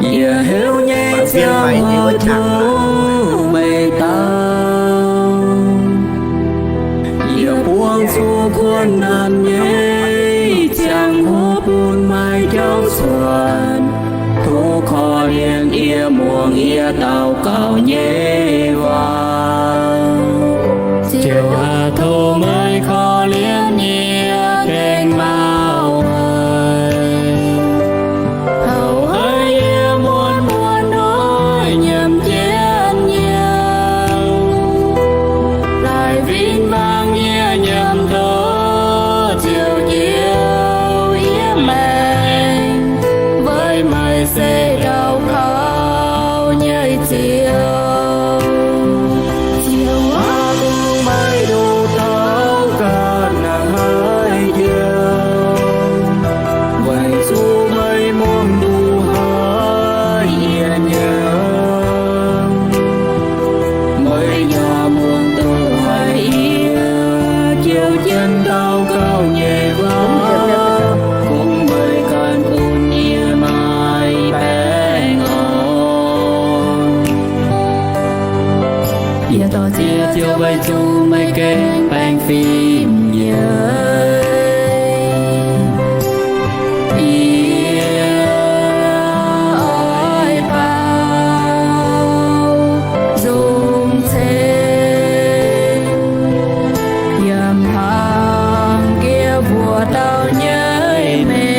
Yie heuc nyei ziangh hoc tov meih dau. Yie buangh zuqc kuonx naanc nyei ziangh hoc bun meih jauv cuotv. Tov korv-lienh yie muangx yie daux gaux nyei waac. Ziouv aac, tov meih korv-lienh yie gengh mauv haic. Houx haic yie muonz muonz hnoi nyiemc jienv yie, laaix win wangv yie nyiemc tov Ziouv njoux yie maengc, weic meih se daux gaux nyei Ziouv. Ziouv aac, kungx meih nduqc taux ganh naaic haic jiex, weic zuqc meih muangx duqv haic yie nyanc. Meih yaac muangx duqv haic yie jouv jienv daux gaux nyei waac, kungx meih ganh bun yie maaih baengh orn. Yie dorh ziex joux weic zuqc meih gengh baengh fim yie. Yie oix baaux nzung ceng, yiem hlang jiex mbuo dauh nyei maengc.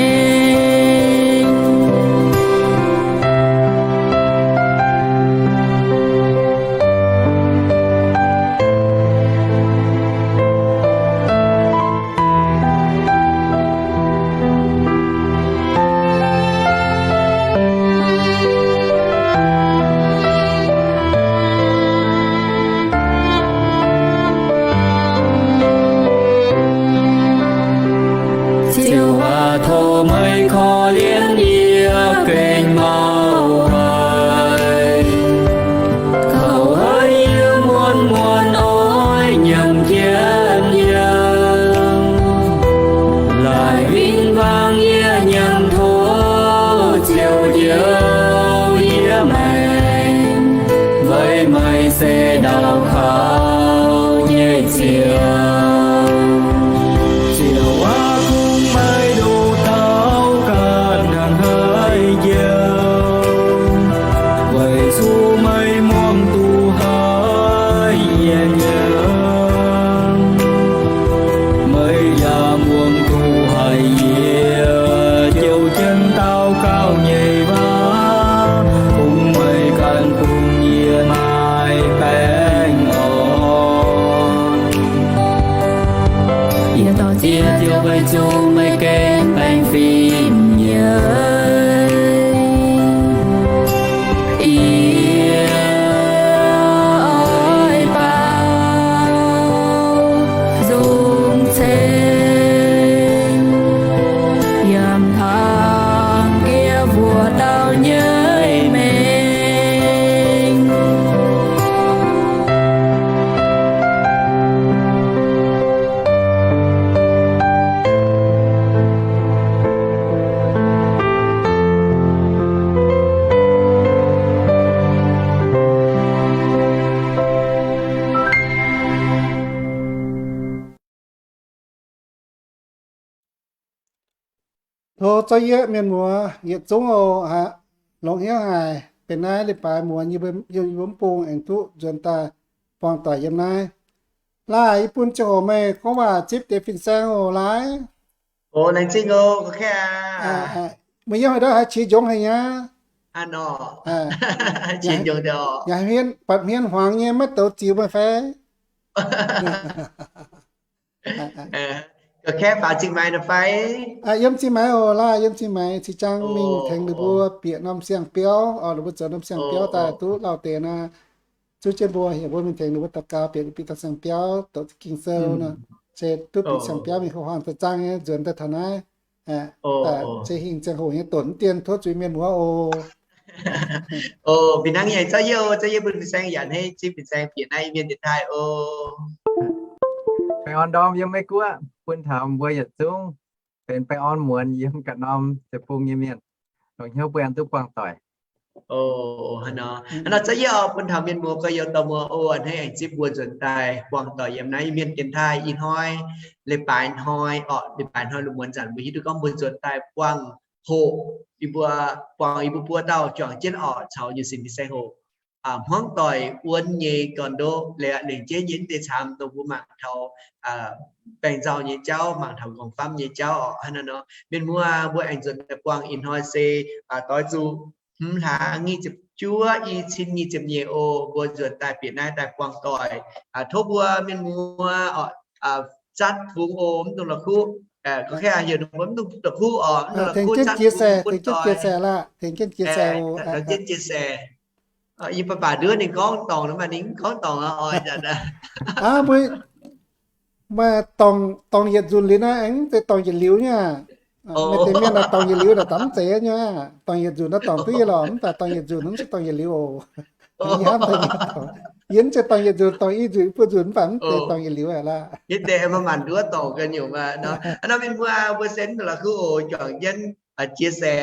Ziouv aac, tov meih korv-lienh yie gengh mauv haic. Houx haic yie muonz muonz hnoi nyiemc jienv yie, laaix win wangv yie nyiemc tov Ziouv njoux yie maengc, weic meih se daux gaux nyei Ziouv. Ziouv aac, kungx meih nduqc taux ganh naaic haic jiex, weic zuqc meih muangx duqv haic yie nyanc. Meih yaac muangx duqv haic yie jouv jienv daux gaux nyei waac, kungx meih ganh bun yie maaih baengh orn. Yie dorh ziex joux weic zuqc meih gengh baengh fim yie. Yie oix baaux nzung ceng, yiem hlang jiex mbuo dauh nyei maengc. Tov zorqv yieqv mienh muoz yietc zungv oc aqv. Longx hnyouv haic, benx naaiv leiz-baaix muonz yie mbuo mv bung aengx duqv nzuonx daaih buangh doic yiem naaiv. Laaih, yie bun ziangh hoc meih gorngv waac zipv deix fin-saeng oc, laaih. Meih yiem haaix ndau haiz qiex njongc haic nyei? Yaac buatc hmien hmuangx nyei, maiv douz ziux meih fai? Yiem Zingh Maix oc, laaih, yiem Zingh Maix. Cing-jang mingh tengx ninh mbuo bieqc norm siang-biauv, ninh mbuo zoux norm siang-biauv daaih duqv lauh deix naaiv. Zuov jienv mbuo, heuc mbuo mingh tengx ninh mbuo daux gaux, bieqc, bieqc dauh siang-biauv, doqc za'gengh sou nor, se duqv bieqc siang-biauv mingh ho huaang daaih zaangh nyei nzuonx daaih taux naaiv. Se hingh ziangh hoc nyei donx mv dien, tov zuiz mienh muoz oc. Fih hnangv nyei, zorqv yieqv, zorqv yieqv bun fin-saeng yaac hneiv zipv fin-saeng bieqc naaiv Iu-Mienh dienx taaih oc. Baengh orn ndorm yiem Meiv Guoqv bun taux mbuo yietc zungv. benx baengh orn muonz yiem ganh norm deic-bung nyei mienh, longc hnyouv bun aengx duqv buangh doic. O, hnangv nor, hnangv nor za'gengh yie oix bun taux mienh muoz gorx-youz dorh muoz oc, hnangv aengx zipv mbuo nzuonx daaih buangh doic yiem naaiv Iu-Mienh dienx taaih. Ih hnoi leiz-baaix hnoi orqc, leiz-baaix hnoi lungh muonz zanc mbuo hiuv duqv gorngv mbuo nzuonx daaih buangh hoqc, yie mbuo buangh yie mbuo buo dauh juangc jienv orqc caux Yunh Sin Fin-Saeng hoqc hmuangv doic wuonv nyei gorn-ndoqv, lengc jeiv nyei mv deix camv dongh mbuo mangc taux baengh nzauh nyei jauv, mangc taux nqorngv famv nyei jauv orqc. Hnangv naaiv nor, mienh muoz, mbuo aengx nzuonx daaih buangh. Ih hnoi se doix zuqc hmz hlaax nyic ziepc juov, i cin nyic ziepc nyeic oc. Mbuo nzuonx daaih bieqc naaiv daaih buangh doic. Tov mbuo mienh muoz zatv fungx oc, mv dungx la'kuqv. Gorngv heuc mbuo mv dungx la'kuqv oc, mv dungx la'kuqv, zatv fungx bun doic. Tengx jienv chia sẻ. Yie baac baac nduov ninh gorngv dorngc, ninh mv gorngv dorngc oix. Aa, mbuo maaih dorngc yietc nzunc liuz naaiv, aengx mv zeiz dorngc yietc liuz nyei aqv. Maaih deix mienh naaic dorngc yietc liuz naaic daaih mv zeiz nyei aqv. Dorngc yietc nzunc naaiv dorngc duqv nyei lorqc, mv baac dorngc yietc nzunc mv zeiz dorngc yietc liuz oc. Yie hnamv daaih, yie mv zeiz dorngc yietc nzunc, dorngc i nzunc, i buo nzunc mv baac mv zeiz dorngc yietc liuz aqv laah. Yie deix maaih maanc nduov dorngc ganh nyungc aqv nor. Hnangv nor mienh muoz, mbuo se mv dungx la'kuqv oc, juangc jienv chia sẻ,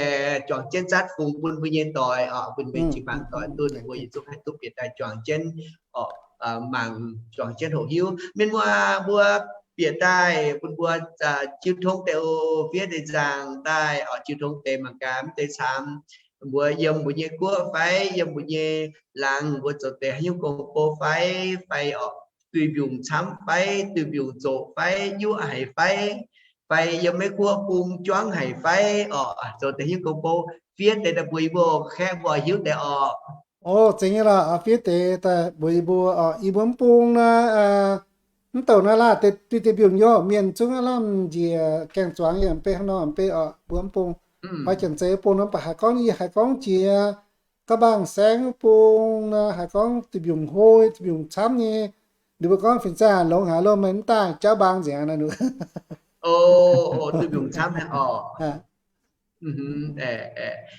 juangc jienv zatv fungx bun mbuo nyei doic oc, bun mbuo jiu-baang doic, duqv mbuo yietc zungv haih duqv bieqc daaih juangc jienv oc, mangc juangc jienv hoqc hiuv. Mienh muoz, mbuo bieqc daaih bun mbuo jiu tong deix oc, fiev deix nzaangc daaih oc, jiu tong deix mangc gaax mv deix camv, mbuo yiem mbuo nyei guoqv fai yiem mbuo nyei laangz, mbuo zoux deix haaix nyungc gong-bou fai, fai oc, duih mbiungc camv fai, duih mbiungc zoqc fai, yuoqv haic fai, fai yiem Meiv Guoqv bung juangv haic fai oc, zoux deix haaix nyungc gong-bou, fiev deix daaih mbuox yie mbuo kaeqv mbuo hiuv deix oc. O, zeiz nyei lorqc, fiev deix daaih mbuox yie mbuo oc. Yie mbuo mv bung naaiv, mv douc naaiv laah, duih deix mbiungc yiem mienh zungv aav lamh njiec gaeng-zuangx yiem beiv hnangv nor beiv oc, mbuo mv bung. Oix janx-zeiz bung nor mv baac haiz gorngv, yie haiz gorngv jiex Ga'mbang Saeng bung naaiv, haiz gorngv duih mbiungc hlo, duih mbiungc camv nyei. Ninh mbuo gorngv fin-saeng longx haic loh, meih mv daaih jauv mbaang nzengc naaiv. O, duih mbiungc camv haic oc.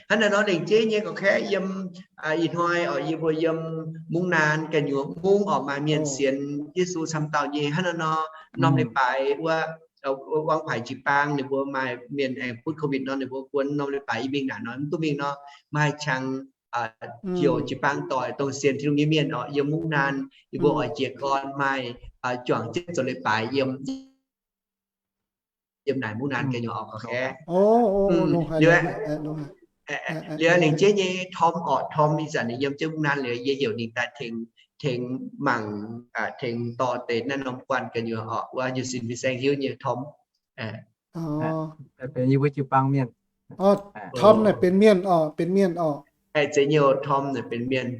Hnangv naaiv nor lengc jeiv nyei gorqv kaeqv yiem ih hnoi oc, yie mbuo yiem Mungv Naan ganh nyuoz mungv oc, maaih mienh sienx Yesu camv dauh nyei. Hnangv naaiv nor, norm leiz-baaix wuov, Wangv Paaix jiu-baang ninh mbuo maaih mienh aengx butv COVID nor, ninh mbuo buonv norm leiz-baaix yie mingh naaic nor mv duqv mingh nor, maaih qangx heuc jiu-baang doic dongh sienx Tin-Hungh nyei mienh oc, yiem Mungv Naan yie mbuo oix jiez gorn maaih juangc jienv zoux leiz-baaix yiem yiem naaic Mungv Naan ganh nyuoz oc gorqv kaeqv. Liuz lengc jeiv nyei Tom oc, Tom ih zanc ninh yiem jienv Mungv Naan liuz, yie heuc ninh daaih tengx, tengx mangc, tengx dorh deix naaiv norm guanh ganh nyuoz oc, wuov Yunh Sin Fin-Saeng hiuv nyei Tom. Benx yie mbuo jiu-baang mienh. Tom naaic benx mienh oc, benx mienh oc. Zeiz nyei, Tom naaic benx mienh.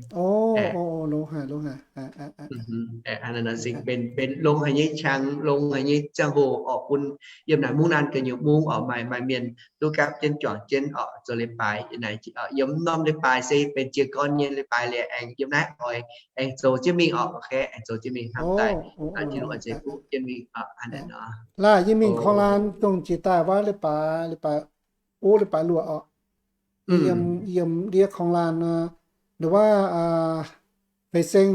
Benx longx haic nyei qangx, longx haic nyei ziangh hoc oc, bun yiem naaic Mungv Naan ganh nyuoz mungv oc, maaih, maaih mienh duqv gapv jienv juangc jienv oc, zoux leiz-baaix naaic. Yiem norm leiz-baaix se benx jiez gorn nyei leiz-baaix liuz aengx yiem naaiv oix aengx zoux jienv mingh oc, aengx zoux jienv mingh hnamv daaih Tin-Hungh oix zeiz duqv jienv mingh oc. Laah, yie mingh korng-laan dongh jiex daaih wuov leiz-baaix, leiz-baaix, o, leiz-baaix luoqc oc. Yiem ndiev korng-laan nor, nduov wuov Meih Seng,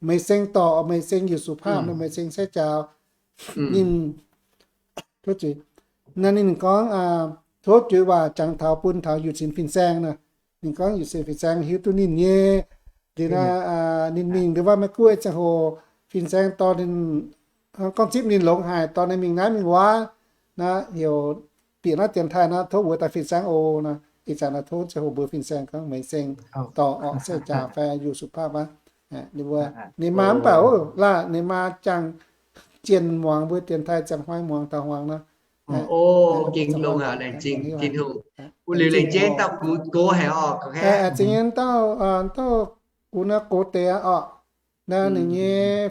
Meih Seng dorc, Meih Seng Youc Su Paapv nor, Meih Seng sai jaaux ninh, naaiv ninh gorngv tov juix waac jangx taux bun taux Youc Sin Fin-Saeng nor. Ninh gorngv Youc Sin Fin-Saeng hiuv duqv ninh nyei. Liuz naaiv ninh mingh nduov wuov Meiv Guoqv ziangh hoc, Fin-Saeng dorh ninh, gorngv zipv ninh longx haic, dorh ninh mingh naaiv mingh wuov. Naaiv heuc bieqc naaiv dienx taaih naaiv tov mbuox daaih Fin-Saeng oc nor. Ih zanc naaiv tov ziangh hoc mbuox Fin-Saeng gorngv Meih Seng dorc orqc, sai jaaux fai Youc Su Paapv aqv. Ninh mbuo, ninh maa mv baac oc, laah, ninh maa ziangh jienh muangx mbuo dienx taaih ziangh hnoi muangx taux hmuangx nor. O, gengh longx haic, laengz zingh Tin-Hungh. Liuz lengc jeiv dauh gox, gox haic oc. Zingh nyei dauh, dauh gox naaiv gox deix aqv oc. Naaiv ninh nyei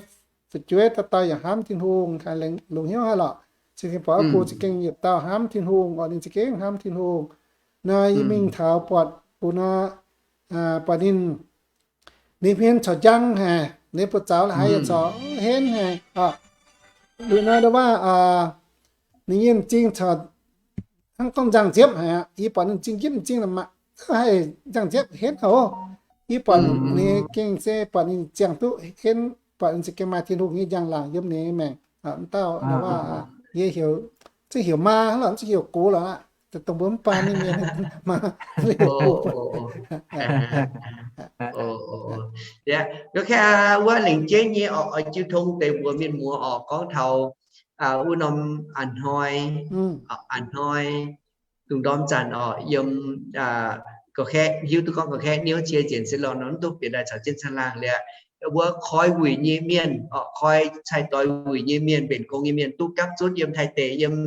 fu'jueiv dauh dauh yaac hnamv Tin-Hungh, longx hnyouv haic lorqc. Za'gengh buatc oix gox za'gengh yietc dauh hnamv Tin-Hungh oc, ninh za'gengh hnamv Tin-Hungh. Naaiv yie mingh taux buatc gox naaiv, buatc ninh, ninh hmien corc njang haic, ninh buoz-zaux la'haaix yaac corc henv haic oc. Liuz naaiv ndau wuov ninh nyei m'zing corc hnangv gorngv nzangc-nziepv haic aqv. Yie buatc ninh m'zing njipv m'zing la'maah haih nzangc-nziepv henv haic oc. Yie buatc ninh gengh se buatc ninh ziangh duqv henv, buatc ninh za'gengh maaih Tin-Hungh nyei njang-laangc yiem ninh nyei maengc. M'dauh ndau wuov yie heuc zungv heuc maa lorqc, zungv heuc gox lorqc aqv. Dongh mbuo mv baan nyei mienh maa. Yaac, wuov lengc jeiv nyei oix jiu tong deix mbuox mienh muoz oc, gorngv taux wuov norm a'hnoi, a'hnoi lungh ndorm zanc oc, yiem ga'kaeqv, hiuv duqv gorngv ga'kaeqv niouv cie njiec se lorh nor mv duqv bieqc daaih caux jienv caangh laangh liuz, wuov koi wuic nyei mienh oc, koi cai-doix wuic nyei mienh, mbenc gong nyei mienh duqv gapv zunv yiem Taiv deic, yiem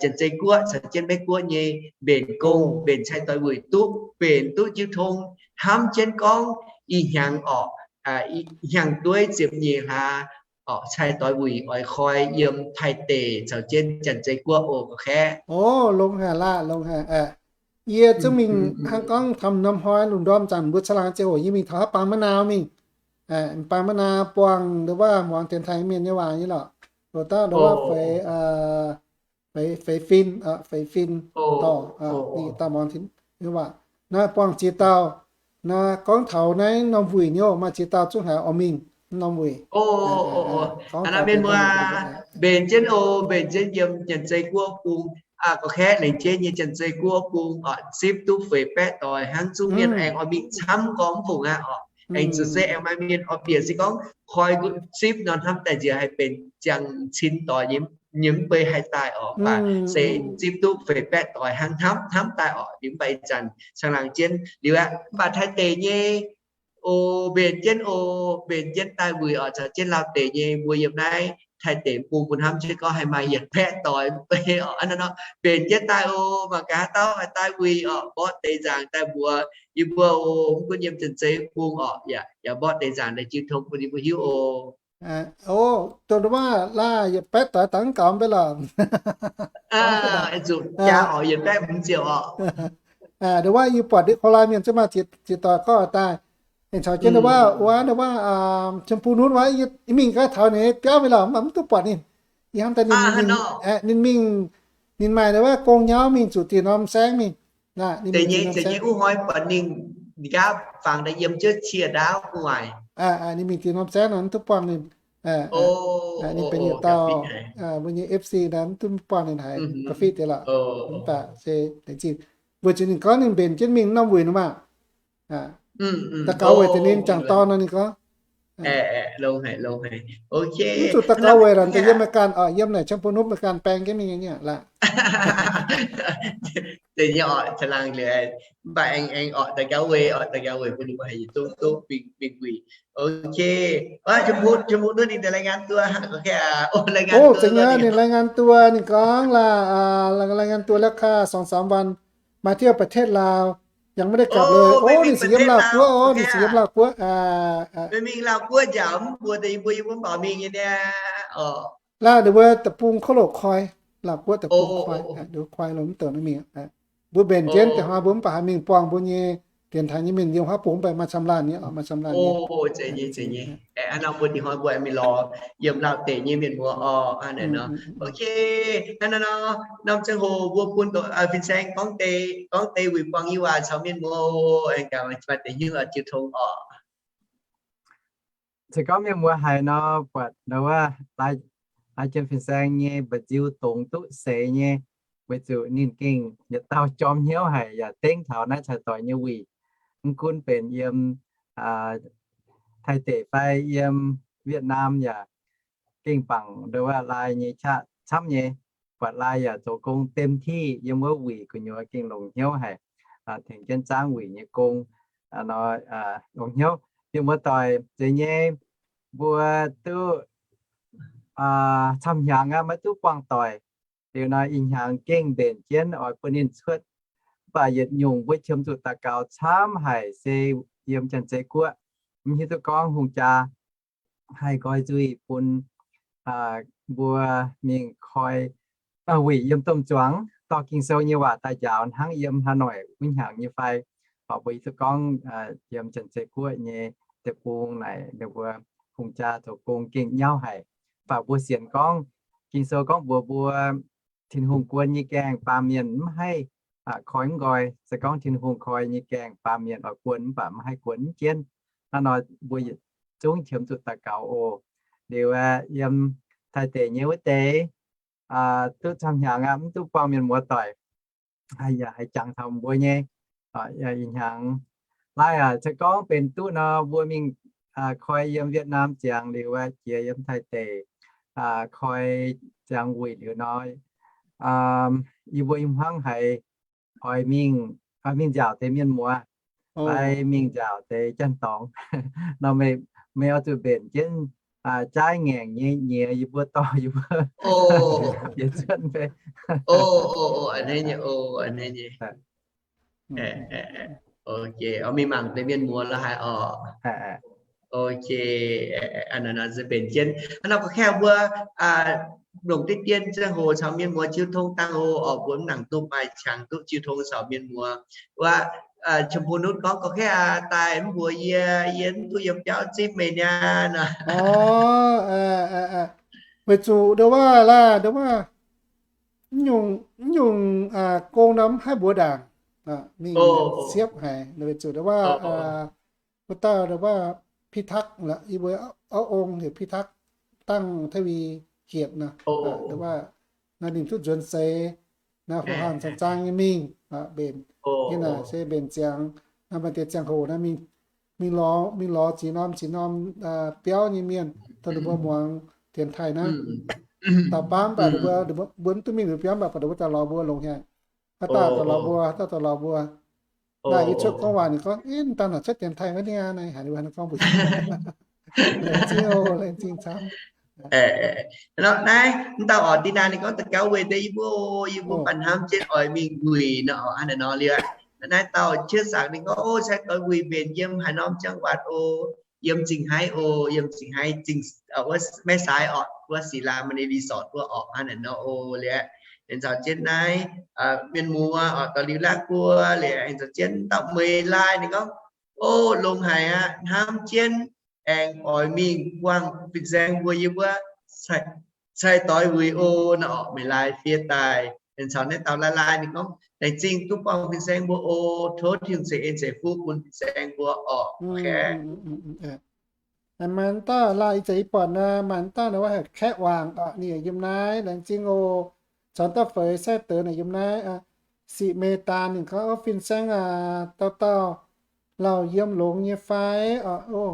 Janx-Zei Guoqv caux jienv Meiv Guoqv nyei mbenc gong, mbenc cai-doix wuic duqv, mbenc duqv jiu tong hnamv jienv gorngv ih hnyangx oc, hnyangx dueiv ziepc nyeic hlaax oc, cai-doix wuic oix koi yiem Taiv deic caux jienv Janx-Zei Guoqv oc, ga'kaeqv. O, longx haic laah, longx haic. Yie zungv mingh hnangv gorngv taux norm hnoi lungh ndorm zanc mbuo caangh laangh ziangh hoc yie mingh taux haaix Baan Ma'naa mingh, Baan Ma'naa buangh ndo wuov muangx dienx taaix mienh nyei waac nyei lorqc. Loz dauh ndo wuov feix, feix, feix fin, feix fin dorh, mingh dauh muangx nyei waac. Naaiv buangh ziex dauh, naaiv gorngv taux naaiv norm wuic nyei oc, maaih ziex dauh zungv haiz oix mingh norm wuic. Mienh muoz, mbenc jienv oc, mbenc jienv yiem Janx-Zei Guoqv bung, ga'kaeqv lengc jeiv nyei Janx-Zei Guoqv bung oc, zipv duqv feix baeqv doic hnangv, zungv mienh aengx oix mingh camv gorngv mv fungc aqv oc. Aengx zuqc se aengx maaih mienh oix bieqc se gorngv koi zipv nor hnamv daaih nziex haih benx ziangh cin doic nyei mv bei haih daaih oc, mv baac se zipv duqv feix baeqv doic hnangv hnamv hnamv daaih oc. Liuz mv baac ih zanc caangh laangh jienv liuz aqv, mv baac Taiv deic nyei oc, mbenc jienv oc, mbenc jienv daaih wuic oc, caux jienv Laauv deic nyei mbuo yiem naaiv Taiv deic bung mbuo hnamv jienv gorngv haih maaih yietc baeqv doic mv bei oc. Hnangv naaiv nor mbenc jienv daaih oc, mangc gaax haaix dauh haih daaih wuic oc, mborqv deix nzaangc daaih mbuox yie mbuo oc, mv gunv yiem Janx-Zei bung oc, yaac mborqv deix nzaangc daaih jiu tong bun yie mbuo hiuv oc. O, dongh wuov laaih yietc baeqv doic dangx gaux mv bei lorqc. Zuqc jaa oc, yietc baeqv hmz ziouc oc. Ndo wuov yie buatc ndeic Kouv Laai mienh zungv maaih ziex doic gorngv daaih. Aengx caux jienv ndo wuov, wuov, ndo wuov, Chempu Nutv wuov, yie mingh gaax taux ninh biauv mingh lorqc, mv baac mv duqv buatc ninh. Yie hnamv daaih ninh mingh, ninh mingh, ninh maaih ndo wuov gong nyauv mingh zuqc dieh norm saengv mingh. Deix nyei, deix nyei wuov hnoi buatc ninh, ninh gaav fangx daaih yiem jienv cie ndaauv gu'nguaaic. Ninh mingh dieh norm saengv nor mv duqv buangh ninh. Ninh benx yietc dauh mbuo nyei F C nor mv duqv buangh ninh haiz ga'fitv deix lorqc. Mv baac se laengz zingh weic zuqc ninh gorngv ninh mbenc jienv mingh norm wuic nor maah. Daux gaux weic deix ninh jangc dorn nor ninh gorngv. Mv zuqc daux gaux weic lorqc, deix yiem Meiv Ganh oc, yiem naaic Chempu Nutv Meiv Ganh baeng jienv mingh nyei laah. Deix nyei oc, caangh laangh liuz, mv baac aengx, aengx oc, daux gaux weic, oc, daux gaux weic bun ninh mbuo haih yietc zungv duqv mingh wuic. Ok. Chempu Nutv ninh deix รายงานตัว ninh รายงานตัว ninh gorngv laah, รายงานตัวแล้วค่ะ สองสามวัน มาเที่ยวประเทศลาว ยังไม่ได้กลับเลย โอ้ ninh se yiem Laauh Guoqv, o, ninh se yiem Laauh Guoqv. Mingh Laauh Guoqv njaaux mv mbuo, mbuo yie mbuo mv baac mingh nyei niaa. Laah, ninh mbuo deic-bung kouv loc koi, Laauh Guoqv deic-bung koi, koi loc mv douc mingh. Mbuo mbenc jienv deix hnoi mbuo mv baac haih mingh buangh mbuo nyei dienx taaix nyei mienh yiem huaav bung mv baac maaih camv laanh nyei, maaih camv laanh nyei. Mbuo deix hnoi mbuo mingh lorz yiem Laauh deic nyei mienh muoz oc. Ok, hnangv naaiv nor, norm ziangh hoc mbuo bun fin-saeng gorngv deix, gorngv deix wuic buangh nyei waac caux mienh muoz, aengx gaax maaih deix hnyouv jiu tong oc. Se gorngv mienh muoz haiz nor, buatc ndau wuov, laaix jienv fin-saeng nyei mba'nziu dongz duqv seix nyei, weic zuqc ninh gengh yietc dauh jorm hnyouv haic yaac dengv taux naaiv cai-doix nyei wuic. Mv gunv benx yiem Taiv deic fai yiem Wietc Naam yaac gengh bangc ndau wuov laaix nyei qaqv camv nyei. Buatc laaix yaac zoux gong เต็มที่ yiem wuov wuic gu'nyuoz gengh longc hnyouv haic, tengx jienv zaangv wuic nyei gong, longc hnyouv. Mienh muoz doic, zeiz nyei, mbuo duqv camv hnyangx aqv, maiv duqv buangh doic. Liuz nor ih hnyangx gengh mbenc jienv oix bun ninh cuotv. Mv baac yietc nyungc mbuo qiemx zuqc daux gaux camv haic se yiem Janx-Zei Guoqv, mv hiuv duqv gorngv hungh jaa haih nqoi nzuih bun mbuo mingh koi wuic yiem domh zuangx dorh Ging-Sou nyei waac daaih njaaux hnangv yiem Hà Nội wuov hnyangx nyei fai. Horpc mbuo hiuv duqv gorngv yiem Janx-Zei Guoqv nyei deic-bung naaic ninh mbuo hungh jaa zoux gong gengh nyauv haic. Mv baac mbuo sienx gorngv Ging-Sou gorngv mbuox mbuo, Tin-Hungh guon nyei gaengh baamh mienh mv haih koi mv nqoi. Se gorngv Tin-Hungh koi nyei gaengh baamh mienh oix guon mv baac mv haih guon mv jienv. Hnangv nor mbuo yietc zungv qiemx zuqc daux gaux oc. Liuz aeqv, yiem Taiv deic nyei wuov deix duqv camv hnyangx aqv, mv duqv buangh mienh muoz doic. Yaac haiz jangx taux mbuo nyei ih hnyangx. Naaiv se gorngv benx duqv nor, mbuo mingh koi yiem Vietnam ziangx liuz, jiex yiem Taiv deic koi ziangx wuic liuz nor, yie mbuo ih hmuangv haiz oix mingh, mingh nziaauc deix mienh muoz, fai mingh nziaauc deix janx-dorngx nor, meih oix zuqc mbenc jienv jaaiv ngaengc nyei nyiex yie mbuo dorh yie mbuo yietc cuotv fai. Mingh mangc deix mienh muoz lorqc haaix orqc? Ok, se mbenc jienv hnangv nor. Gorngv kaeqv mbuo longc diqv dien ziangh hoc caux mienh muoz jiu tong dangh oc, mbuo mv nangc duqv maaih qangx duqv jiu tong caux mienh muoz. Wuov, Chim Pung Nutv gorngv, gorngv kaeqv aqv, daaih mv mbuox yie, yie mv duqv yiem biauv zipv meih niaa nor. Weic zuqc nduov waac laah, nduov waac, mv nyungc gong nor mv haih mbuox ndaangc, mingh siepv haic. Weic zuqc nduov waac, wuov dauh nduov waac พิทักษ์ lorqc, yie mbuo auv ong heuc พิทักษ์ dangh Taiv Win Gietc nor. Nduov waac naaiv ninh duqv nzuonx seix naaiv, fu han cang zaang nyei mingh mbenc. Yie naaic se mbenc ziangx naaiv maaih deix ziangh hoc naaiv mingh, mingh lorz, mingh lorz ziex norm ziex norm biauv nyei mienh, dongh ninh mbuo muangx dienx taaih naaiv. Dauh baamv baac ninh mbuo, mbuo mv duqv mingh liuz biauv baac ninh mbuo daaih lorz mbuo longx haic. Haaix dauh daaih lorz mbuo, haaix dauh daaih lorz mbuo. Naaiv yie cuotv gorngv waac ninh gorngv, Ih, dangh naaic cuotv dienx taaih wuov niaa, naaiv haiz ninh mbuo gorngv mbuo laengz zingh oc, laengz zingh camv. Naaiv, mv dauh orqc, dinh naaiv ninh gorngv da'gauv weic deix yie mbuo, yie mbuo baac hnamv jienv oix mingh wuic nor, hnangv naaiv nor liuz. Naaiv dauh qiex zaangc ninh gorngv, O, sai doix wuic mbenc yiem haaix norm จังหวัด oc, yiem Zingh Haaix oc, yiem Zingh Haaix, Zingh, wuov Mae Sai orqc, wuov Sila Mani Resort wuov orqc, hnangv naaiv nor oc liuz. Aengx caux jienv naaiv mienh muoz orqc, dorh liuz laatv guoqv liuz, aengx caux jienv dauh Meih Laai ninh gorngv, O, longx haic aqv, hnamv jienv aengx oix mingh buangh fin-saeng mbuo yiem wuov sai doix wuic oc nor orqc. Meih Laai fiev daaih. Aengx caux naaiv dauh Laai Laai ninh gorngv, Laengz zingh duqv buangh fin-saeng mbuo oc. Tov Tin-Hungh ceix en ceix fuqv bun fin-saeng mbuo orqc. Maaih dauh laai, ih zanc yie buatc nor, maaih dauh nor wuov heuc Kaeqv Waangc orqc, ninh yiem naaiv, laengz zingh oc. Caux dauh Feix Sai Deix naaic yiem naaiv, Siqv Mei Daan ninh gorngv, O, fin-saeng aac, dauh dauh lauh yiem longx nyei fai orqc? O,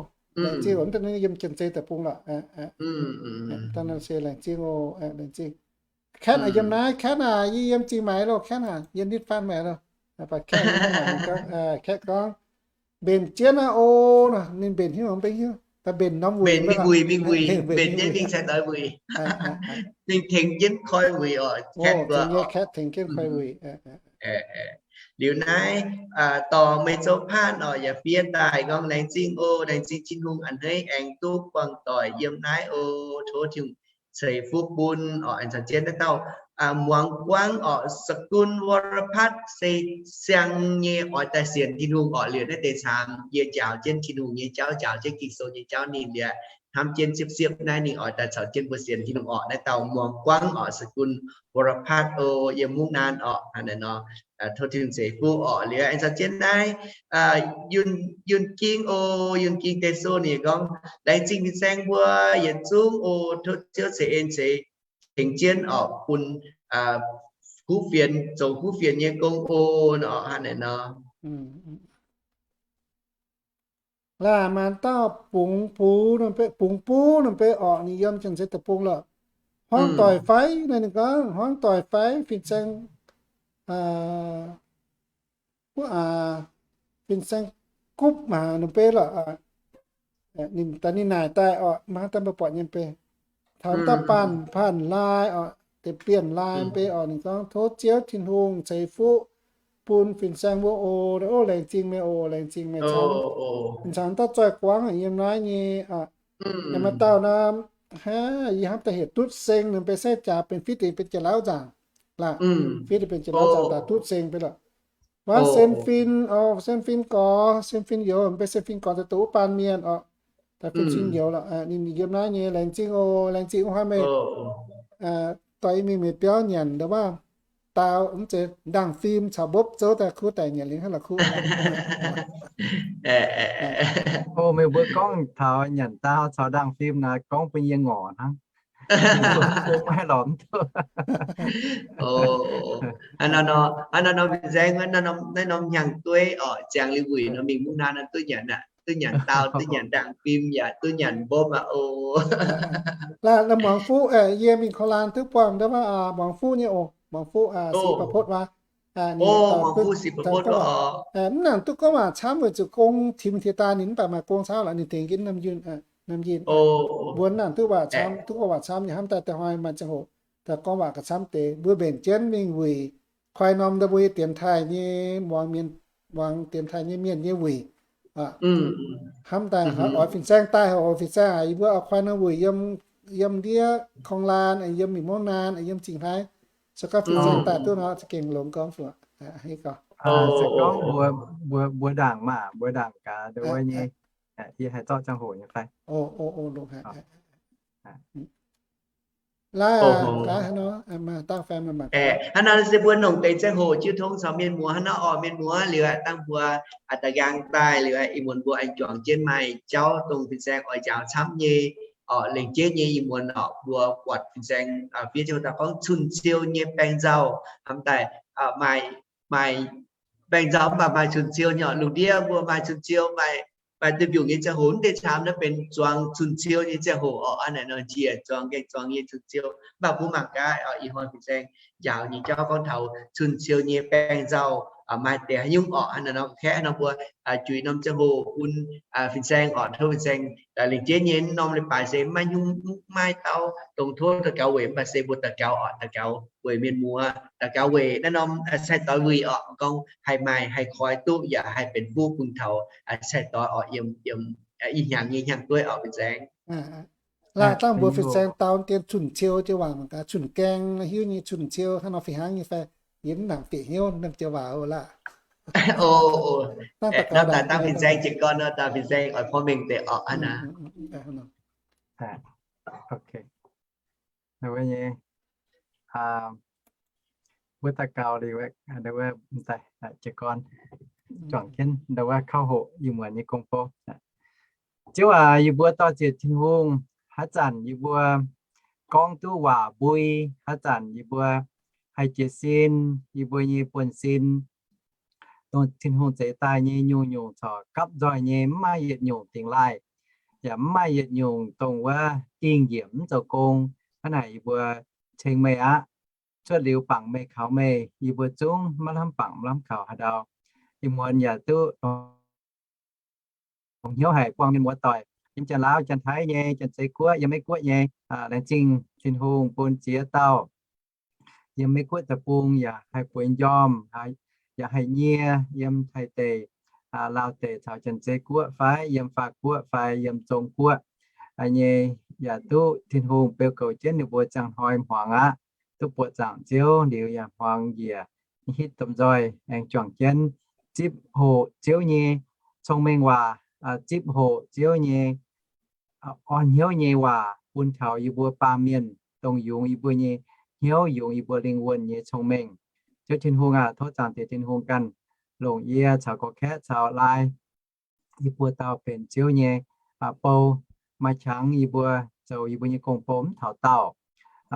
laengz zingh oc, mv deix yiem Janx-Zei deic-bung lorqc. Dauh naaiv se laengz zingh oc, laengz zingh. Katv aac yiem naaiv, Katv aac, yie yiem Zingh Maix loh, Katv aac, yiem nitv faan maengx loh. Baac Katv gorngv, Katv gorngv, Mbenc jienv aqv o. Ninh mbenc hiuv, mbenc hiuv, daaih mbenc norm wuic, mingh wuic, mingh wuic, mbenc jienv mingh sai doix wuic, mingh tengx jienv koi wuic oc. Katv tengx jienv koi wuic. Liuz naaiv dorh meih zoux paanh oc, yaac fiev daaih gorngv, Laengz zingh oc, laengz zingh Tin-Hungh a'hneiv aengx duqv buangh doic yiem naaiv oc. Tov Tin-Hungh ceix fuqv bun oc. Aengx caux jienv naaiv dauh muangx guangv oc, สกุล วรพัฒน์, se siang nyei oix daaih sienx Tin-Hungh orqc. Liuz naaiv deix caangx yie njaaux jienv Tin-Hungh nyei jauv, njaaux jienv Ging-Sou nyei jauv ninh liuz, hnamv jienv siepv-siepv naaiv ninh oix daaih caux jienv mbuo sienx Tin-Hungh orqc. Naaiv dauh muangx guangv oc, สกุล วรพัฒน์ o, yiem Mungv Naan orqc. Hnangv naaiv nor, tov Tin-Hungh ceix fuqv orqc. Liuz aengx caux jienv naaiv Yunh Ging o, Yunh Ging Deic-Sou ninh gorngv, Laengz zingh fin-saeng mbuo yietc zungv o, tov Ziouv ceix en ceix tengx jienv orqc, bun kuv fienx zoux kuv fienx nyei gong o. Nor hnangv naaiv nor. Laaix maanc dauh Bungx Buv, Bungx Buv nor mbe orqc, ninh yiem Janx-Zei Deic-Bung lorqc. Hmuangv doic fai naaiv, ninh gorngv hmuangv doic fai fin-saeng, wuov, fin-saeng gupv maac nor mbe lorqc. Ninh daaih, ninh naaic daaih orqc, maiv daaih mbuo buatc nyei mbe. Taux daaih Baanh, Baanh Laai orqc, deix Bienh Laai mbe orqc, ninh gorngv, Tov Ziouv Tin-Hungh ceix fuqv bun fin-saeng mbuo oc. O, laengz zingh meih oc, laengz zingh meih camv. Ninh caux dauh Zoih Guangv yiem naaiv nyei. Maaih dauh nor, hnangv yie hnamv daaih heuc Dutv Seng nor mbe, se jaax benx fitv dingc benx Janx-Lauv nzaangc. Laaix fitv dingc benx Janx-Lauv nzaangc daaih Dutv Seng mbe lorqc. Wuov Sen Fin, Sen Fin Gorx, Sen Fin Youz, mbe Sen Fin Gorx daaih doqc wuov baan mienh orqc. Daaih fitv Sen Fin Youz lorqc. Ninh yiem naaiv nyei, laengz zingh oc, laengz zingh wuov hnoi meih doix mingh meih biauv nyanc ndau wuov, daaux mv zeiz ndaangh fim caux mbopv zouv daaih kuv daic nyanc liuz hnangv la'kuqv. O, meih mbuo gorngv taux nyanc daau caux ndaangh fim naaic, gorngv bun yie ngorc hnangv. Maiv lorz mv duqv. Hnangv naaiv nor, hnangv naaiv nor fin-saeng, naaiv norm hnyangx-dueiv orqc, ziangx liuz wuic nor mingh mungv naaiv nor duqv nyanc aqv, duqv nyanc dau, duqv nyanc ndaangc fim yaac duqv nyanc mbopv aqv oc. Laaix muangx fuqv, yie mingh korv-laan duqv buangh nduov, muangx fuqv nyei oc, muangx fuqv si ba'potv waac. Mv nangc duqv gorngv waac camv weic zuqc gong Ti^mo^ti daaih ninh mv baac maaih gong camv lorqc, ninh tengx jienv Nam Yinh. Mbuo mv nangc duqv waac camv, duqv gorngv waac camv nyei, hnamv daaih da'hnoi maaih ziangh hoc daaih gorngv waac gauh camv deix. Mbuo mbenc jienv mingh wuic, koi norm ndau mbuo nyei dienx taaih nyei, muangx dienx taaih nyei mienh nyei wuic. Hnamv daaih oix fin-saeng daaih, oix fin-saeng aac, yie mbuo oix koi norm wuic yiem ndiev korv-laan, yiem mingh mungv naaiv, yiem zingh hlaax, se gorngv fin-saeng daaih duqv nor, za'gengh longx gorngv fai? Se gorngv mbuo, mbuo ndaangc maah, mbuo ndaangc gaax ndau wuov nyei, yie haih zorqv ziangh hoc nyei fai? Laaix, hnangv nor se mbuo longc deix ziangh hoc jiu tong caux mienh muoz hnangv naaiv orqc, mienh muoz liuz aqv, dangh mbuo a'da'nqaang daaih liuz aqv, ih muonz mbuo aengx juangc jienv maaih jauv dongh fin-saeng oix njaaux camv nyei orqc, lengc jeiv nyei. Ih muonz orqc mbuo buatc fin-saeng fiev jienv daaih gorngv cun-ciou nyei baeng nzauh, hnamv daaih maaih, maaih baeng nzauh mv baac maaih cun-ciou nyei orqc. Lungh ndiev mbuo maaih cun-ciou, maaih, maaih duih mbiungc nyei ziangh hoc, mv deix camv naaiv benx zuangx cun-ciou nyei ziangh hoc orqc. Hnangv naaiv nor njiec zuangx, gaengh zuangx nyei cun-ciou. Mv baac mbuo mangc gaax ih hnoi fin-saeng njaaux nyei jauv gorngv taux cun-ciou nyei baeng nzauh maaih deix haaix nyungc orqc. Hnangv naaiv nor kaeqv nor mbuo juix norm ziangh hoc bun fin-saeng orqc, tov fin-saeng lengc jeiv nyei. Norm leiz-baaix se maiv nyungc, maiv dauh dongh tov daux gaux weic, mv baac se mbuo daux gaux orqc, daux gaux weic mienh muoz, daux gaux weic naaiv norm sai-doix wuic orqc, gorngv haih maaih, haih koi duqv yaac haih benx fuqv bun taux sai-doix orqc, yiem, yiem ih hnyangx nyei hnyangx-dueiv orqc fin-saeng. Laaix dangh mbuo fin-saeng dau dien cun-ciou joux waac mangc gaax, cun-gaeng hiuv nyei cun-ciou hnangv nor fih hnangv nyei fai? Yie mv nangc bieqc hnyouv naaiv joux waac oc laaix. Dangh fin-saeng jiez gorn nor, dangh fin-saeng oix porv mengh deix orqc hnangv naaiv. Wuov daux gaux liuz, jiez gorn juangc jienv ndau wuov kauv hoqc ih muonz nyei gong-bou. Ziouv aac, yie mbuo dor-ziec Tin-Hungh, haaix zanc yie mbuo gorngv duqv waac mbui, haaix zanc yie mbuo haih jiez sin, yie mbuo nyei buonv-sin dongh Tin-Hungh zeix daaih nyei nyungc-nyungc corc gapv nzoih nyei, mv maaih yietc nyungc dingx laaih, yaac mv maaih yietc nyungc dongh wuov dingh njiec mv zoux gong. Hnangv naaic yie mbuo ceng meih aqv. Cuotv liuz bangc meih kaux meih, yie mbuo zungv maiv lamh bangc maiv lamh kaux haaix ndau. Ih muonz yaac duqv longc hnyouv haic buangh mienh muoz doic yiem Janx-Laauv, Janx-Taiv nyei, Janx-Zei Guoqv, yiem Meiv Guoqv nyei, laengz zingh Tin-Hungh bun ziex dauh yiem Meiv Guoqv deic-bung yaac haih bueix njormh, yaac haih nyie yiem Taiv deic, Laauv deic caux Janx-Zei Guoqv fai yiem Faatv Guoqv fai yiem Zong Guoqv nyei, yaac duqv Tin-Hungh beu goux jienv ninh mbuo ziangh hnoi hmuangx aqv. Duqv buoqc zaangc Ziouv liuz yaac hmuangx njiec hitv domh nzoih aengx juangc jienv zipv hoqc Ziouv nyei cong-mengh waac, zipv hoqc Ziouv nyei orn hnyouv nyei waac bun taux yie mbuo baamh mienh, dongh yungz yie mbuo nyei hnyouv, yungz yie mbuo lingh wuonh nyei cong-mengh. Ziouv Tin-Hungh aac, tov Zaangc Diex Tin-Hungh ganh longc yie caux gorqv-kaeqv caux laai yie mbuo dauh benx Ziouv nyei bou. Maaih qangx yie mbuo zoux yie mbuo nyei gong-bou mv taux daauh,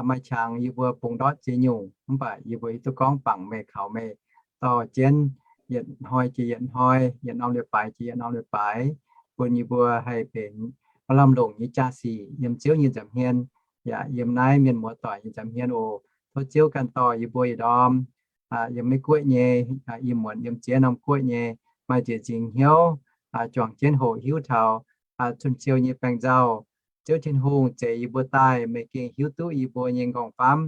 maaih qangx yie mbuo bungx ndortv ziex nyungc, mv baac yie mbuo hiuv duqv gorngv bangc meih kaux meih dorh jienv yietc hnoi jiex yietc hnoi, yietc norm leiz-baaix jiex yietc norm leiz-baaix, bun yie mbuo haih benx maaih lamh longc nyei jaa-sic yiem Ziouv nyei nza'hmien yaac yiem naaiv mienh muoz doic nyei nza'hmien oc. Tov Ziouv ganh dorh yie mbuo yietc ndorm yiem Meiv Guoqv nyei, ih muonz yiem ziex norm guoqv nyei, maaih nzieqc nzingc hnyouv juangc jienv hoqc hiuv taux cun-ciou nyei baengh nzauh. Ziouv Tin-Hungh zeix yie mbuo daaih, meih gengh hiuv duqv yie mbuo nyei nqorngv-famv,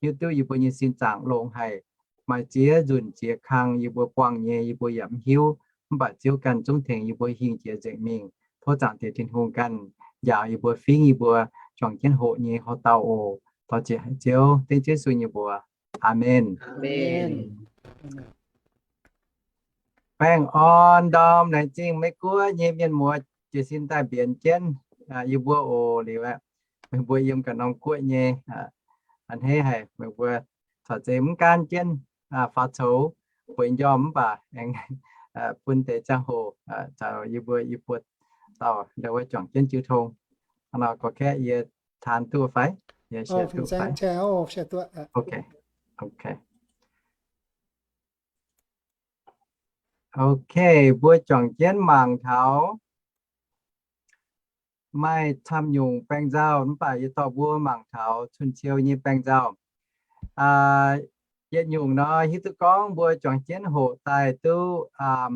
hiuv duqv yie mbuo nyei sin zaangc longx haic. Maaih ziex nzunc ziex kang yie mbuo buangh nyei yie mbuo yaac mv hiuv, mv baac Ziouv ganh zungv tengx yie mbuo hingh jiex nzengc mingh. Tov Zaangc Diex Tin-Hungh ganh njaaux yie mbuo, fingx yie mbuo juangc jienv hoqc nyei hov dauh oc. Dor-ziec haic Ziouv, dengv Yesu nyei mbuox. Aamen. Baengh orn ndorm laengz zingh Meiv Guoqv nyei mienh muoz jiez sin daaih mbienx jienv yie mbuo oc. Liuz aeqv, meih mbuo yiem ganh norm guoqv nyei, a'hneiv haic meih mbuo corc zeiz mv gaanv jienv faaux coux bueix njormh mv baac aengx bun deix ziangh hoc caux yie mbuo i buo dauh ndau wuov juangc jienv jiu tong. Hnangv nor gorqv-kaeqv yie taan duqv fai? Okay, mbuo juangc jienv mangc taux maaih camv nyungc baeng nzauh, mv baac yie dorh mbuo mangc taux cun-ciou nyei baeng nzauh. Yietc nyungc nor, hiuv duqv gorngv mbuo juangc jienv hoqc daaih duqv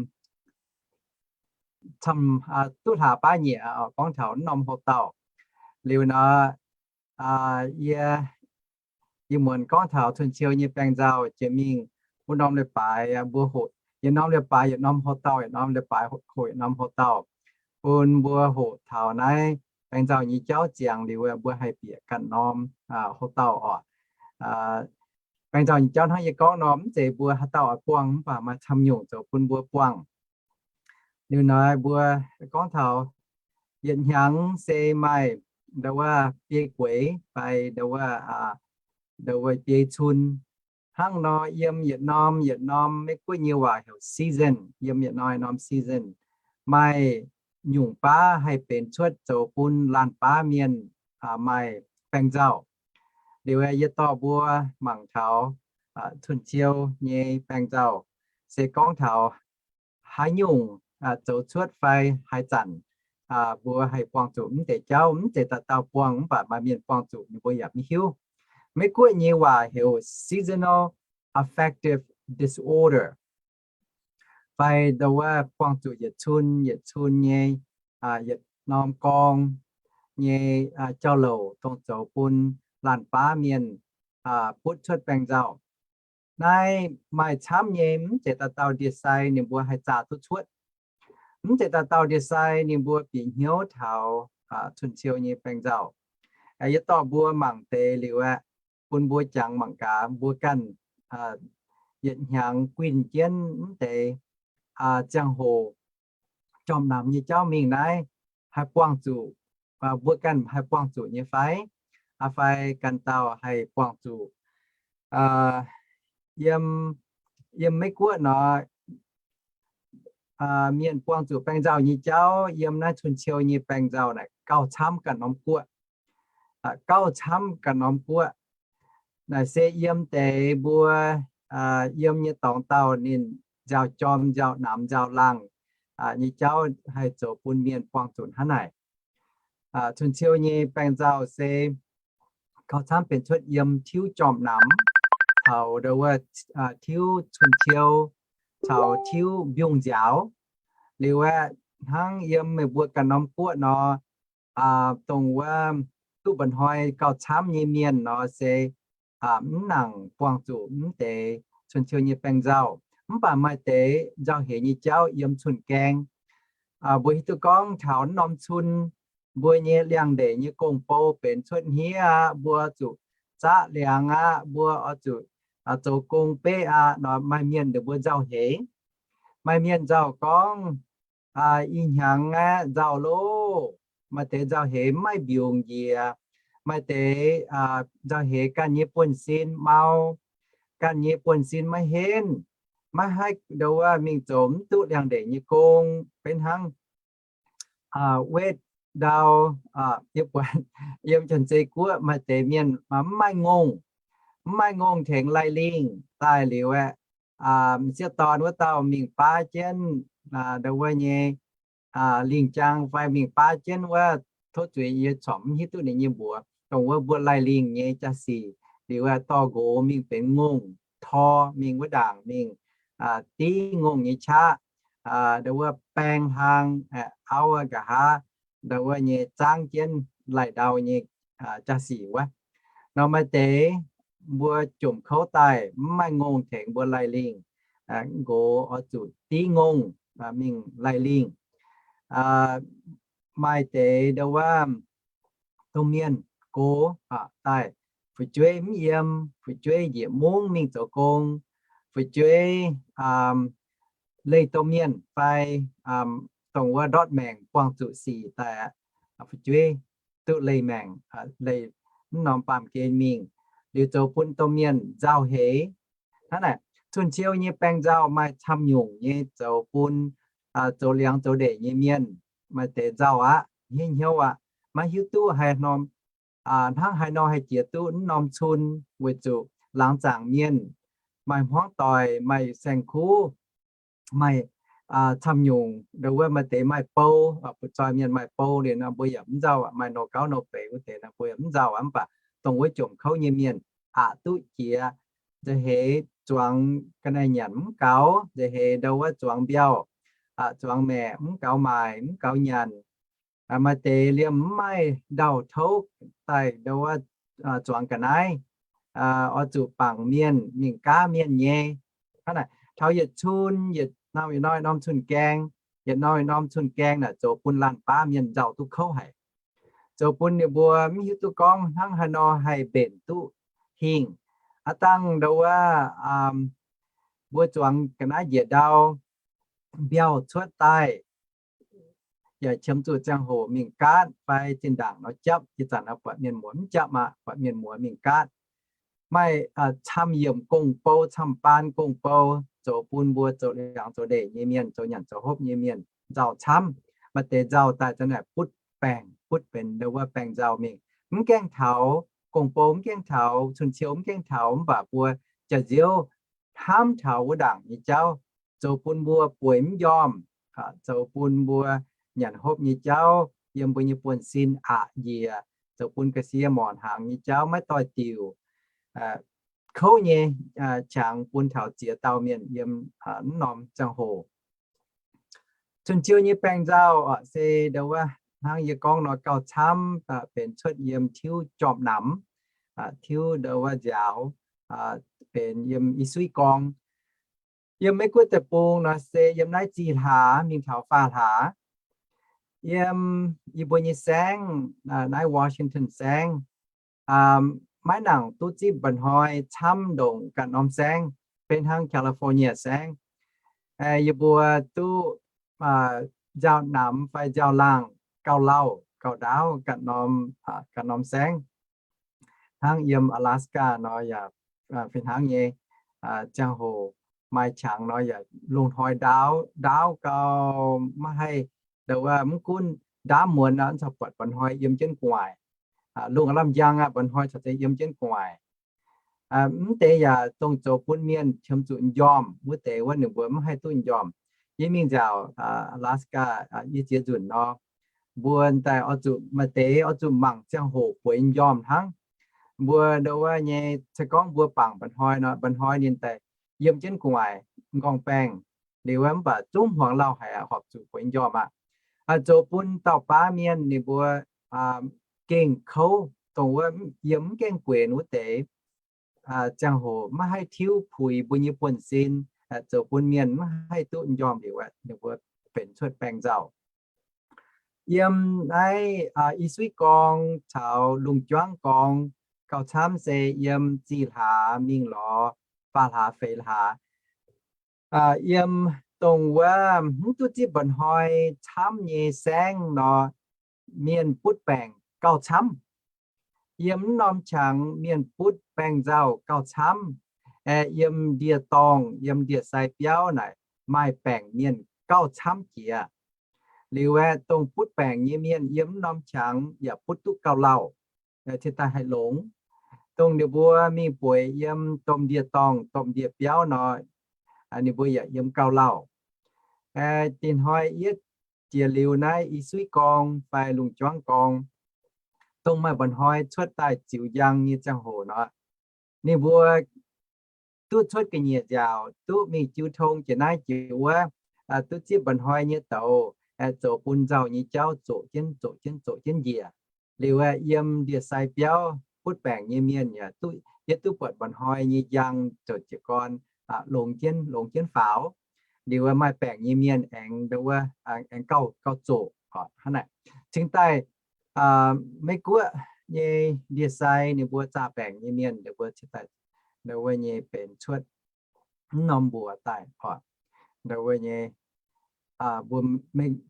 camv, duqv hlaax baav nyieqc, gorngv taux norm houx-dauh. Liuz nor, yie, yie muonz gorngv taux cun-ciou nyei baeng nzauh jiex mingh wuov norm leiz-baaix mbuo hoqc, yietc norm leiz-baaix yietc norm houx-dauh, yietc norm leiz-baaix hoqc yietc norm houx-dauh, bun mbuo hoqc taux naaiv baeng nzauh nyei jauv ziangx liuz, mbuo haih bieqc ganh norm houx-dauh oc. Baeng nzauh nyei jauv hnangv yie gorngv nor, mv zeiz mbuo haaix dauh oix buangh, mv baac maaih camv nyungc zoux bun mbuo buangh. Liuz nor mbuo gorngv taux yietc hnyangx se maaih ndau wuov biei gueix fai ndau wuov, ndau wuov biei cun. Hnangv nor yiem yietc norm yietc norm, Meiv Guoqv nyei waac heuc season, yiem yietc norm norm season, maaih nyungc baav haih benx cuotv zoux bun laanh baav mienh maaih baeng nzauh. Liuz yie dorh mbuo mangc taux cun-ciou nyei baeng nzauh se gorngv taux haaix nyungc zoux cuotv fai haaix zanc mbuo haih buangh zuqc mv deix jauv. Mv zeiz dauh dauh buangh, mv baac maaih mienh buangh zuqc, ninh mbuo yaac maiv hiuv. Meiv Guoqv nyei waac heuc seasonal affective disorder, fai ndau wuov buangh zuqc yietc cun yietc cun nyei, yietc norm gorngv nyei jauv-louc dongh zoux bun laanh baav mienh butv cuotv baeng nzauh. Naaiv maaih camv nyei, mv zeiz dauh dauh ndie-sai ninh mbuo haih zaah duqv cuotv. Mv zeiz dauh dauh ndie-sai ninh mbuo bieqc hnyouv taux cun-ciou nyei baeng nzauh. Yie dorh mbuo mangc deix liuz aeqv, bun mbuo jangx mangc gaax mbuo ganh yietc hnyangx guinh jienv mv deix ziangh hoc jorm namx nyei jauv mingh naaiv haih buangh zuqc, mbuo ganh haih buangh zuqc nyei fai? Fai ganh dauh haih buangh zuqc? Yiem, yiem Meiv Guoqv nor, mienh buangh zuqc baeng nzauh nyei jauv yiem naaiv cun-ciou nyei baeng nzauh naaic gauh camv ganh norm guoqv. Gauh camv ganh norm guoqv. Naaic se yiem deix mbuo yiem nyei dorngx dauh ninh nziaaux jorm, nziaaux namx, nziaaux laangh nyei jauv haih zoux bun mienh buangh zuqc hnangv naaic. Cun-ciou nyei baeng nzauh se gauh camv benx cuotv yiem tiuv jorm namx, taux ndau wuov tiuv cun-ciou, caux tiuv mbiungc nziaaux. Liuz aeqv, hnangv yiem meih mbuo ganh norm guoqv nor, dongh wuov duqv mba'hnoi gauh camv nyei mienh nor se mv nangc buangh zuqc mv deix cun-ciou nyei baeng nzauh. Mv baac maaih deix nzauh heix nyei jauv yiem cun-gaeng. Mbuo hiuv duqv gorngv taux norm cun, mbuo nyei liangx-ndeic nyei gong-bou benx cuotv hniev aqv, mbuo zuqc zaqv liangx aqv, mbuo oix zuqc zoux gong beqv aqv nor, maaih mienh ninh mbuo nzauh heix. Maaih mienh nzauh gorngv, ih hnyangx aeqv, nzauh loh. Maaih deix nzauh heix mv maaih mbiungc njiec. Maaih deix nzauh heix ganh nyei buonv-sin mau, ganh nyei buonv-sin maiv henv, maiv haih ndau wuov mingh zoux mv duqv liangx-ndeic nyei gong, benx hnangv wetv ndau. Yiem Janx-Zei Guoqv maaih deix mienh mv maaih ngongh, mv maaih ngongh tengx lai-lingh daaih liuz aeqv, m'sieqv dorn wuov dauh mingh baav jienv ndau wuov nyei lingh jaang fai mingh baav jienv wuov, tov zuiz yie corc mv hiuv duqv ninh nyei mbuox, dongh wuov mbuo lai-lingh nyei jaa-sic liuz aeqv, dorh nqox mingh benx ngongh, tor mingh wuov ndaangc mingh div ngongh nyei qaqv, ndau wuov baeng hlang, auv nqa'haav ndau wuov nyei zaangv jienv lai-ndau nyei jaa-sic wuov. Nor maaih deix mbuo jomc kouv daaih mv maaih ngongh tengx mbuo lai-lingh, nqox oix zuqc div ngongh mingh lai-lingh. Maaih deix ndau wuov domh mienh gox daaih fu'jueiv mv yiem, fu'jueiv njiec mungv mingh zoux gong, fu'jueiv leih domh mienh fai dongh wuov ndortv maengc buangh zuqc sic daaih, fu'jueiv duqv leih maengc, leih mv norm baamh gen mingh, liuz zoux bun domh mienh nzauh heix. Hnangv naaic, cun-ciou nyei baeng nzauh maaih camv nyungc nyei zoux bun zoux liangx zoux ndeic nyei mienh maaih deix nzauh aqv, hniev hnyouv aqv, maiv hiuv duqv haaix norm hnangv haaix nor haih jiex duqv naaiv norm cun, weic zuqc laangz zaangc mienh maaih hmuangv doic, maaih saeng-kuv, maaih camv-nyungc, ndo wuov maaih deix maaih bou, butv-zoih mienh maaih bou liuz nor, mbuo yaac mv nzauh, maaih nouh gauv nouh beiz wuov deix nor, mbuo yaac mv nzauh. Mv baac dongh wuov jomc kouv nyei mienh aqc duqv jiex, nza'heix zuangx ga'naaiv nyanc mv gaux, nza'heix ndo wuov zuangx mbiauh, zuangx maeqc mv gaux maaic, mv gaux nyanc. Maaih deix liemh mv maaih ndau-touv daaih ndo wuov zuangx ga'naaiv, oix zuqc bangc mienh mingh gaav mienh nyei. Hnangv naaic, taux yietc cun, yietc norm yietc norm cun-gaeng, yietc norm yietc norm cun-gaeng naaic zoux bun laanh baav mienh nzauh duqv kouv haic. Zoux bun ninh mbuo mv hiuv duqv gorngv hnangv haaix nor haih mbenc duqv hingh. Aav dangh ndo wuov mbuo zuangx ga'naaiv njiec ndau, mbiauh cuotv daaih, yaac qiemx zuqc ziangh hoc mingh gaatv fai zinh ndaangc nor japv, ih zanc nor buatc mienh muoz mv japv aqv, buatc mienh muoz mingh gaatv. Maaih camv-yiemc gong-bou, camv-baan gong-bou, zoux bun mbuo zoux liangx zoux ndeic nyei mienh, zoux nyanc zoux hopv nyei mienh nzauh camv. Maaih deix nzauh daaih za'naaic butv baengc, butv benx ndo wuov baengc nzauh mingh. Mv gaengh taux gong-bou, mv gaengh taux cun-ciou, mv gaengh taux, mv baac mbuo jaax-nziouv hnamv taux wuov ndaangc nyei jauv, zoux bun mbuo bueix mv njormh, zoux bun mbuo nyanc hopv nyei jauv yiem mbuo nyei buonv-sin aqc njiec, zoux bun ga'sie morc hnaangx nyei jauv maiv doix-diuc, kouv nyei qangx bun taux ziex dauh mienh yiem mv norm ziangh hoc. Cun-ciou nyei baengc nzauh se ndo wuov hnangv yie gorngv nor gauh camv benx cuotv yiem tiuv jorm-namx, tiuv ndo wuov nziaaux, benx yiem I suiv gorng. Yiem Meiv Guoqv deic-bung nor se yiem naaiv zih hlaax mingh taux faah hlaax. Yiem yie mbuo nyei saengv, naaiv Washington saengv, maiv nangc duqv zipv mba'hnoi camv ndongc ganh norm saengv, beiv hnangv California saengv. Yie mbuo duqv nziaaux-namx fai nziaaux-laangh gauh lauh gauh ndaauv ganh norm, ganh norm saengv. Hnangv yiem Alaska nor yaac fih hnangv nyei. Ziangh hoc maaih qangx nor yaac lungh hnoi ndaauv, ndaauv gauh maiv haih, ndo wuov mv gunv ndaamv muonz nor, mv caux buatc mba'hnoi yiem jienv gu'nguaaic. Lungh aav lamh njang aqv, mba'hnoi caux za'gengh yiem jienv gu'nguaaic. Mv deix yaac dongh zoux bun mienh qiemx zuqc njormh wuov deix wuov, ninh mbuo mv haih duqv njormh. Yie mingh nziaauc Alaska, yie ziex nzunc nor, mbuo daaih oix zuqc, maaih deix oix zuqc mangc ziangh hoc bueix njormh hnangv. Mbuo ndo wuov nyei, se gorngv mbuo bangc mba'hnoi nor, mba'hnoi ninh daaih yiem jienv gu'nguaaic m'nqorngv baengh liuz, mv baac zungv hmuangx lauh haic aqv, horpc zuqc bueix njormh aqv. Zoux bun dauh baav mienh ninh mbuo gengh kouv, dongh wuov yiem mv gaengh guenx wuov deix, ziangh hoc maiv haih tiuv puix mbuo nyei buonv-sin, zoux bun mienh mv haih duqv njormh liuz, ninh mbuo benx cuotv baengh nzauh. Yiem naaiv I suiv gorng caux lungh juangv gorng gauh camv se yiem zih hlaax mingh lorz faah hlaax feix hlaax. Yiem dongh wuov mv duqv zipv mba'hnoi camv nyei saengv nor, mienh butv baengc gauh camv. Yiem mv norm qangx mienh butv baengc nzauh gauh camv. Aeqv, yiem ndie-dorngh, yiem ndie-sai biauv naaic maaih baengc mienh gauh camv jiex. Liuz aeqv, dongh butv baengc nyei mienh yiem mv norm qangx yaac butv duqv gauh lauh, cingx daaih haih longx. Dongh ninh mbuo mingh bueix yiem domh ndie-dorngh, domh ndie-biauv nor, ninh mbuo yaac yiem gauh lauh. Dinh hnoi yie jiex liuz naaiv I suiv gorng fai lungh juangv gorng, dongh maaih mba'hnoi cuotv daaih ziux njang nyei ziangh hoc nor, ninh mbuo duqv cuotv ga'nyiec nziaauc, duqv mingh jiu tong jiex naaiv jiex wuov, duqv zipv mba'hnoi nyei douz, zoux bun nzauh nyei jauv zoqc jienv zoqc jienv zoqc jienv njiec. Liuz aeqv, yiem ndie-sai biauv butv baengc nyei mienh yaac duqv, yie duqv buatc mba'hnoi nyei njang zoux jiez gorn longx jienv longx jienv faaux. Liuz aeqv, maaih baengc nyei mienh aengx ndo wuov, aengx gauh gauh zoqc hnangv naaic. Cingx daaih Meiv Guoqv nyei ndie-sai ninh mbuo zaah baengc nyei mienh, ninh mbuo cingx daaih ndo wuov nyei benx cuotv mv norm mbuox daaih oc. Ndo wuov nyei,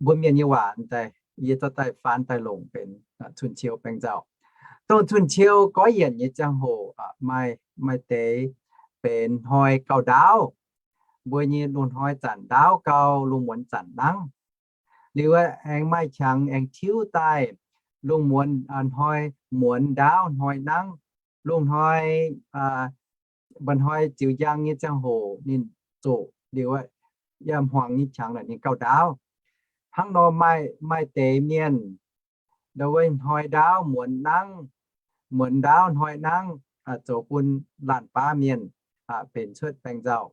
mbuo mienh nyei waac daaih, yie zorqv daaih faan daaih longc benx cun-ciou baengh nzauh. Dongh cun-ciou goiv yienc nyei ziangh hoc maaih, maaih deix benx hnoi gauh ndaauv. Mbuo nyei lungh hnoi zanc ndaauv gau, lungh muonz zanc nangv. Liuz aengx maaih qangx aengx tiuv daaih, lungh muonz hnoi muonz ndaauv hnoi nangv. Lungh hnoi, mba'hnoi ziux njang nyei ziangh hoc ninh zoqc liuz, yiem hmuangx nyei qangx naaic ninh gauh ndaauv. Hnangv nor maaih, maaih deix mienh, ndau wuov hnoi ndaauv muonz nangv, muonz ndaauv hnoi nangv, zoux bun laanh baav mienh benx cuotv baengh nzauh.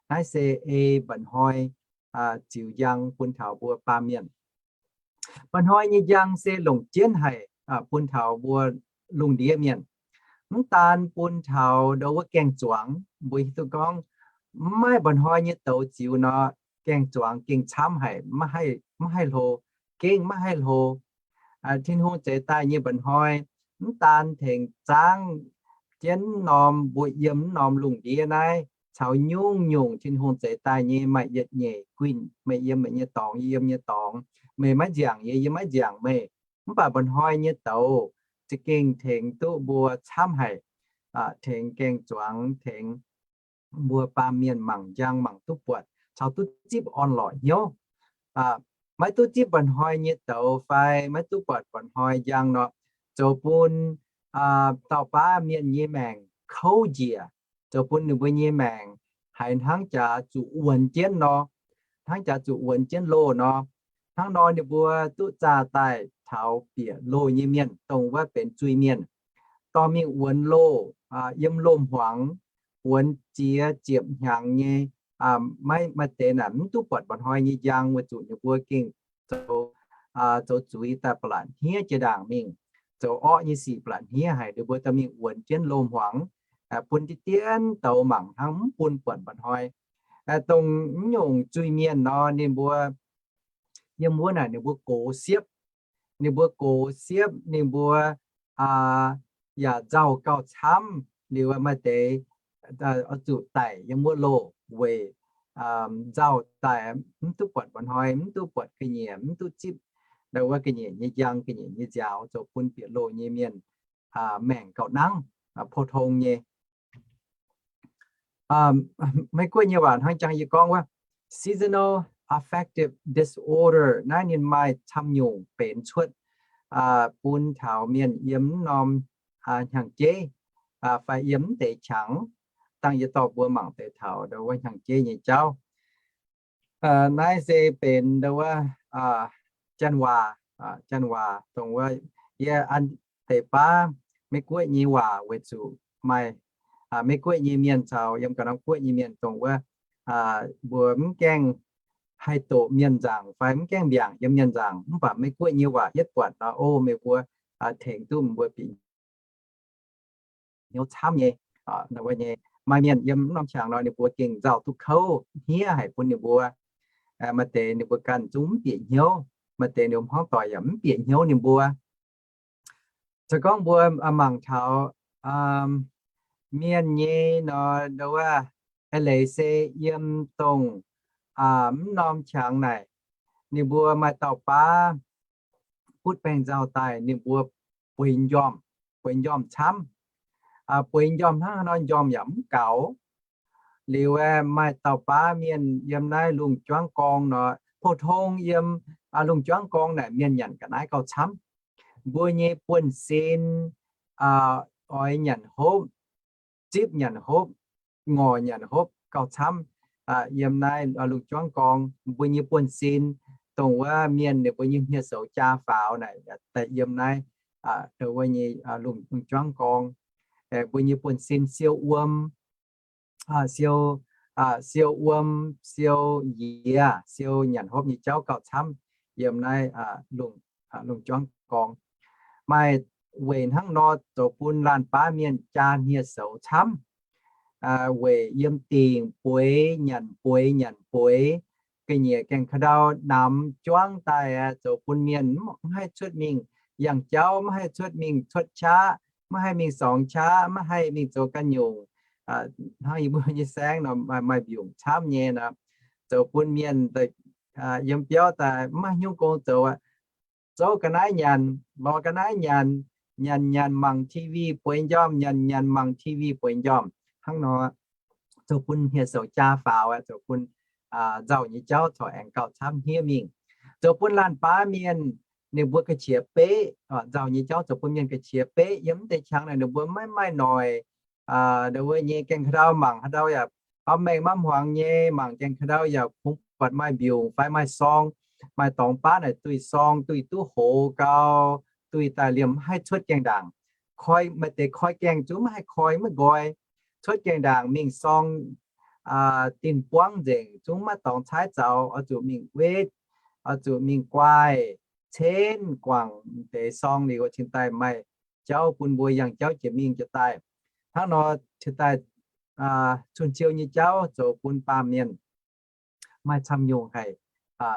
Naaiv se ei mba'hnoi ziux njang bun taux mbuo baamh mienh. Mba'hnoi nyei njang se longc jienv haic bun taux mbuo lungh ndiev mienh. Mv daan bun taux ndau wuov gaeng-zuangx, mbuo hiuv duqv gorngv mv maaih mba'hnoi nyei douz ziux nor, gaeng-zuangx gengh camv haic, maiv haih hlo, gengh maiv haih hlo. Tin-Hungh zeix daaih nyei mba'hnoi mv daan tengx zaangv jienv norm mbuo yiem norm lungh ndiev naaiv caux nyungc-nyungc Tin-Hungh zeix daaih nyei, maaih yietc nyeic guinh, meih yiem meih nyei dorngx, yie yiem nyei dorngx, meih maiv nziangc yie, yie maiv nziangc meih. Mv baac mba'hnoi nyei douz za'gengh tengx duqv mbuo camv haic, tengx gaeng-zuangx, tengx mbuo baamh mienh mangc njang, mangc duqv buatc, caux duqv zipv orn-lorqc hnyouv. Maiv duqv zipv mba'hnoi nyei douz fai maiv duqv buatc mba'hnoi njang nor, zoux bun dauh baav mienh nyei maengc kouv njiec, zoux bun ninh mbuo nyei maengc haiz hnangv jaax zuqc wuonx jienv nor, hnangv jaax zuqc wuonx jienv loh nor. Hnangv nor ninh mbuo duqv zaah daaih taux bieqc loh nyei mienh, dongh wuov benx zuiz-mienh, dorh mingh wuonx loh, yiem loh hmuangx, wuonx ziex ziepc hnyangx nyei, maiv, maaih deix naaic mv duqv buatc mba'hnoi nyei njang, weic zuqc ninh mbuo gengh zoux, zoux zuiz daaih ba'laqc hniev jiex ndaangc mingh, zoux orqv nyei sic ba'laqc hniev haic, ninh mbuo dorh mingh wuonx jienv loh hmuangx, bun diqv dien douz mangc hnangv mv bun buatc mba'hnoi. Dongh mv nyungc zuiz-mienh nor, ninh mbuo yiem wuov naaic ninh mbuo gox siepv, ninh mbuo gox siepv, ninh mbuo yaac nzauh gauh camv liuz, maaih deix oix zuqc daic yiem wuov loh weic nzauh daaih mv duqv buatc mba'hnoi, mv duqv buatc ga'nyiec, mv duqv zipv ndau wuov ga'nyiec nyei njang, ga'nyiec nyei nziaaux, zoux bun bieqc loh nyei mienh maengc gauh nangv, pou-tong nyei. Meiv Guoqv nyei waac hnangv jangx yie gorngv wuov, seasonal affective disorder naaiv ninh maaih camv nyungc benx cuotv bun taux mienh yiem mv norm hnyangx-jeiv fai yiem mv deix qangx. Dangh yie dorh mbuo mangc deix taux ndau wuov hnyangx-jeiv nyei jauv. Naaiv se benx ndau wuov janx waac, janx waac dongh wuov yie an deix baav Meiv Guoqv nyei waac weic zuqc maaih Meiv Guoqv nyei mienh caux yiem Ga'ndamv Guoqv nyei mienh dongh wuov mbuo mv gaengh haih doqc mienh nzaangc fai mv gaengh mbiaangc yiem mienh nzaangc, mv baac Meiv Guoqv nyei waac yietv buatc nor, o, meih mbuo tengx duqv mbuo bieqc hnyouv camv nyei. Maaih mienh yiem mv norm qangx nor, ninh mbuo gengh nzauh duqv kouv hniev haic bun ninh mbuo. Maaih deix ninh mbuo ganh zungv mv bieqc hnyouv, maaih deix ninh mbuo hmuangv doic yaac mv bieqc hnyouv ninh mbuo. Se gorngv mbuo mangc taux mienh nyei nor, ndau wuov eix leiz se yiem dongh mv norm qangx naaic, ninh mbuo maaih dauh baav butv baengh nzauh daaih, ninh mbuo bueix njormh, bueix njormh camv. Bueix njormh hnangv haaix nor njormh yaac mv gaux. Liuz maaih dauh baav mienh yiem naaiv lungh juangv gorngv nor, pou-tong yiem lungh juangv gorngv naaic mienh nyanc ga'naaiv gauh camv. Mbuo nyei buonv-sin oix nyanc hopv, zipv nyanc hopv, ngorc nyanc hopv gauh camv. Yiem naaiv lungh juangv gorngv mbuo nyei buonv-sin, dongh wuov mienh ninh mbuo nyei hniev-soux jaa faaux naaic, daaih yiem naaiv ndau wuov nyei lungh juangv gorngv. Mbuo nyei buonv-sin siou wuom, siou, siou wuom, siou yiex, siou nyanc hopv nyei jauv gauh camv yiem naaiv lungh juangv gorngv. Maaih weic hnangv nor zoux bun laanh baav mienh jaa hniev-soux camv. Weic yiem dingc bueix nyanc bueix nyanc bueix, ga'nyiec gaengh ka'ndau namx juangv daaih zoux bun mienh mv haih cuotv mingh yangh jauv, mv haih cuotv mingh cuotv qaqv, mv haih mingh sorngx qaqv, mv haih mingh zoux ganh nyungc. Hnangv yie mbuo nyei saengv nor maaih mbiungc camv nyei nor, zoux bun mienh yiem biauv daaih mv maaih hnyouv gong zoux aqv. Zoux ga'naaiv nyanc, lorz ga'naaiv nyanc, nyanc nyanc mangc TV bueix njormh, nyanc nyanc mangc TV bueix njormh. Hnangv nor zoux bun hniev-soux jaa faaux aqv, zoux bun nzauh nyei jauv corc aengx gauh camv hniev mingh. Zoux bun laanh baav mienh ninh mbuo ga'qiex beqv, nzauh nyei jauv zoux bun mienh ga'qiex beqv. Yiem mv deix qangx naaic ninh mbuo maiv maaih noic, ndau wuov nyei gaengh ka'ndau mangc haaix ndau yaac baamh mengh maiv hmuangx nyei, mangc gaengh ka'ndau yaac kungx buatc maaih mbiungc fai maaih sorng, maaih dorngx baav naaic duih sorng, duih duqv hoz gau, duih daaih liemh mv haih cuotv gaengh ndaangc. Koi, maaih deix koi gaengh zungv maiv haih koi maiv nqoi. Cuotv gaengh ndaangc mingh sorng, dinh buangv nzengc zungv maiv dorngx caaiv zaux, oix zuqc mingh wetv, oix zuqc mingh guaih, cenv guangc deix sorng liuz cingx daaih maaih jauv bun mbuo yangh jauv jiex mingh jiex daaih. Hnangv nor cingx daaih cun-ciou nyei jauv zoux bun baamh mienh maaih camv nyungc haic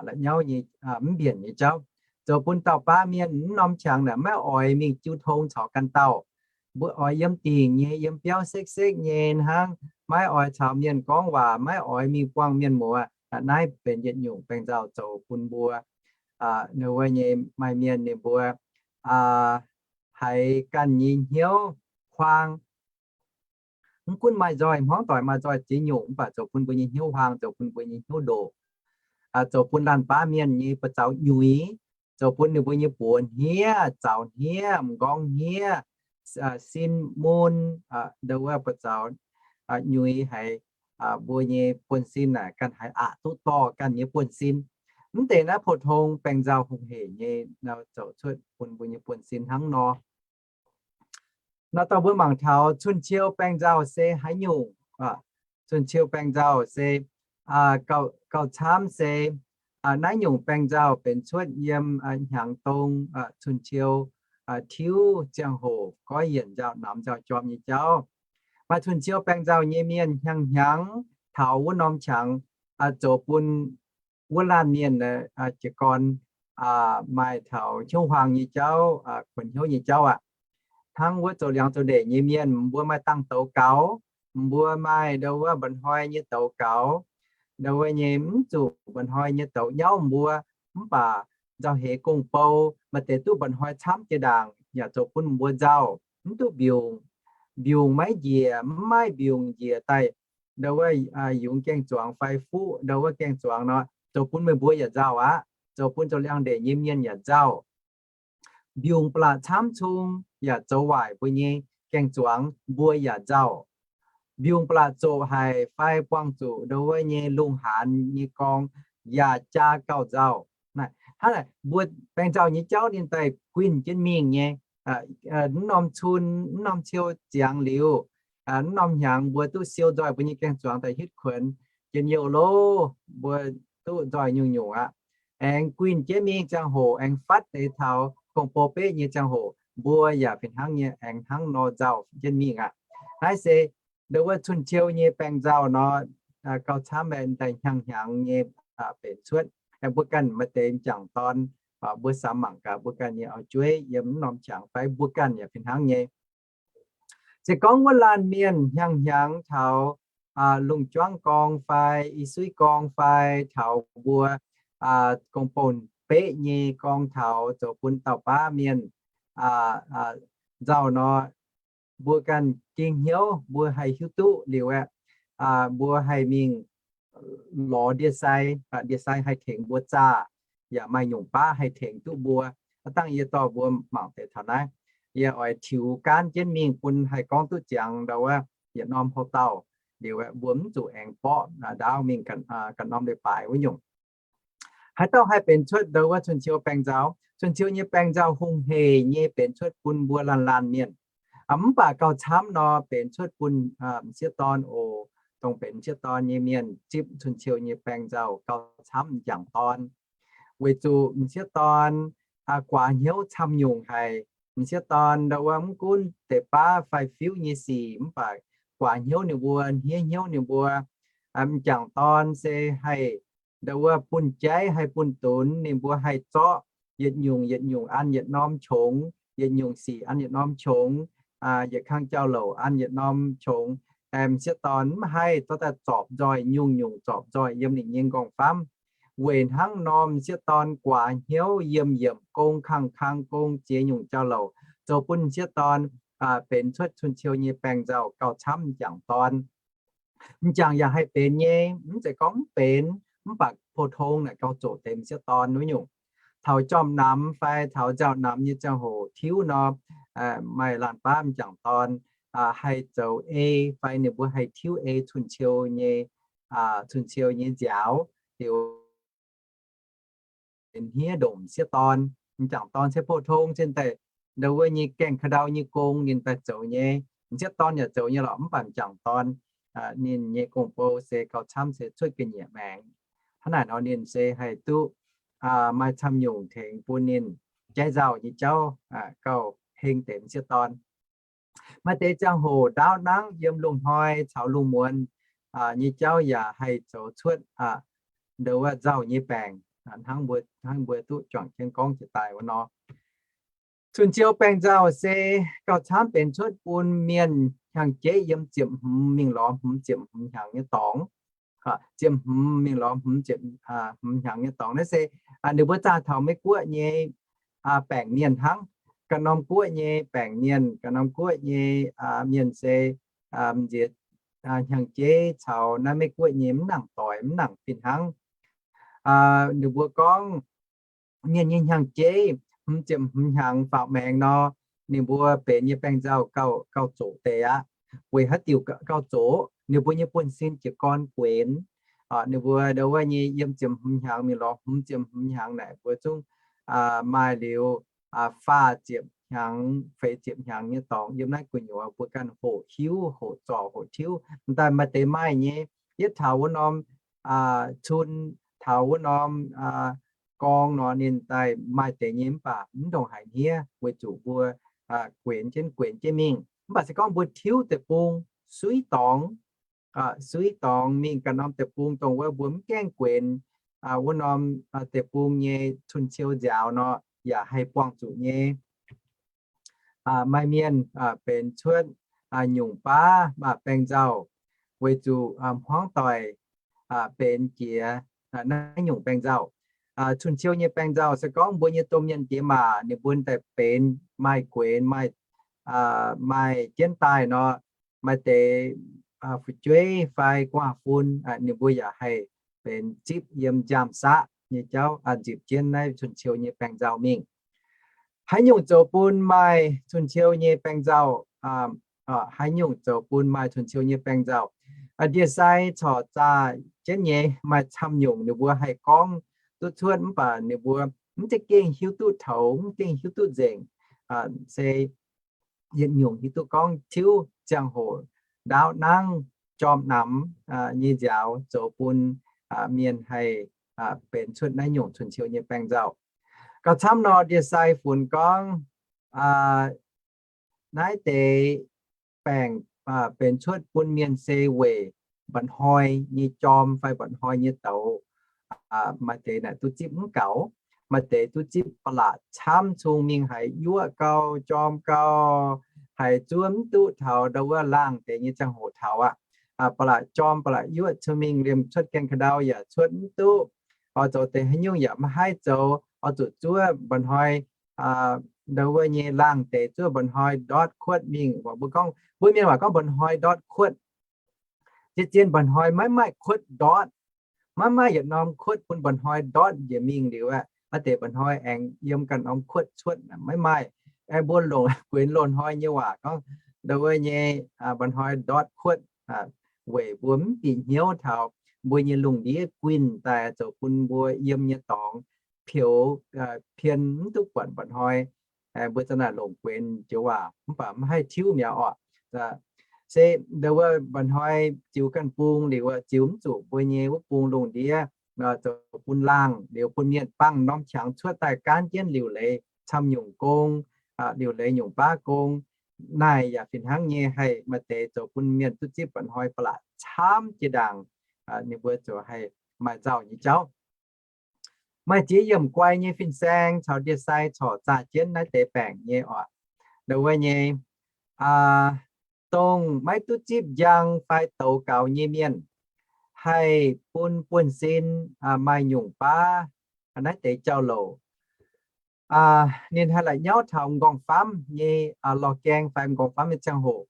la'nyauv nyei, mv mbienc nyei jauv. Zoux bun dauh baav mienh mv norm qangx naaic maiv oix mingh jiu tong caux ganh dauh. Mbuo oix yiem dingc nyei, yiem biauv sekv-sekv nyei hnangv, maiv oix caux mienh gorngv waac, maiv oix mingh buangh mienh muoz. Naaiv benx yietc nyungc baengh nzauh zoux bun mbuo, wuov nyei maaih mienh ninh mbuo haiz ganh nyei hnyouv huaang. Mv gunv maaih nzoih hmuangv doic, maaih nzoih ziex nyungc, mv baac zoux bun mbuo nyei hnyouv huaang, zoux bun mbuo nyei hnyouv ndoqc, zoux bun laanh baav mienh nyei buoz-zaux nyuiz, zoux bun ninh mbuo nyei buoz hniev, zaux hniev, m'nqorngv hniev, sin mun, ndau wuov buoz-zaux nyuiz haiz mbuo nyei buonv-sin naaic ganh haiz aqc duqv dorh ganh nyei buonv-sin. Mv deix naaiv pou-tong baengh nzauh hungh heic nyei zoux cuotv bun mbuo nyei buonv-sin hnangv nor. Nor dorh mbuo mangc taux cun-ciou baengh nzauh se haaix nyungc. Cun-ciou baengh nzauh se gauh camv se naaiv nyungc baengh nzauh benx cuotv yiem hnyangx dong cun-ciou tiuv ziangh hoc goiv yienc nzauh namx nzauh jorm nyei jauv. Maaih cun-ciou baengh nzauh nyei mienh hnyangx-hnyangx taux wuov norm qangx zoux bun wuov laanh mienh jiez gorn maaih taux hnyouv huaang nyei jauv, kuonx hnyouv nyei jauv aqv. Hnangv wuov zoux liangx zoux ndeic nyei mienh, mbuo maaih dangh douz gaux, mbuo maaih ndau wuov mba'hnoi nyei douz gaux, ndau wuov nyei mv zuqc mba'hnoi nyei douz nyauv mbuo, mv baac nzauh heix gong-bou, maaih deix duqv mba'hnoi camv jiex ndaangc yaac zoux bun mbuo nzauh, mv duqv mbiungc, mbiungc maiv njiec, mv maaih mbiungc njiec daaih ndau wuov yungz gaeng-zuangx fai fuqv ndau wuov gaeng-zuangx nor, zoux bun meih mbuo yaac nzauh aqv, zoux bun zoux liangx ndeic nyei mienh yaac nzauh. Mbiungc ba'laqc camv cung yaac zoux waaic mbuo nyei gaeng-zuangx, mbuo yaac nzauh. Mbiungc ba'laqc zoqc haic fai buangh zuqc ndau wuov nyei lungh haanz nyei gorngv yaac jaa gauh nzauh. Hnangv naaic mbuo baengh nzauh nyei jauv ninh daaih guinh jienv mingh nyei. Mv norm cun, mv norm ciou ziangx liuz, mv norm hnyangx mbuo duqv siou nzoih mbuo nyei gaeng-zuangx daaih hitv kuonx njien-youh loh, mbuo duqv nzoih nyungc-nyungc aqv. Aengx guinh jienv mingh ziangh hoc aengx fatv deix taux gong-bou beqv nyei ziangh hoc, mbuo yaac fih hnangv nyei aengx hnangv nor nzauh jienv mingh aqv. Naaiv se ndau wuov cun-ciou nyei baengh nzauh nor, gauh camv daaih hnyangx-hnyangx nyei benx cuotv. Aengx mbuo ganh maaih deix m'jangc dorn, mbuo samx mangc gaax mbuo ganh nyei auv-jueiv yiem mv norm qangx fai mbuo ganh yaac fih hnangv nyei. Se gorngv wuov laanh mienh hnyangx-hnyangx taux lungh juangv gorngv fai i suiv gorngv fai taux mbuo gong-bou beqv nyei gorngv taux zoux bun dauh baav mienh nzauh nor, mbuo ganh ging hnyouv mbuo haih hiuv duqv liuz aeqv, mbuo haih mingh lorz ndie-sai, ndie-sai haih tengx mbuo zaah, yaac maaih nyungc baav haih tengx duqv mbuo. Aav dangh yie dorh mbuo mangc deix taux naaiv, yie oix tiux gaanv jienv mingh bun haih gorngv duqv ziangx ndau wuov yietc norm houv dauh liuz aeqv, mbuo mv zuqc aengx mborqv ndaauv mingh ganh norm leiz-baaix wuov nyungc. Haaix dauh haih benx cuotv ndau wuov cun-ciou baengh nzauh? Cun-ciou nyei baengh nzauh hungh heic nyei benx cuotv bun mbuo laanh laanh mienh. Mv baac gauh camv nor benx cuotv bun m'sieqv dorn oc. Dongh benx m'sieqv dorn nyei mienh zipv cun-ciou nyei baengh nzauh gauh camv m'jangc dorn. Weic zuqc m'sieqv dorn guaax hnyouv camv nyungc haic. M'sieqv dorn ndau wuov mv gunv deix baav fai fiuv nyei sic mv baac guaax hnyouv ninh mbuo, hniev hnyouv ninh mbuo. M'jangc dorn se haih ndau wuov bunh jaiv haih bunh dunx, ninh mbuo haih zorqv yietc nyungc yietc nyungc an yietc norm qongx, yietc nyungc sic an yietc norm qongx, yietc kang jauv-louc an yietc norm qongx. M'sieqv dorn mv haih, zorqv daaih zorpc nzoih nyungc-nyungc zorpc nzoih yiem ninh nyei nqorngv-famv. Weic hnangv nor m'sieqv dorn guaax hnyouv yiem yiemc gong, kangh kang gong, ziex nyungc jauv-louc, zoux bun m'sieqv dorn benx cuotv cun-ciou nyei baengh nzauh gauh camv m'jangc dorn. M'jangc yaac haih benx nyei, mv zeiz gorngv mv benx, mv baac pou-tong naaic gauh zoqc deix m'sieqv dorn wuov nyungc. taux jorm-namx fai taux nziaaux-namx nyei ziangh hoc tiuv nor, maaih laanh baav m'jangc dorn haih zoux ei fai ninh mbuo haih tiuv ei cun-ciou nyei, cun-ciou nyei nziaaux, liuz benx hniev ndongc m'sieqv dorn. M'jangc dorn se pou-tong cin daaih, ndau wuov nyei gaengh ka'ndau nyei gong ninh daaih zoux nyei. M'sieqv dorn yaac zoux nyei lorqc, mv baac m'jangc dorn ninh nyei gong-bou se gauh camv se cuotv ga'nyiec maengx. Hnangv naaic nor ninh se haih duqv maaih camv nyungc tengx bun ninh jaiv nzauh nyei jauv gauh heng deix m'sieqv dorn. Maaih deix ziangh hoc ndaauv nangv yiem lungh hnoi caux lungh muonz nyei jauv yaac haih zoux cuotv ndau wuov nzauh nyei baengc, hnangv mbuo, hnangv mbuo duqv juangc jienv gorngv jiex daaih wuov nor. Cun-ciou baengh nzauh se gauh camv benx cuotv bun mienh hnyangx-jeiv yiem ziepc hmz mingh lorz hmz ziepc hmz hnyangx nyei dorngx. Ziepc hmz mingh lorz hmz ziepc hmz hnyangx nyei dorngx naaiv se ninh mbuo zaah taux Meiv-Guoqv nyei baengc mienh hnangv. Ganh norm guoqv nyei baengc mienh, ganh norm guoqv nyei mienh se nziex hnyangx-jeiv caux naaiv Meiv-Guoqv nyei mv nangc doix, mv nangc fih hnangv. Ninh mbuo gorngv mienh nyei hnyangx-jeiv hmz ziepc hmz hnyangx faaux maengx nor, ninh mbuo benx nyei baengh nzauh gauh zoqc deix aqv. Weic haaix diuc gauh zoqc? Ninh mbuo nyei buonv-sin jiez gorn guenx. Ninh mbuo ndau wuov nyei yiem ziepc hmz hnyangx mingh lorz hmz ziepc hmz hnyangx naaic mbuo zungv maaih liuz faah ziepc hnyangx, feix ziepc hnyangx nyei dorngx. Yiem naaiv gu'nyuoz mbuo ganh hoqc hiuv, hoqc zorc, hoqc tiuv. M'daaih maaih deix maaih nyei, yietv taux wuov norm cun, taux wuov norm gorngv nor ninh daaih maaih deix nyei, mv baac mv ndongc haaix hniev, weic zuqc mbuo guenx jienv guenx jienv mingh. Mv baac se gorngv mbuo tiuv deic-bung, suiv dorngx, suiv dorngx mingh ganh norm deic-bung dongh wuov mbuo mv gaengh guenx wuov norm deic-bung nyei cun-ciou nziaaux nor, yaac haih buangh zuqc nyei. Maaih mienh benx cuotv nyungc baav baengh nzauh, weic zuqc hmuangv doic benx jiex naaiv nyungc baengh nzauh. Cun-ciou nyei baengh nzauh se gorngv mbuo nyei domh mienh diex maac ninh mbuo daaih benx maaih guenx, maaih, maaih jienv daaih nor, maaih deix fu'jueiv fai gu'nguaaz-fun ninh mbuo yaac haih benx zipv yiem nziaamv-saqv nyei jauv nzipc jienv naaiv cun-ciou nyei baengh nzauh mingh. Haaix nyungc zoux bun maaih cun-ciou nyei baengh nzauh? Haaix nyungc zoux bun maaih cun-ciou nyei baengh nzauh? Ndie-sai corc zaah jienv nyei maaih camv nyungc ninh mbuo haih gorngv duqv cuotv, mv baac ninh mbuo mv za'gengh hiuv duqv toux, mv za'gengh hiuv duqv nzengc. Se yietc nyungc hiuv duqv gorngv tiuv ziangh hoc ndaauv nangv jorm namx nyei nziaaux zoux bun mienh haih benx cuotv naaiv nyungc cun-ciou nyei baengh nzauh. Gauh camv nor, ndie-sai funx gorngv naaiv deix baengc benx cuotv bun mienh se weic mba'hnoi nyei jorm fai mba'hnoi nyei douz. Maaih deix naaic duqv zipv mv gaux, maaih deix duqv zipv ba'laqc camv, cung mingh haiz yuoqv gau, jorm gau, haiz zuov mv duqv taux ndau wuov laangh deix nyei ziangh hoc taux aqv. Ba'laqc jorm ba'laqc yuoqv, cung mingh liemh cuotv gaengh ka'ndau yaac cuotv mv duqv. Oix zoux deix haaix nyungc yaac maiv haih zoux, oix zuqc zuov mba'hnoi ndau wuov nyei laangh deix, zuov mba'hnoi ndortv kuotv mingh. Mbuo gorngv, mbuo mienh waac gorngv mba'hnoi ndortv kuotv. Zien-zien mba'hnoi maiv maaih kuotv ndortv. Maiv maaih yietc norm kuotv bun mba'hnoi ndortv njiec mingh liuz aqv, naaiv deix mba'hnoi aengx yiem ganh norm kuotv cuotv, maiv maaih. Aengx mbuo longc guenx loz-hnoi nyei waac gorngv, ndau wuov nyei mba'hnoi ndortv kuotv, weic mbuo mv bieqc hnyouv taux mbuo nyei lungh ndiev guinh daaih zoux bun mbuo yiem nyei dorngx pieux, pien mv duqv buatc mba'hnoi. Mbuo za'naaic longc guenx joux waac mv baac mv haih tiuv mi'aqv oc. Se ndau wuov mba'hnoi ziux ganh bung liuz, ziux mv zuqc mbuo nyei wuov bung lungh ndiev, zoux bun laangh liuz bun mienh bangh norm qangx cuotv daaih gaanv jienv liuc leiz camv nyungc gong, liuc leiz nyungc baav gong. Naaic yaac fih hnangv nyei haih maaih deix zoux bun mienh duqv zipv mba'hnoi ba'laqc camv jiex ndaangc. Ninh mbuo ziouc haih maaih nzauh nyei jauv. Maaih ziex yiemc guai nyei fin-saeng caux ndie-sai corc zaah jienv naaiv deix baengc nyei oc. Ndau wuov nyei, dongh maiv duqv zipv njang fai douz gaux nyei mienh, haih bun buonv-sin maaih nyungc baav naaiv deix jauv-louc. Ninh haih la'nyauv taux m'nqorngv-famv nyei lorh gaeng fai m'nqorngv-famv nyei ziangh hoc.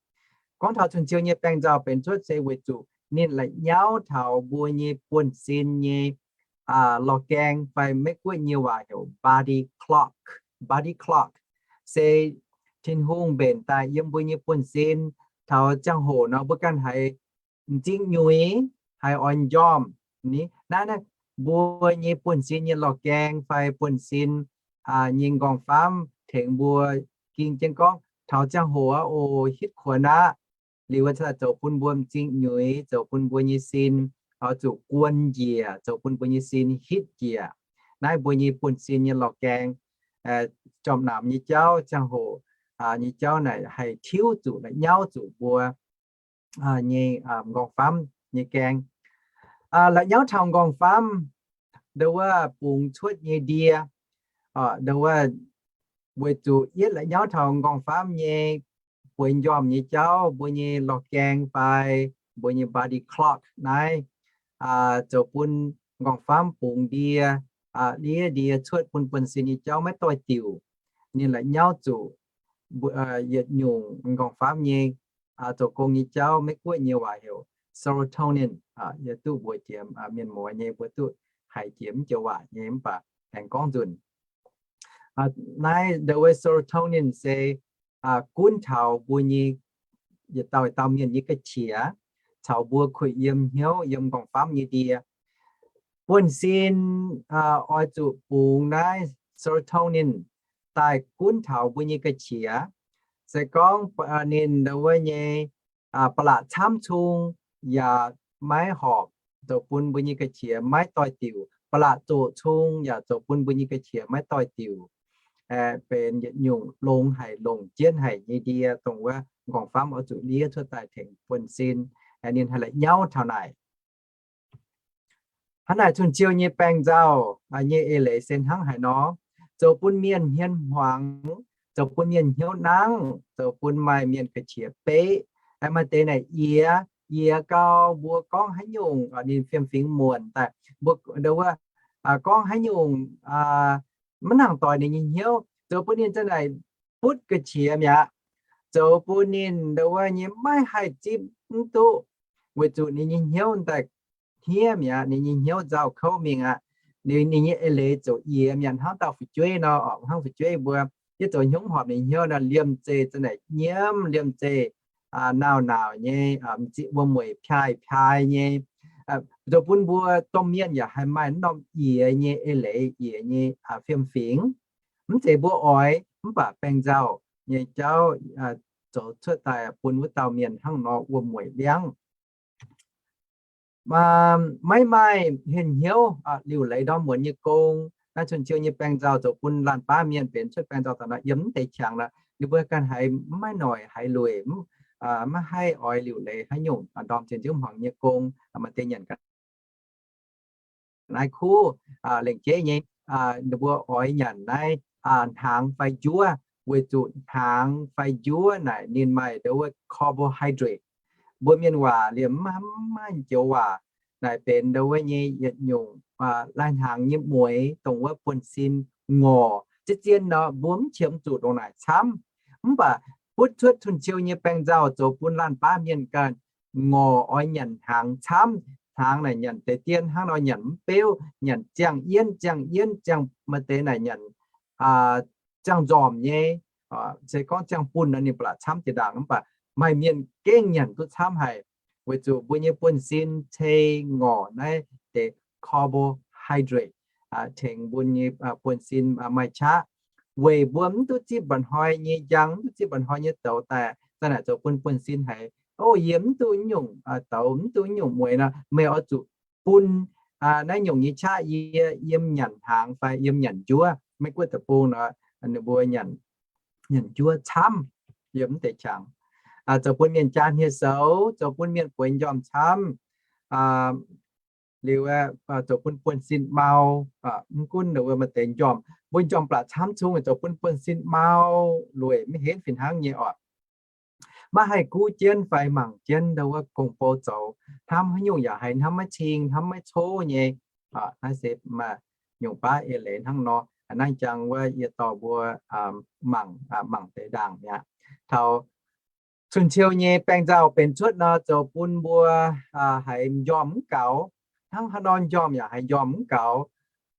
Gorngv taux cun-ciou nyei baengh nzauh benx cuotv se weic zuqc ninh la'nyauv taux mbuo nyei buonv-sin nyei lorh gaeng fai Meiv-Guoqv nyei waac heuc body clock. Body clock se Tin-Hungh mbenc daaih yiem mbuo nyei buonv-sin. Taux ziangh hoc nor mbuo ganh haiz m'zing nyuix, haiz oix njormh. Naaiv, naaiv mbuo nyei buonv-sin nyei lorh gaeng fai buonv-sin nyei nqorngv-famv tengx mbuo ging jienv gorngv taux ziangh hoc aqv oc, hitv kuonx aqv. Liuz wuov zoux bun mbuo m'zing nyuix, zoux bun mbuo nyei sin oix zuqc guon njiec, zoux bun mbuo nyei sin hitv njiec. Naaiv mbuo nyei buonv-sin nyei lorh gaeng, jorm-naamx nyei jauv, ziangh hoc nyei jauv naaic haih tiuv zuqc, la'nyauv zuqc mbuo nyei nqorngv-famv nyei gaeng. La'nyauv taux nqorngv-famv, ndo wuov bungx cuotv nyei ndie, ndo wuov weic zuqc yietv la'nyauv taux nqorngv-famv nyei bueix njormh nyei jauv, mbuo nyei lorh gaeng fai mbuo nyei body clock naaiv zoux bun nqorngv-famv bungx ndie, liev ndie cuotv bun buonv-sin nyei jauv maiv doix-diuc. Ninh la'nyauv zuqc yietc nyungc nqorngv-famv nyei zoux gong nyei jauv, Meiv-Guoqv nyei waac heuc serotonin. Yie duqv mbuox jiex mienh muoz nyei, mbuo duqv haiz jiex mv joux waac nyei, mv baac aengx gorngv nzunc. Naaiv ndo wuov serotonin se gunv taux mbuo nyei yietc dauh dauh mienh nyei ga'qiex caux mbuo kuh yiem hnyouv yiem nqorngv-famv nyei ndie. Buonv-sin oix zuqc bungx naaiv serotonin daaih gunv taux mbuo nyei ga'qiex. Se gorngv ninh ndo wuov nyei ba'laqc camv cung yaac maiv horpc, zoux bun mbuo nyei ga'qiex maiv doix-diuc. Ba'laqc zoqc cung yaac zoux bun mbuo nyei ga'qiex maiv doix-diuc. Benx yietc nyungc longx haic, longc jienv haic nyei ndie, dongh wuov nqorngv-famv oix zuqc liev cuotv daaih tengx buonv-sin, ninh haih la'nyauv taux naaic. Hnangv naaic cun-ciou nyei baeng nzauh nyei eix leiz se hnangv haaix nor, zoux bun mienh hmien hmuangx, zoux bun mienh hnyouv nangv, zoux bun maaih mienh ga'qiex beiv. Maaih deix naaic yie, yie gau mbuo gorngv haaix nyungc ninh fiem-fingx muonc daaih, mbuo ndo wuov gorngv haaix nyungc maiv nangc doic ninh nyei hnyouv, zoux bun ninh za'naaic butv ga'qiex mi'aqv, zoux bun ninh ndo wuov nyei maiv haih zipv mv duqv, weic zuqc ninh nyei hnyouv daaih hniev mi'aqv, ninh nyei hnyouv nzauh kouv mingh aqv. Ninh nyei eix leiz ziouc yie mi'aqv, hnangv dauh fu'jueiv nor, hnangv fu'jueiv mbuo yietv zoux hnyouv horpc ninh hnyouv nor, liemh zeih za'naaic nyiemv, liemh zeih naauh naauc nyei, m'zing wuom-mueic piaaih piaaih nyei, zoux bun mbuo domh mienh yaac haih maaih norm yie nyei eix leiz, yie nyei fiem-fingx. Mv zeiz mbuo oix, mv baac baeng nzauh nyei jauv zoux cuotv daaih bun wuov dauh mienh hnangv nor wuom-mueic liangv. Maiv maaih henh hnyouv liuc leiz ndorm muonz nyei gong. Naaiv cun-ciou nyei baeng nzauh zoux bun laanh baav mienh benx cuotv baeng nzauh daaih nor, yiem mv deix qangx nor, ninh mbuo ganh haiz maiv noic haiz lueic, maiv haih oix liuc leiz haaix nyungc ndorm cien-ziouv hmuangx nyei gong. Maaih deix nyanc ga'naaiv kuv, lengc jeiv nyei, ninh mbuo oix nyanc naaiv hnaangx fai njuov, weic zuqc hnaangx fai njuov naaic ninh maaih ndo wuov carbohydrate. Mbuo mienh waac liemh maiv maaih joux waac naaic benx ndo wuov nyei yietc nyungc lai hnaangx nyei mueix, dongh wuov buonv-sin ngorc. Zien-zien nor mbuo mv qiemx zuqc ndongc naaic camv. Mv baac butv cuotv cun-ciou nyei baeng nzauh zoux bun laanh baav mienh ganh ngorc oix nyanc hnaangx camv. Hnaangx naaic nyanc deix dien hnangv nor nyanc mv beuv, nyanc ziangh yienv, ziangh yienv, ziangh maaih deix naaic nyanc ziangh nzormc nyei. Se gorngv ziangh bunh nor ninh ba'laqc camv jiex ndaangc, mv baac maaih mienh gengh nyanc duqv camv haic, weic zuqc mbuo nyei buonv-sin cei ngorc naaiv deix carbohydrate tengx mbuo nyei buonv-sin maaih qaqv. Weic mbuo mv duqv zipv mba'hnoi nyei njang, mv duqv zipv mba'hnoi nyei douz daaih, za'naaic zoux bun buonv-sin haiz, o, yie mv duqv nyungc douz, mv duqv nyungc mueix nor, meih oix zuqc bun naaiv nyungc nyei qaqv yie yiem nyanc hnaangx fai yiem nyanc njuov. Maiv gunv deic-bung nor, ninh mbuo nyanc njuov camv yiem mv deix qangx, zoux bun mienh jaa hniev-soux, zoux bun mienh bueix njormh camv, liuz zoux bun buonv-sin mau. Mv gunv maaih deix njormh, mbuo njormh ba'laqc camv cung, zoux bun buonv-sin mau, lueic maiv henv fih hnangv nyei oc. Maiv haih guv jienv fai mangc jienv ndo wuov gong-bou zoux, hnamv haaix nyungc yaac haiz hnamv maiv cing, hnamv maiv cov nyei. Naaiv se maaih nyungc baav eix leiz hnangv nor. Naaiv jangx wuov yie dorh mbuo mangc, mangc deix ndaangc mi'aqv. Taux cun-ciou nyei baeng nzauh benx cuotv nor, zoux bun mbuo haiz m'njormh mv gaux, hnangv haaix nor njormh yaac haih njormh mv gaux.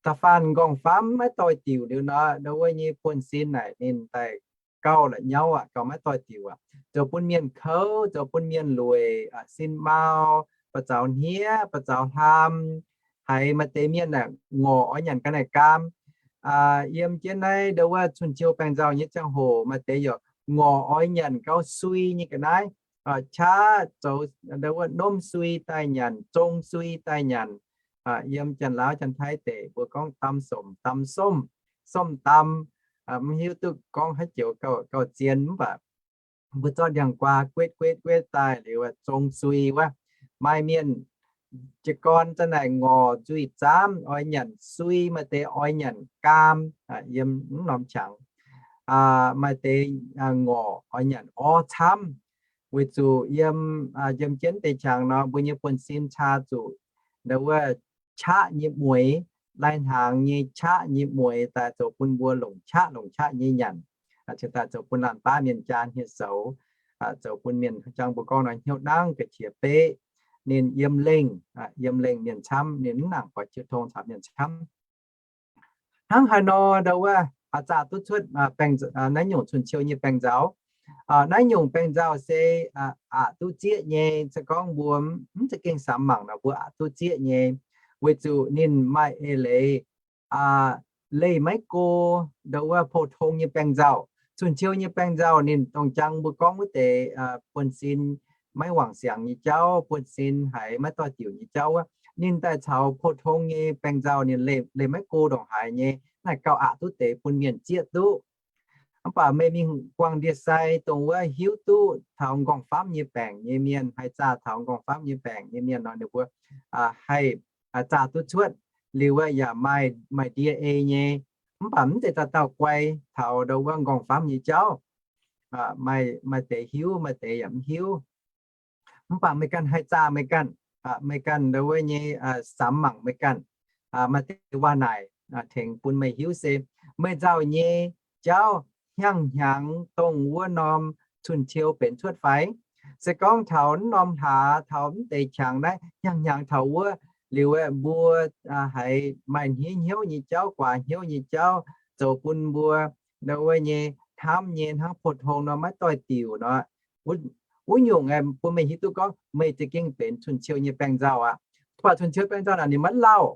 Da'faanh m'nqorngv-famv maiv doix-diuc liuz nor, ndau wuov nyei buonv-sin naaic ninh daaih gauh la'nyauv aqv, gauh maiv doix-diuc aqv. Zoux bun mienh kouv, zoux bun mienh lueic, sin mau, ba'zaux hniev, ba'zaux hlam, haiz maaih deix mienh aeqv, ngorc oix nyanc ga'naaiv gaam. Yiem jienv naaiv ndau wuov cun-ciou baengh nzauh nyei ziangh hoc, maaih deix yaac ngorc oix nyanc gauh sui nyei ga'naaiv, qaqv zoux ndau wuov nomv sui daaih nyanc, zong sui daaih nyanc. Yiem Janx-Laauv Janx-Taiv deic mbuo gorngv dam somc, dam somv, somv dam, mv hiuv duqv gorngv haaix joux gauh zien mv baac mbuo zorqv ndiangx-guaa guetv guetv guetv daaih liuz zong sui wuov. Maaih mienh jiez gorn za'naaic ngorc nzuih zaamv oix nyanc sui, maaih deix oix nyanc gaam, yiem mv norm qangx. Maaih deix ngorc oix nyanc orv camv, weic zuqc yiem, yiem jienv deix qangx nor mbuo nyei buonv-sin caa zuqc ndau wuov qaqv nyei mueix, lai-hnaangx nyei qaqv nyei mueix daaih zoux bun mbuo longc qaqv longc qaqv nyei nyanc, cingx daaih zoux bun laanh baav mienh jaa hniev-soux, zoux bun mienh jangx mbuo gorngv nor hnyouv nangv ga'qiex beqv. Ninh yiem lengh, yiem lengh mienh camv, ninh mv nangc goix jiu tong caux mienh camv. Hnangv haaix nor ndau wuov zaah duqv cuotv naaiv nyungc cun-ciou nyei baengh nzauh. Naaiv nyungc baengh nzauh se aqc duqv zieqv nyei. Se gorngv mbuo mv za'gengh samx mangc nor, mbuo aqc duqv zieqv nyei, weic zuqc ninh maaih eix leiz, leih maiv go ndau wuov pou-tong nyei baengh nzauh. Cun-ciou nyei baengh nzauh ninh dongh jangx mbuo gorngv wuov deix buonv-sin maiv wangc siangx nyei jauv, buonv-sin haiz maiv doix-diuc nyei jauv wuov, ninh daaih caux pou-tong nyei baengh nzauh ninh leih maiv go ndongc haaix nyei. Naaiv gauh aqc duqv deix bun mienh zieqv duqv. Mv baac meih mingh buangh ndie-sai dongh wuov hiuv duqv taux m'nqorngv-famv nyei baengc nyei mienh, haih zaah taux m'nqorngv-famv nyei baengc nyei mienh nor, ninh mbuo haih zaah duqv cuotv. Liuz wuov yaac maaih, maaih ndie ei nyei, mv baac mv zeiz dauh dauh guai taux ndau wuov m'nqorngv-famv nyei jauv. Maaih deix hiuv, maaih deix yaac mv hiuv. Mv baac meih ganh haih zaah meih ganh, meih ganh ndau wuov nyei samx mangc meih ganh. Maaih deix waac-naaic tengx bun meih hiuv se meih nzauh nyei jauv hnyangx-hnyangx dongh wuov norm cun-ciou benx cuotv fai? Se gorngv taux wuov norm hlaax, taux mv deix qangx naaiv hnyangx-hnyangx taux wuov, liuz aeqv, mbuo haiz maaih hniev hnyouv nyei jauv, guaax hnyouv nyei jauv, zoux bun mbuo ndau wuov nyei hnamv nyei hnangv pou-tong nor maiv doix-diuc nor, wuov nyungc aeqv, bun meih hiuv duqv gorngv meih za'gengh benx cun-ciou nyei baengh nzauh aqv. Mv baac cun-ciou baengh nzauh naaic ninh maiv lauh,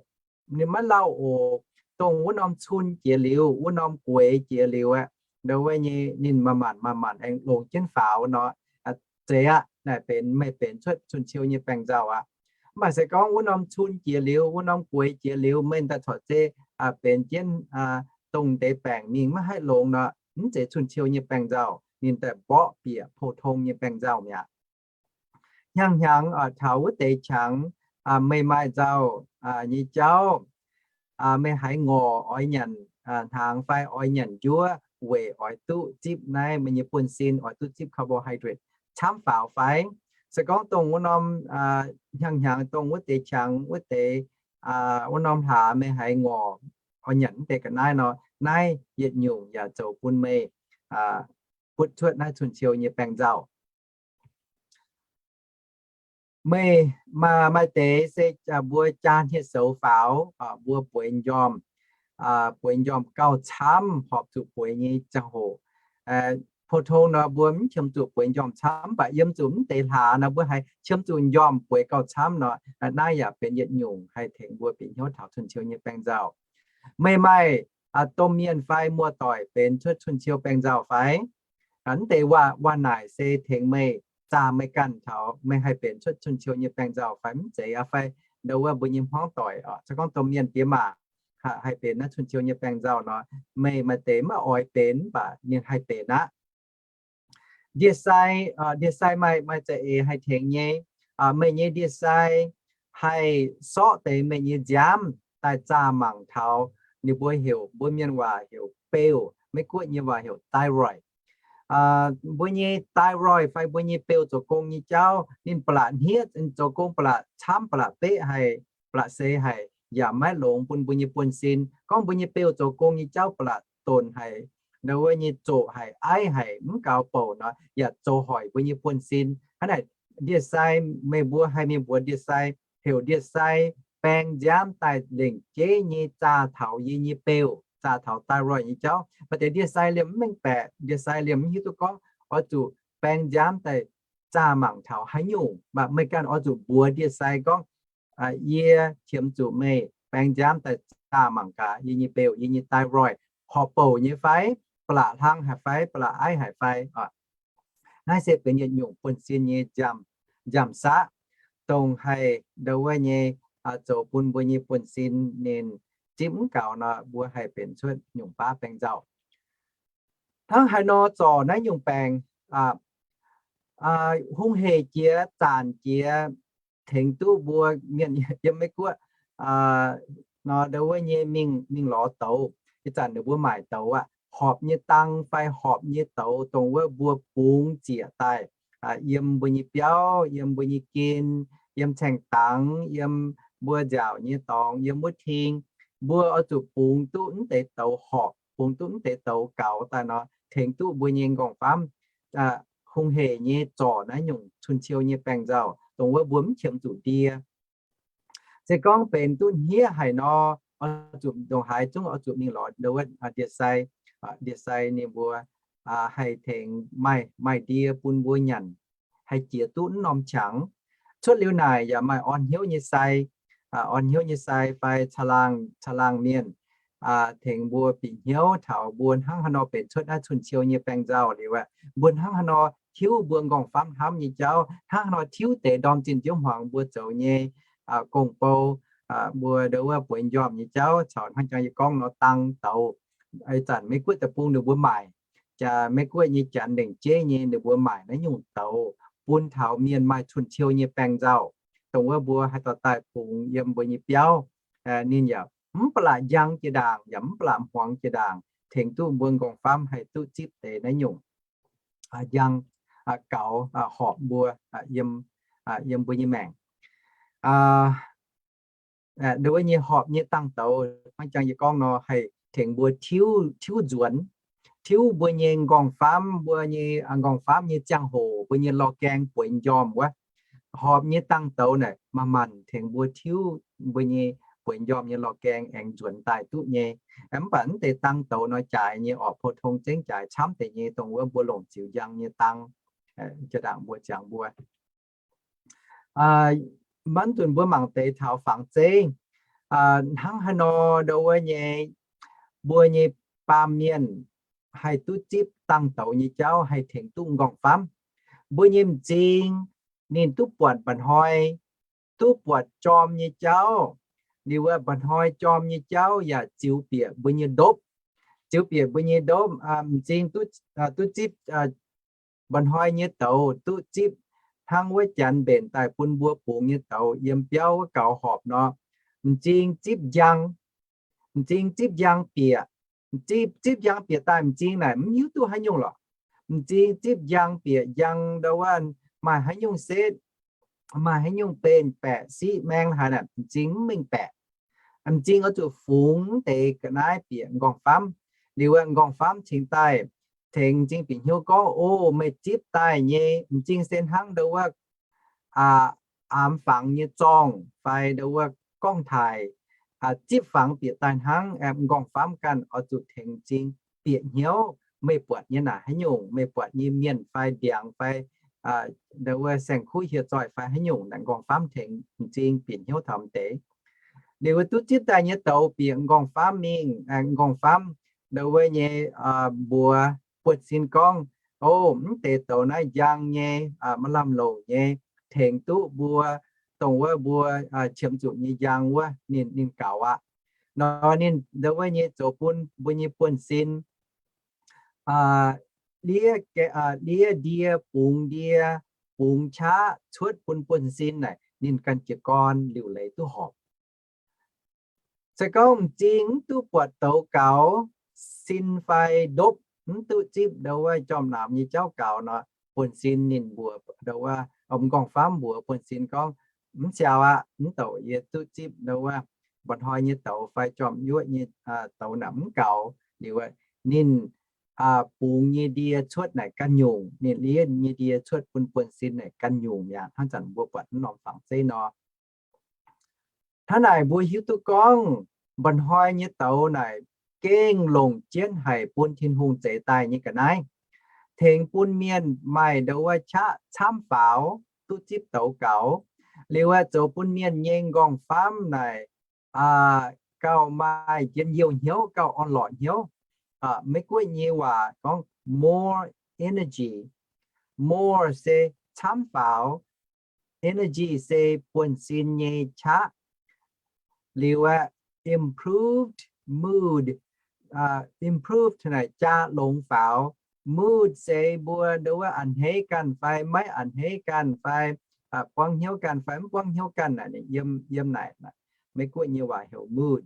ninh maiv lauh oc. Dongh wuov norm cun jiex liuz, wuov norm gueix jiex liuz aeqv, ndau wuov nyei ninh manc-manc manc-manc aengx longx jienv faaux nor, zeiz aqv. Naaic benx, meih benx cuotv cun-ciou nyei baengh nzauh aqv. Mv baac se gorngv wuov norm cun jiex liuz, wuov norm gueix jiex liuz, meih daaih corc zeiz benx jienv dongh deix baengc mingh maiv haih longx nor, mv zeiz cun-ciou nyei baengh nzauh, ninh daaih mborqv bieqc pou-tong nyei baengh nzauh mi'aqv. Hnyangx-hnyangx taux wuov deix qangx, meih maaih nzauh nyei jauv, meih haiz ngorc oix nyanc hnaangx fai oix nyanc njuov weic oix duqv zipv naaiv meih nyei buonv-sin, oix duqv zipv carbohydrate camv faaux fai? Se gorngv dongh wuov norm hnyangx-hnyangx dongh wuov deix qangx wuov deix, wuov norm hlaax meih haiz ngorc oix nyanc wuov deix ga'naaiv nor, naaiv yietc nyungc yaac zoux bun meih butv cuotv naaiv cun-ciou nyei baengh nzauh. Meih maaih, maaih deix se mbuo jaa hniev-soux faaux, mbuo bueix njormh, bueix njormh gauh camv horpc zuqc bueix nyei ziangh hoc. Pou-tong nor mbuo mv qiemx zuqc bueix njormh camv, mv baac yiem zuqc mv deix hlaax nor mbuo haiz qiemx zuqc njormh bueix gauh camv nor, naaiv yaac benx yietc nyungc haih tengx mbuo bieqc hnyouv taux cun-ciou nyei baengh nzauh. Meih maaih domh mienh fai muoz-doic benx cuotv cun-ciou baengh nzauh fai? Mv deix waac, waac naaic se tengx meih zaah meih ganh taux meih haih benx cuotv cun-ciou nyei baengh nzauh fai mv zeiz aqv fai? Ndau wuov mbuo nyei hmuangv doic, se gorngv domh mienh diex maac haih benx naaiv cun-ciou nyei baengh nzauh nor, meih maaih deix maiv oix benx mv baac ninh haih benx aqv. Ndie-sai, ndie-sai maaih, maaih za'eix haih tengx nyei. Meih nyei ndie-sai haih sortv deix meih nyei nziaamv daaih zaah mangc taux, ninh mbuo heuc, mbuo mienh waac heuc beuh, Meiv-Guoqv nyei waac heuc thyroid. Mbuo nyei thyroid fai mbuo nyei beuh zoux gong nyei jauv, ninh ba'laqc hniev, zoux gong ba'laqc camv, ba'laqc beqv haic, ba'laqc seix haic, yaac maiv longx bun mbuo nyei buonv-sin. Gorngv mbuo nyei beuh zoux gong nyei jauv ba'laqc donc haic, ndau wuov nyei zoqc haic, aiv haic, mv gaux bouc nor, yaac zoux hoic mbuo nyei buonv-sin. Hnangv naaic ndie-sai, meih mbuo haih mingh mbuox ndie-sai, heuc ndie-sai baeng nziaamv daaih lengc jeiv nyei zaah taux yie nyei beuh, zaah taux thyroid nyei jauv. Maaih deix ndie-sai liemh mv mengh baeqc, ndie-sai liemh mv hiuv duqv gorngv oix zuqc baeng nziaamv daaih zaah mangc taux haaix nyungc. Maaih ganh oix zuqc mbuox ndie-sai gorngv, yie qiemx zuqc meih baeng nziaamv daaih zaah mangc gaax yie nyei beuh, yie nyei thyroid horpc bouc nyei fai, ba'laqc hlang haic fai, ba'laqc aiv haic fai. Naaiv se benx yietc nyungc buonv-sin nyei nziaamv-saqv, dongh haih ndau wuov nyei zoux bun mbuo nyei buonv-sin ninh zipv mv gaux nor, mbuo haih benx cuotv nyungc baav baeng nzauh. Hnangv haaix nor zorc naaiv nyungc baengc, hungh hec jiex, zaanc jiex, tengx duqv mbuo mienh yiem Meiv Guoqv nor ndau wuov nyei mingh, mingh lorz douz. Ih zanc ninh mbuo maaic douz aqv, horpc nyei dang fai horpc nyei douz, dongh wuov mbuo bungx ziec daaih yiem mbuo nyei biauv, yiem mbuo nyei gen, yiem caeng dangx, yiem mbuo nziaauc nyei dorngx, yiem wuov ting, mbuo oix zuqc bungx duqv mv deix douz horpc, bungx duqv mv deix douz gaux daaih nor, tengx duqv mbuo nyei nqorngv-famv hungh hec nyei zorc naaiv nyungc cun-ciou nyei baeng nzauh, dongh wuov mbuo mv qiemx zuqc ndie. Se gorngv benx duqv hniev haic nor, oix zuqc ndongc haaix zungv oix zuqc mingh lorz ndau wuov ndie-sai. Ndie-sai ninh mbuo haih tengx maaih, maaih ndie bun mbuo nyanc, haih jiex duqv mv norm qangx. Cuotv liuz naaic yaac maaih orn hnyouv nyei sai, orn hnyouv nyei sai fai caangh laangh, caangh laangh mienh tengx mbuo bieqc hnyouv taux mbuo hnangv haaix nor benx cuotv naaiv cun-ciou nyei baeng nzauh liuz aqv, mbuo hnangv haaix nor hiuv mbuo nqorngv-famv hnamv nyei jauv, hnangv haaix nor tiuv deix ndorm zinh njiouv hmuangx mbuo zoux nyei gong-bou, mbuo ndau wuov bueix njormh nyei jauv, caux hnangv jangx yie gorngv nor dang douz. Ih zanc Meiv Guoqv deic-bung ninh mbuo maaic, jaax Meiv Guoqv nyei janx lengc jeiv nyei ninh mbuo maaic naaiv nyungc douz bun taux mienh maaih cun-ciou nyei baeng nzauh, dongh wuov mbuo haih dorh daaih bungx yiem mbuo nyei biauv. Ninh yaac mv ba'laqc njang jiex ndaangc, yaac mv ba'laqc hmuangx jiex ndaangc, tengx duqv mbuo nqorngv-famv haih duqv zipv deix naaiv nyungc njang gaux horpc mbuo yiem, yiem mbuo nyei maengc. Ndau wuov nyei horpc nyei dangh douz, hnangv jangx yie gorngv nor, haih tengx mbuo tiuv, tiuv nzuonx, tiuv mbuo nyei nqorngv-famv, mbuo nyei nqorngv-famv nyei ziangh hoc, mbuo nyei lorh gaeng bueix njormh wuov. Horpc nyei dangh douz naaic manc-manc tengx mbuo tiuv mbuo nyei bueix njormh nyei lorh gaeng aengx nzuonx daaih duqv nyei. Mv baac mv deix dangh douz nor jaaix nyei orqc, pou tong zengv jaaix camv deix nyei, dongh wuov mbuo longc ziux njang nyei dangh, jiex ndaangc mbuo ziangx mbuo. Manv nzunc mbuo mangc deix taux fangx zeiv, hnangv haaix nor ndau wuov nyei, mbuo nyei baamh mienh haih duqv zipv dangh douz nyei jauv haih tengx duqv nqorngv-famv. Mbuo nyei m'zing ninh duqv buatc mba'hnoi, duqv buatc jorm nyei jauv. Liuz wuov mba'hnoi jorm nyei jauv yaac ziux bieqc mbuo nyei ndopv. Ziux bieqc mbuo nyei ndopv, m'zing duqv, duqv zipv mba'hnoi nyei douz, duqv zipv hnangv wuov janx mbenc daaih bun mbuo bungx nyei douz yiem biauv wuov gaux horpc nor, m'zing zipv njang, m'zing zipv njang bieqc. M'zing zipv njang bieqc daaih m'zing naaic mv hiuv duqv haaix nyungc lorqc. M'zing zipv njang bieqc njang ndau wuov maaih haaix nyungc setv, maaih haaix nyungc benx baeqc siqv maeng haaix naaic m'zing mv mengh baeqc. M'zing oix zuqc fungx deix ga'naaiv bieqc nqorngv-famv. Liuz wuov nqorngv-famv cingx daaih tengx m'zing bieqc hnyouv gorngv, O, meih zipv daaih nyei m'zing se hnangv ndau wuov aamx fangx nyei zorngh fai ndau wuov gorngv-taaix, zipv fangx bieqc daaih hnangv. Nqorngv-famv ganh oix zuqc tengx m'zing bieqc hnyouv, meih buatc nyei naaic haaix nyungc, meih buatc nyei mienh fai ndiangx fai ndau wuov saeng-kuv hieh zoih fai haaix nyungc, naaic nqorngv-famv tengx m'zing bieqc hnyouv taux m'deix. Liuz wuov duqv zipv daaih nyei douz bieqc nqorngv-famv mingh, nqorngv-famv ndau wuov nyei mbuox buonv-sin gorngv, O, mv deix douz naaiv njang nyei, maaih lamh longc nyei, tengx duqv mbuo, dongh wuov mbuo qiemx zuqc nyei njang wuov, ninh, ninh gaux aqv. Nor ninh ndau wuov nyei zoux bun mbuo nyei buonv-sin, ndiev, ndiev ndie, bungx ndie, bungx qaqv cuotv bun buonv-sin naaic, ninh ganh jiez gorn liuc leiz duqv horpc. Se gorngv m'zing mv duqv buatc douz gaux, sin fai ndopv mv duqv zipv ndau wuov jorm-naamx nyei jauv gaux nor, buonv-sin ninh mbuox ndau wuov, nqorngv-famv mbuox buonv-sin gorngv, Mv siaaux aqv, mv douc yie duqv zipv ndau wuov mba'hnoi nyei douz fai jorm-yuoqv nyei douz naaic mv gaux. Liuz ninh bungx nyei ndie cuotv naaic ganh nyungc, ninh ndiev nyei ndie cuotv bun buonv-sin naaic ganh nyungc mi'aqv, hnangv zanc mbuo buatc mv norm fangx zeiv nor. Hnangv naaic mbuo hiuv duqv gorngv mba'hnoi nyei douz naaic gengh longc jienv haic bun Tin-Hungh zeix daaih nyei ga'naaiv, tengx bun mienh maaih ndau wuov qaqv camv faaux duqv zipv douz gaux. Liuz aeqv, zoux bun mienh nyei nqorngv-famv naaic gauh maaih njien-youh hnyouv, gauh orn-lorqc hnyouv. Meiv Guoqv nyei waac gorngv more energy. More se camv faaux, energy se buonv-sin nyei qaqv. Liuz aeqv, improved mood. Improved naaic jaa longx faaux. Mood se mbuo ndau wuov a'hneiv ganh fai maiv a'hneiv ganh fai buangv hnyouv ganh fai mv buangv hnyouv ganh naaic, yiem naaic, Meiv Guoqv nyei waac heuc mood.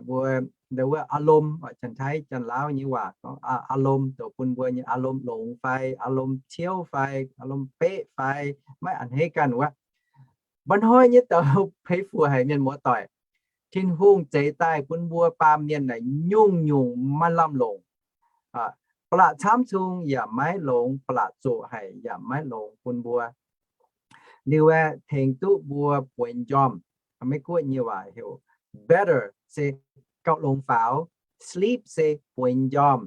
Mbuo ndau wuov อารมณ์, Janx-Taiv Janx-Lauv nyei waac gorngv อารมณ์, zoux bun mbuo nyei อารมณ์ longx fai อารมณ์ ciouv fai อารมณ์ beqv fai maiv a'hneiv ganh wuov. Mba'hnoi nyei douz peix fuc haic mienh muoz-doic. Tin-Hungh zeix daaih bun mbuo baamh mienh naaic nyungc-nyungc maiv lamh longc. Ba'laqc camv cung yaac maiv longx, ba'laqc zoqc haic yaac maiv longx bun mbuo. Liuz aeqv, tengx duqv mbuo bueix njormh. Meiv Guoqv nyei waac heuc better se gauh longx faaux, sleep se bueix njormh,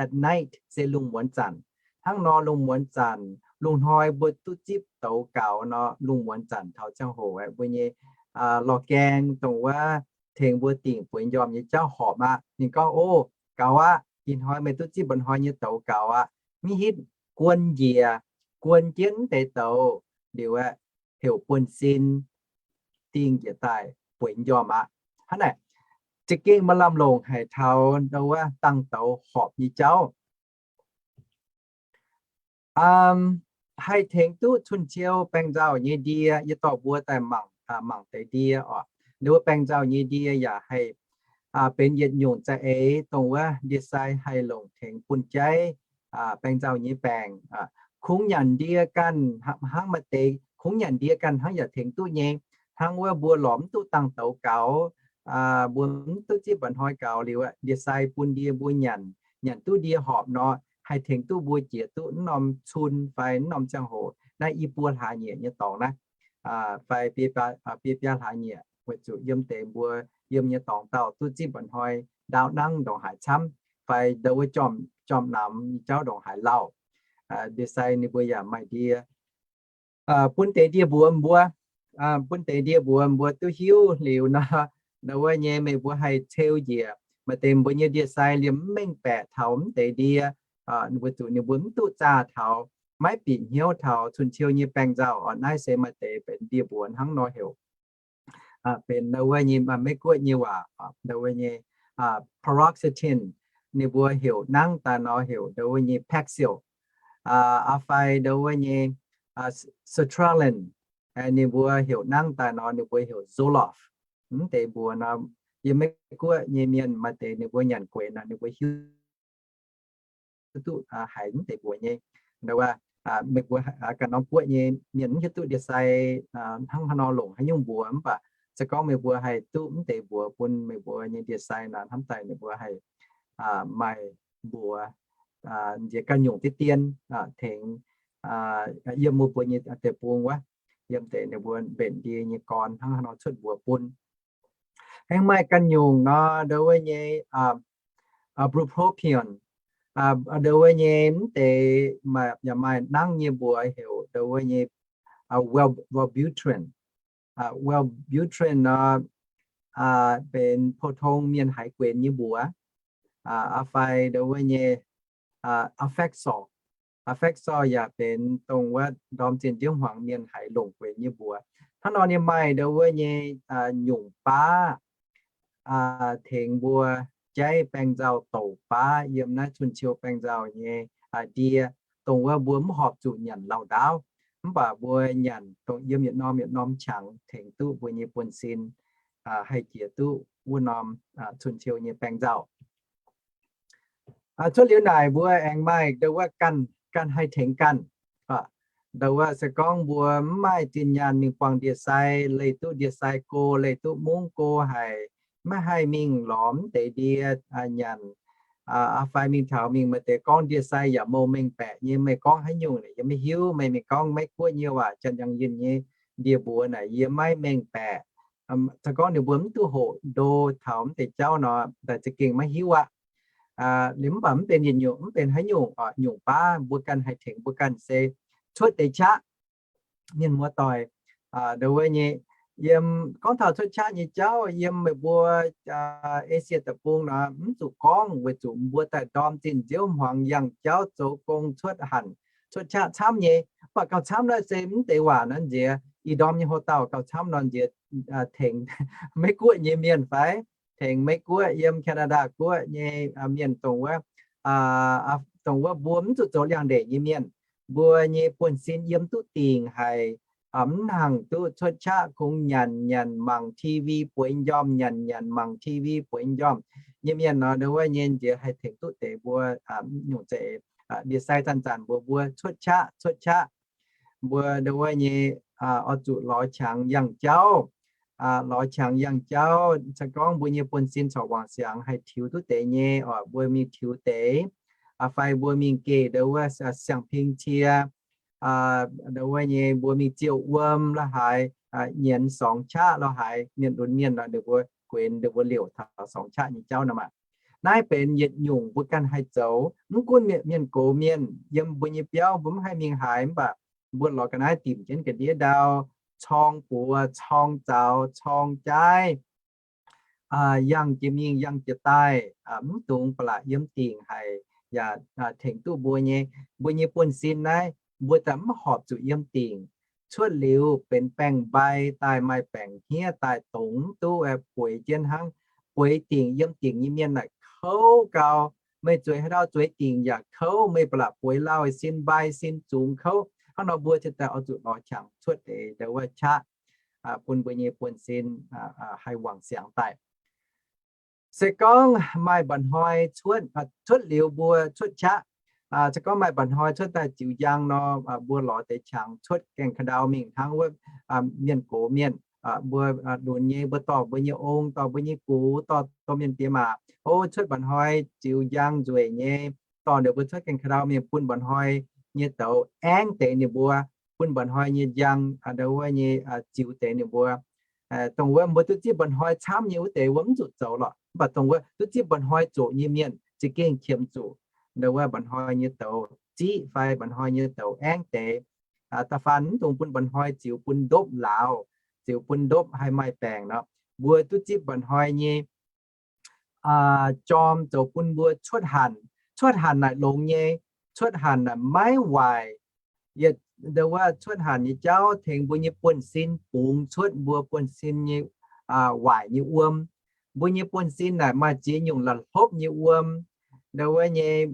at night se lungh muonz zanc. Hnangv nor lungh muonz zanc, lungh hnoi mbuo duqv zipv douz gaux nor, lungh muonz zanc taux ziangh hoc aeqv, mbuo nyei lorh gaeng dongh wuov tengx mbuo dingc bueix njormh nyei jauv horpc aqv. Ninh gorngv, O, gaux aqv. Ih hnoi meih duqv zipv mba'hnoi nyei douz gaux aqv. Mv hitv guon njiec, guon jienv mv deix douz liuz aeqv, heuc buonv-sin dingh njiec daaih bueix njormh aqv. Hnangv naaic, za'gengh maaih lamh longc haic taux ndau wuov dangh douz horpc nyei jauv. Haih tengx duqv cun-ciou baeng-nzauh nyei ndie, yie dorh mbuo daaih mangc, mangc deix ndie oc. Ndau wuov baeng-nzauh nyei ndie yaac haih benx yietc nyungc za'eix dongh wuov ndie-sai haih longc tengx bun jaiv baeng-nzauh nyei baengc. Kungx nyanc ndie ganh hnangv, maaih deix kungx nyanc ndie ganh hnangv yaac tengx duqv nyei. Hnangv wuov mbuo lorz mv duqv dangh douz gaux, mbuo mv duqv zipv mba'hnoi gaux liuz, ndie-sai bun ndie mbuo nyanc, nyanc duqv ndie horpc nor, haih tengx duqv mbuo jiex duqv mv norm cun fai mv norm ziangh hoc naaiv i buo hlaax nyieqc nyei dorngx naaiv, fai biei biaa hlaax nyieqc, weic zuqc yiem deix mbuo yiem nyei dorngx dauh duqv zipv mba'hnoi ndaauv nangv ndongc haaix camv, fai ndau wuov jorm-namx nyei jauv ndongc haaix lauh. Ndie-sai ninh mbuo yaac maaih ndie bun deix ndie-mbuox mbuo, bun deix ndie-mbuox mbuo duqv hiuv liuz nor, ndau wuov nyei meih mbuo haih ceu njiec. Maaih deix mbuo nyei ndie-sai liemh mv mengh baeqc taux mv deix ndie, weic zuqc ninh mbuo mv duqv zaah taux, maiv bieqc hnyouv taux cun-ciou nyei baeng-nzauh oc. Naaiv se maaih deix benx ndie-mbuox hnangv nor heuc, benx ndau wuov nyei Meiv Guoqv nyei waac, ndau wuov nyei paroxetine, ninh mbuo heuc nangv daaih nor heuc ndau wuov nyei Paxil, aa fai ndau wuov nyei sertraline, ninh mbuo heuc nangv daaih nor ninh mbuo heuc Zoloft. Mv deix mbuox nor, yiem Meiv Guoqv nyei mienh maaih deix ninh mbuo nyanc gueix nor ninh mbuo hiuv duqv haiz mv deix mbuox nyei. Ndau wuov, meih mbuo ganh norm guoqv nyei mienh mv hiuv duqv ndie-sai hnangv haaix nor longc haaix nyungc mbuox, mv baac se gorngv meih mbuo haih duqv mv deix mbuox bun meih mbuo nyei ndie-sai nor, hnamv daaih ninh mbuo haih maaih mbuox nziex ganh nyungc diqv dien tengx yiem mbuo mbuo nyei deic-bung wuov, yiem deix ninh mbuo mbenc ndie nyei gorn hnangv haaix nor cuotv mbuox bun. Aengx maaih ganh nyungc nor, ndau wuov nyei bupropion, ndau wuov nyei mv deix yaac maaih nangv nyei mbuox heuc ndau wuov nyei Wellbutrin. Wellbutrin nor benx pou-tong mienh haiz guenx nyei mbuox. Aa fai ndau wuov nyei Effexor. Effexor yaac benx dongh wuov ndorm zinh njiouv hmuangx mienh haiz longc guenx nyei mbuox. Hnangv nor ninh maaih ndau wuov nyei nyungc baav tengx mbuo jaiv baeng nzauh douc baav yiem naaiv cun-ciou baeng nzauh nyei ndie, dongh wuov mbuo mv horpc zuqc nyanc lauh ndaauv, mv baac mbuo nyanc dongh yiem yietc norm yietc norm qangx tengx duqv mbuo nyei buonv-sin haih jiex duqv wuov norm cun-ciou nyei baeng nzauh. Cuotv liuz naaic mbuo aengx maaih ndau wuov ganh, ganh haih tengx ganh. Ndau wuov se gorngv mbuo mv maaih zinh nyaanh mingh buangh ndie-sai, leih duqv ndie-sai go, leih duqv mungv go haic, maiv haih mingh lorz mv deix ndie nyanc. Aa fai mingh taux mingh maaih deix gorngv ndie-sai yaac mou mengh baeqc nyei, meih gorngv haaix nyungc yie maiv hiuv. Meih mingh gorngv Meiv Guoqv nyei waac, Janx-Yangh Yinh nyei ndie-mbuox naaic yie maiv mengh baeqc. se gorngv ninh mbuo mv duqv hoqc ndo taux mv deix jauv nor, daaih za'gengh maiv hiuv aqv. Liuz mv baac mv benx yietc nyungc, mv benx haaix nyungc, nyungc baav mbuo ganh haih tengx mbuo ganh se cuotv deix qaqv. Mienh muoz-doic, ndo wuov nyei, yiem gorngv taux cuotv qaqv nyei jauv yiem meih mbuo Esie Deic-Bung nor, mv zuqc gorngv weic zuqc mbuo daaih ndorm zinh nziouv hmuangx yangh jauv zoux gong cuotv hanc, cuotv qaqv camv nyei. Mv baac gauh camv naaiv se mv deix waac nor nziex, ih ndorm nyei houx-dauh gauh camv nor nziex tengx Meiv-Guoqv nyei mienh fai tengx Meiv-Guoqv yiem Canada guoqv nyei mienh dongh wuov, dongh wuov mbuo mv zuqc zoux liangx-ndeic nyei mienh. Mbuo nyei buonv-sin yiem duqv dingc haic, mv hnangv duqv cuotv qaqv kungx nyanc nyanc mangc TV bueix njormh, nyanc nyanc mangc TV bueix njormh nyei mienh nor, ndo wuov nyei nziex haih tengx duqv deix mbuo nyungc zeiz ndie-sai zanc-zanc mbuo, mbuo cuotv qaqv, cuotv qaqv. Mbuo ndo wuov nyei oix zuqc lorz qangx yangh jauv, lorz qangx yangh jauv. Se gorngv mbuo nyei buonv-sin corc wangc siangx haih tiux duqv deix nyei, oc, mbuo mingh tiux deix, fai mbuo mingh geh ndo wuov siang-ping cie, ndo wuov nyei mbuo mingh ziouh wuom la'haaix, nyienz sorngx qaqv la'haaix, mienh lunx mienh nor, ninh mbuo guenx ninh mbuo liouc taux sorngx qaqv nyei jauv nor maah. Naaiv benx yietc nyungc mbuo ganh haih zoux. Mv gunv mienh gox mienh yiem mbuo nyei biauv, mbuo mv haih mingh haaix, mv baac mbuo lorz ga'naaiv dimc jienv ga'ndiev ndau, corng buoz, corng zaux, corng jaaiv, yangh jiex mingh yangh jiex daaih, mv dungx ba'laqc yiem dingc haic, yaac tengx duqv mbuo nyei, mbuo nyei buonv-sin naaiv, mbuo daaih mv horpc zuqc yiem dingc. Cuotv liuz benx baengc-mbai daaih, maaih baengc hniev daaih, dongz duqv bueix jienv hnangv. Bueix dingc, yiem dingc nyei mienh naaic kouv gau. Meih zueiz haaix ndau zueiz dingc yaac kouv, meih ba'laqc bueix lauh sin mbai sin zungx kouv. Hnangv nor mbuo ziouc daaih oix zuqc lorz qangx cuotv deix ndo wuov qaqv bun mbuo nyei buonv-sin haih wangc siangx daaih. Se gorngv maaih mba'hnoi cuotv, cuotv liuz mbuo cuotv qaqv, se gorngv maaih mba'hnoi cuotv daaih ziux njang nor, mbuo lorz deix qangx cuotv gaengh ka'ndau mingh hnangv wuov mienh gox mienh, mbuo lunx nyei, mbuo dorh mbuo nyei ong, dorh mbuo nyei gux, dorh domh mienh diex maac, o, cuotv mba'hnoi ziux njang nzueic nyei, dorh ninh mbuo cuotv gaengh ka'ndau mingh bun mba'hnoi nyei douz aengv deix ninh mbuo, bun mba'hnoi nyei njang ndo wuov nyei ziux deix ninh mbuo. Dongh wuov mbuo duqv zipv mba'hnoi camv nyei wuov deix wuov mv zuqc zoux lorqc. Mv baac dongh wuov duqv zipv mba'hnoi zoqc nyei mienh za'gengh qiemx zuqc ndo wuov mba'hnoi nyei douz ziqv fai mba'hnoi nyei douz aengv deix. Da'faanh mv dungx bun mba'hnoi ziux bun ndopv lauz, ziux bun ndopv haih maaih baengc nor. Mbuo duqv zipv mba'hnoi nyei jorm zoux bun mbuo cuotv hanc. Cuotv hanc naaic longx nyei. Cuotv hanc naaic maiv waaic. Yietc ndo wuov cuotv hanc nyei jauv tengx mbuo nyei buonv-sin bungx cuotv mbuo buonv-sin nyei waaic nyei wuom. Mbuo nyei buonv-sin naaic maaih ziex nyungc la'hlopv nyei wuom. Ndo wuov nyei,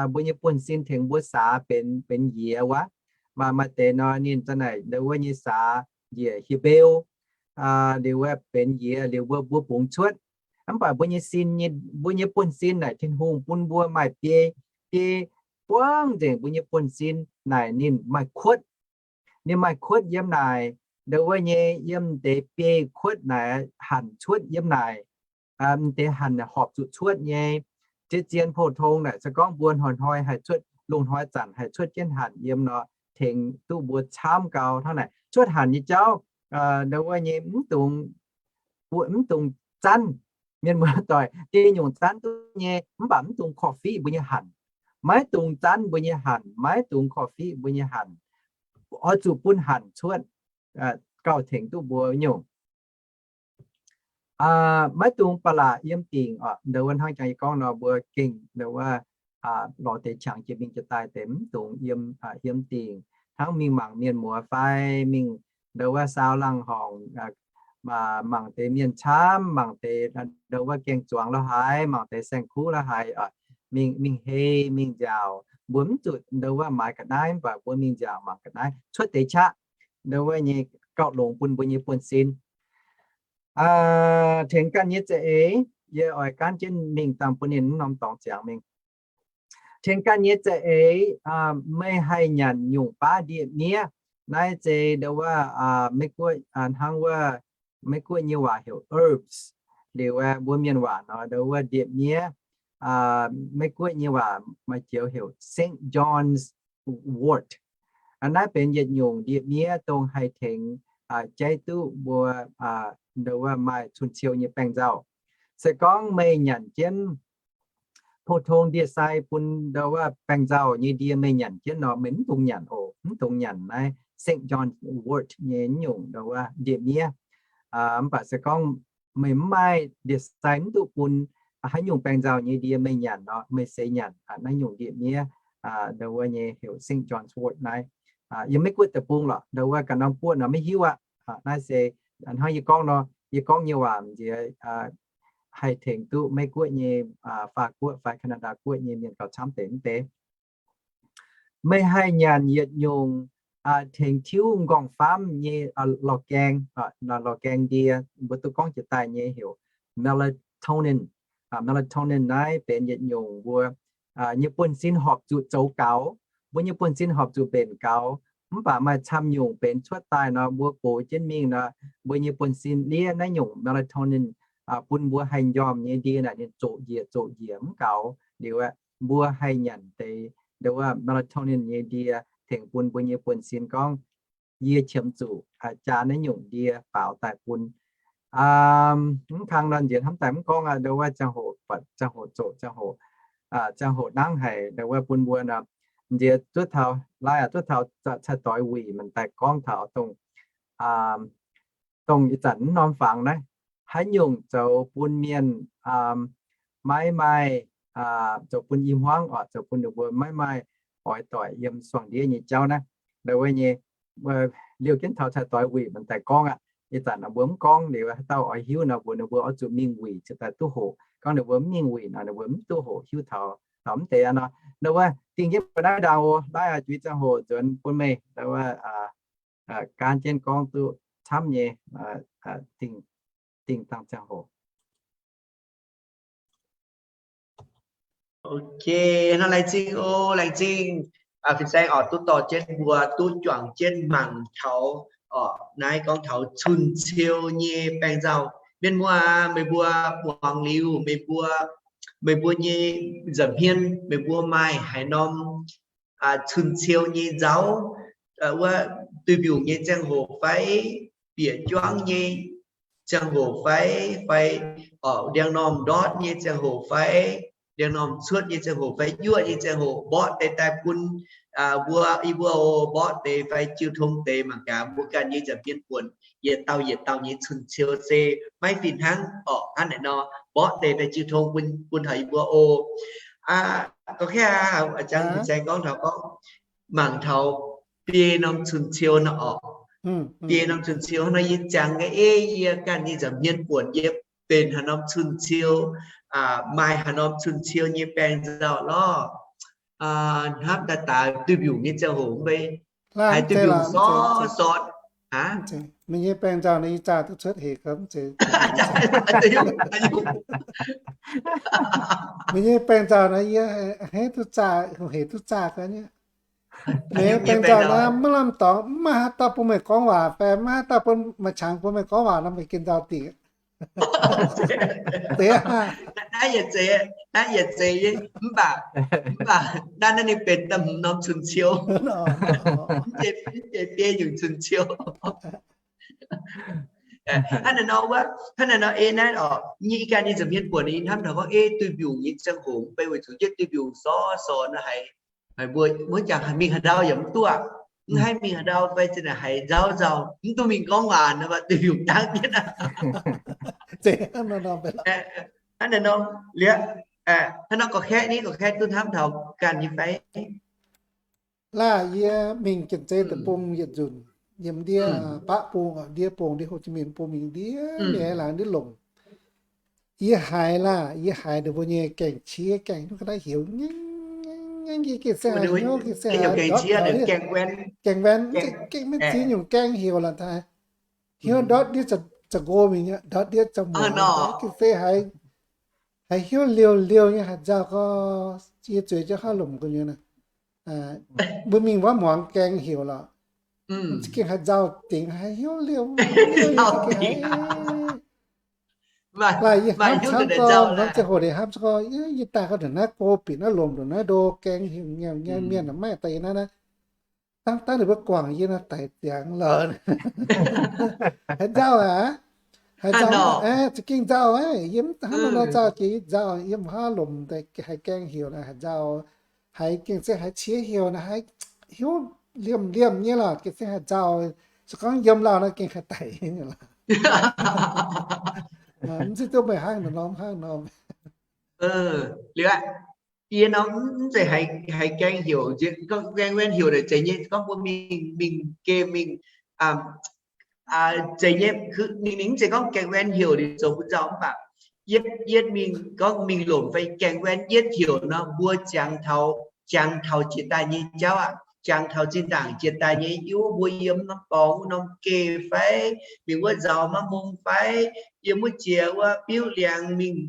mbuo nyei buonv-sin tengx mbuo saax benx, benx yiex wuov. Maaih, maaih deix nor ninh za'naaic ndo wuov nyei saax njiec hieh mbeu, liuz wuov benx yiex liuz mbuo, mbuo bungx cuotv. Mv baac mbuo nyei sin nyei, mbuo nyei buonv-sin naaic Tin-Hungh bun mbuo maaih biei, biei buangv nzengc mbuo nyei buonv-sin naaic ninh maaih kuotv. Ninh maaih kuotv yiem naaic, ndo wuov nyei yiem deix biei kuotv naaic hanc cuotv yiem naaic. Deix hanc horpc zuqc cuotv nyei. Ziex zien pou-tong naaic se gorngv mbuo hnoi-hnoi haih cuotv, lungh hnoi zanc haih cuotv jienv hanc yiem nor, tengx duqv mbuo camv gau hnangv naaic. Cuotv hanc nyei jauv, ndo wuov nyei mv dungx, mv dungx zanv. Mienh muoz-doic, diuh nyungc zanv duqv nyei, mv baac mv dungx korv-fiqv mbuo nyei hanc. Maiv dungx zanv mbuo nyei hanc, maiv dungx korv-fiqv mbuo nyei hanc. Oix zuqc bun hanc cuotv gauh tengx duqv mbuo nyungc. Maiv dungx ba'laqc yiem dingc oc. Ndo wuov hnangv jangx yie gorngv nor, mbuo gengh ndo wuov lorz deix qangx jiex mingh jiex daaih deix mv dungx yiem, yiem dingc. Hnangv mingh mangc mienh muoz fai mingh ndo wuov saau laangh horngc, mangc deix mienh camv, mangc deix ndo wuov gaeng-zuangx la'haaix, mangc deix saeng-kuv la'haaix, mingh, mingh hei, mingh nziaauc. Mbuo mv zuqc ndo wuov maaiz ga'naaiv, mv baac mbuo mingh nziaauc mangc ga'naaiv, cuotv deix qaqv. Ndo wuov nyei gauh longx bun mbuo nyei buonv-sin. Tengx ganh nyei za'eix, yie oix gaanv jienv mingh dangh bun ninh mv norm dorngx ziangx mingh. Tengx ganh nyei za'eix, meih haih nyanc nyungc baav ndie-miev. Naaiv zeiz ndo wuov, Meiv-Guoqv, hnangv wuov Meiv-Guoqv nyei waac heuc herbs. Liuz mbuo mienh waac nor ndo wuov ndie-miev. Meiv-Guoqv nyei waac maaih joux heuc Saint John's wort. Naaiv benx yietc nyungc ndie-miev dongh haih tengx jaiv duqv mbuo ndo wuov maaih cun-ciou nyei baengc nzauh. Se gorngv meih nyanc jienv pou-tong ndie-sai bun ndo wuov baengc nzauh nyei ndie meih nyanc jienv nor, meih mv dungx nyanc oc. Mv dungx nyanc naaiv Saint John's wort nyei nyungc ndo wuov ndie-miev. Mv baac se gorngv meih mv maaih ndie-sai mv duqv bun haaix nyungc baengc nzauh nyei ndie meih nyanc nor, meih seix nyanc naaiv nyungc ndie-miev ndo wuov nyei heuc Saint John's wort naaiv. Yiem Meiv Guoqv deic-bung lorqc, ndo wuov ganh norm buoqv nor maiv hiuv aqv. Naaiv se hnangv yie gorngv nor, yie gorngv nyei waac nziex haih tengx duqv Meiv Guoqv nyei, Faa Guoqv fai Canada Guoqv nyei mienh gauh camv deix mv deix. Meih haih nyanc yietc nyungc tengx tiuv m'nqorngv-faamv nyei lorh gaeng, lorh gaeng ndie, mbuo duqv gorngv jiex daaih nyei heuc melatonin. Melatonin naaiv benx yietc nyungc mbuo nyei buonv-sin horpc zuqc zoux gaux, mbuo nyei buonv-sin horpc zuqc mbenc gaux. Mv baac maaih camv nyungc benx cuotv daaih nor, mbuo gox jienv mingh nor, mbuo nyei buonv-sin liev naaiv nyungc melatonin bun mbuo haih njormh nyei ndie naaic ninh zoqc njiec zoqc njiec mv gaux liuz aeqv, mbuo haih nyanc deix ndo wuov melatonin nyei ndie tengx bun mbuo nyei buonv-sin gorngv yie qiemx zuqc jaa naaiv nyungc ndie faaux daaih bun. Mv kang nor nziex hnamv daaih mv gorngv aqv, ndo wuov ziangh hoc buatc ziangh hoc zoqc ziangh hoc, ziangh hoc nangv haic ndo wuov bun mbuo nor. Nziex duqv taux, laai aac duqv taux cai-doix Wuic m'daaih gorngv taux dongh, dongh ih zanc mv norm fangx naaiv, haaix nyungc zoux bun mienh maiv maaih, zoux bun i hmuangv oc, zoux bun ninh mbuo maiv maaih oix doic yiem suangx ndiev nyei jauv naaiv. Ndo wuov nyei, liouh jienv taux cai-doix Wuic m'daaih gorngv aqv. Ih zanc nor mbuo mv gorngv liuz haaix dauh oix hiuv nor mbuox ninh mbuo oix zuqc mingh wuic ziouc daaih duqv hoqc. Gorngv ninh mbuo mv mingh wuic nor ninh mbuo mv duqv hoqc hiuv taux, taux mv deix aqv nor. Ndo wuov dingh jienv mbuo naaiv ndaangc oc. Laai aac juix ziangh hoc nzuonx bun meih ndo wuov gaanv jienv gorngv duqv camv nyei dingh dangh ziangh hoc. Ok, hnangv laengz zingh oc, laengz zingh. Fin-saeng oc, duqv dorh jienv mbuo duqv juangc jienv mangc taux oc, naaiv gorngv taux cun-ciou nyei baengc nzauh. Mienh muoz aac, meih mbuo muangx liuz, meih mbuo, meih mbuo nyei nza'hmien meih mbuo maaih haaix norm cun-ciou nyei nzauh wuov, duih mbiungc nyei ziangh hoc fai, bieqc juangv nyei ziangh hoc fai, fai oc, ndiangx-normh ndortv nyei ziangh hoc fai, ndiangx-normh cuotv nyei ziangh hoc fai, yuoqv nyei ziangh hoc, mborqv deix daaih bun mbuo, yie mbuo oc, mborqv deix fai jiu tong deix mangc gaax mbuo ganh nyei nza'hmien buonc yietc dauh yietc dauh nyei cun-ciou se maiv fih hnangv oc. Hnangv naaic nor, mborqv deix fai jiu tong bun, bun taux yie mbuo oc. Gorngv, fin-saeng gorngv taux gorngv mangc taux biei norm cun-ciou nor oc. Biei norm cun-ciou nor yie ziangx ga'ei yie ganh nyei nza'hmien buonc yie benx haaix norm cun-ciou, maaih haaix norm cun-ciou nyei baengc nzauh lorqc. Hnamv daaih daaix duih mbiungc nyei ziangh hoc mv bei, haiz duih mbiungc sortv sortv. Meih nyei baengc nzauh naaiv yie zaah duqv cuotv hec gau mv zeiz. Meih nyei baengc nzauh naaiv yie hneiv duqv zaah, hec duqv zaah gau nyei. Meih nyei baengc nzauh naaiv maiv lamh dorngx, maiv maaih haaix dauh bun meih gorngv waac fai maiv maaih haaix dauh bun maaih qangx bun meih gorngv waac nor meih gengh nzauh dingc. Deix aqv. Naaiv yietc zeiz, naaiv yietc zeiz, mv baac, mv baac naaiv, naaiv ninh benx da'hmz norm cun-ciou. Mv zeiz biei nyungc cun-ciou. Hnangv naaiv nor wuov, hnangv naaiv nor ei naaiv oc, nyei ih ganh nyei nza'hmien buonc nyei hnamv taux gorngv ei duih mbiungc nyei ziangh hoc mv bei weic zuqc yietv duih mbiungc sortv sortv nor haiz, haiz mbuo, mbuo jangx mingh haaix ndau yaac mv duqv, mv haih mingh haaix ndau fai zinh naaic haiz nzauh nzauh mv duqv mingh gorngv waac nor, duih mbiungc dangv jienv aqv. Hnangv naaiv nor, liuz, hnangv nor gorqv-kaeqv ni, gorqv-kaeqv duqv hnamv taux ganh nyei fai? Laah, yie mingh Janx-Zei deic-bung yietc nzunc, yiem ndiev baqv bung, ndiev bung, ndiev Hồ Chí Minh bung mingh ndiev mi'aqv, laangz ndiev lomc. Yie haiz laah, yie haiz ninh mbuo nyei gaeng-qiex, gaeng duqv ga'naaiv heuc, gaeng se haiz hnyouv, gaeng se haiz ndortv, gaeng wen, gaeng maiv ziex nyungc gaeng heuc la'tah. Hnyouv ndortv ndiev za'nqo mingh, ndortv ndiev za'hmuangx, gaeng se haiz, haiz hnyouv liouh liouh nyei haaix nzauh gorx, yie zueiz jienv haav lomc gu'nyuoz naaic. Mbuo mingh wuov hmuangx gaeng heuc lorqc. Za'gengh haaix nzauh dingc, haiz hnyouv liouh, liouh nyei za'gengh haiz. Laih yie hnamv camv gorx, hnamv ziangh hoc deix hnamv camv gorx, yie daaih gorx ndongc naaiv go bieqc naaiv lomc ndongc naaiv ndo gaeng heuc ngaengc ngaengc mienh maiv daaih yie naaiv naaiv. dangv daaih ninh mbuo guangc yie naaiv daic ziangx lorqc. Haaix nzauh aqv? Haaix nzauh? Za'gengh nzauh aqv. Yie mv hnamv nor nzauh jiex nzauh, yie mv haih lomc deix haaix gaeng heuc naaic haaix nzauh. Haiz gengh se haiz qiex heuc naaic haiz hiuv liemh liemh nyei lorqc, gengh se haaix nzauh. Se gorngv yiem lauh nor gengh haih daic nyei lorqc. Mv zeiz duqv meih hnangv nor, hnangv nor. Liuz aqv, yie nor mv zeiz haiz gaeng heuc, gaeng wen heuc naaic zeiz nyei, gorngv mbuo mingh, mingh gemh mingh, zeiz nyei, ninh, ninh mv zeiz gorngv gaeng wen heuc liuz zoux bun nzauh mv baac yietv, yietv mingh gorngv mingh lomc fai gaeng wen yietv heuc nor, mbuo jangx taux, jangx taux jiex daaih nyei jauv aqv, jangx taux zinh ndaangc jiex daaih nyei, yiem wuov mbuo yiem norm dorngx wuov norm geh fai mingh wuov nzauh maiv mong fai yiem wuov jiex wuov biuv liangx mingh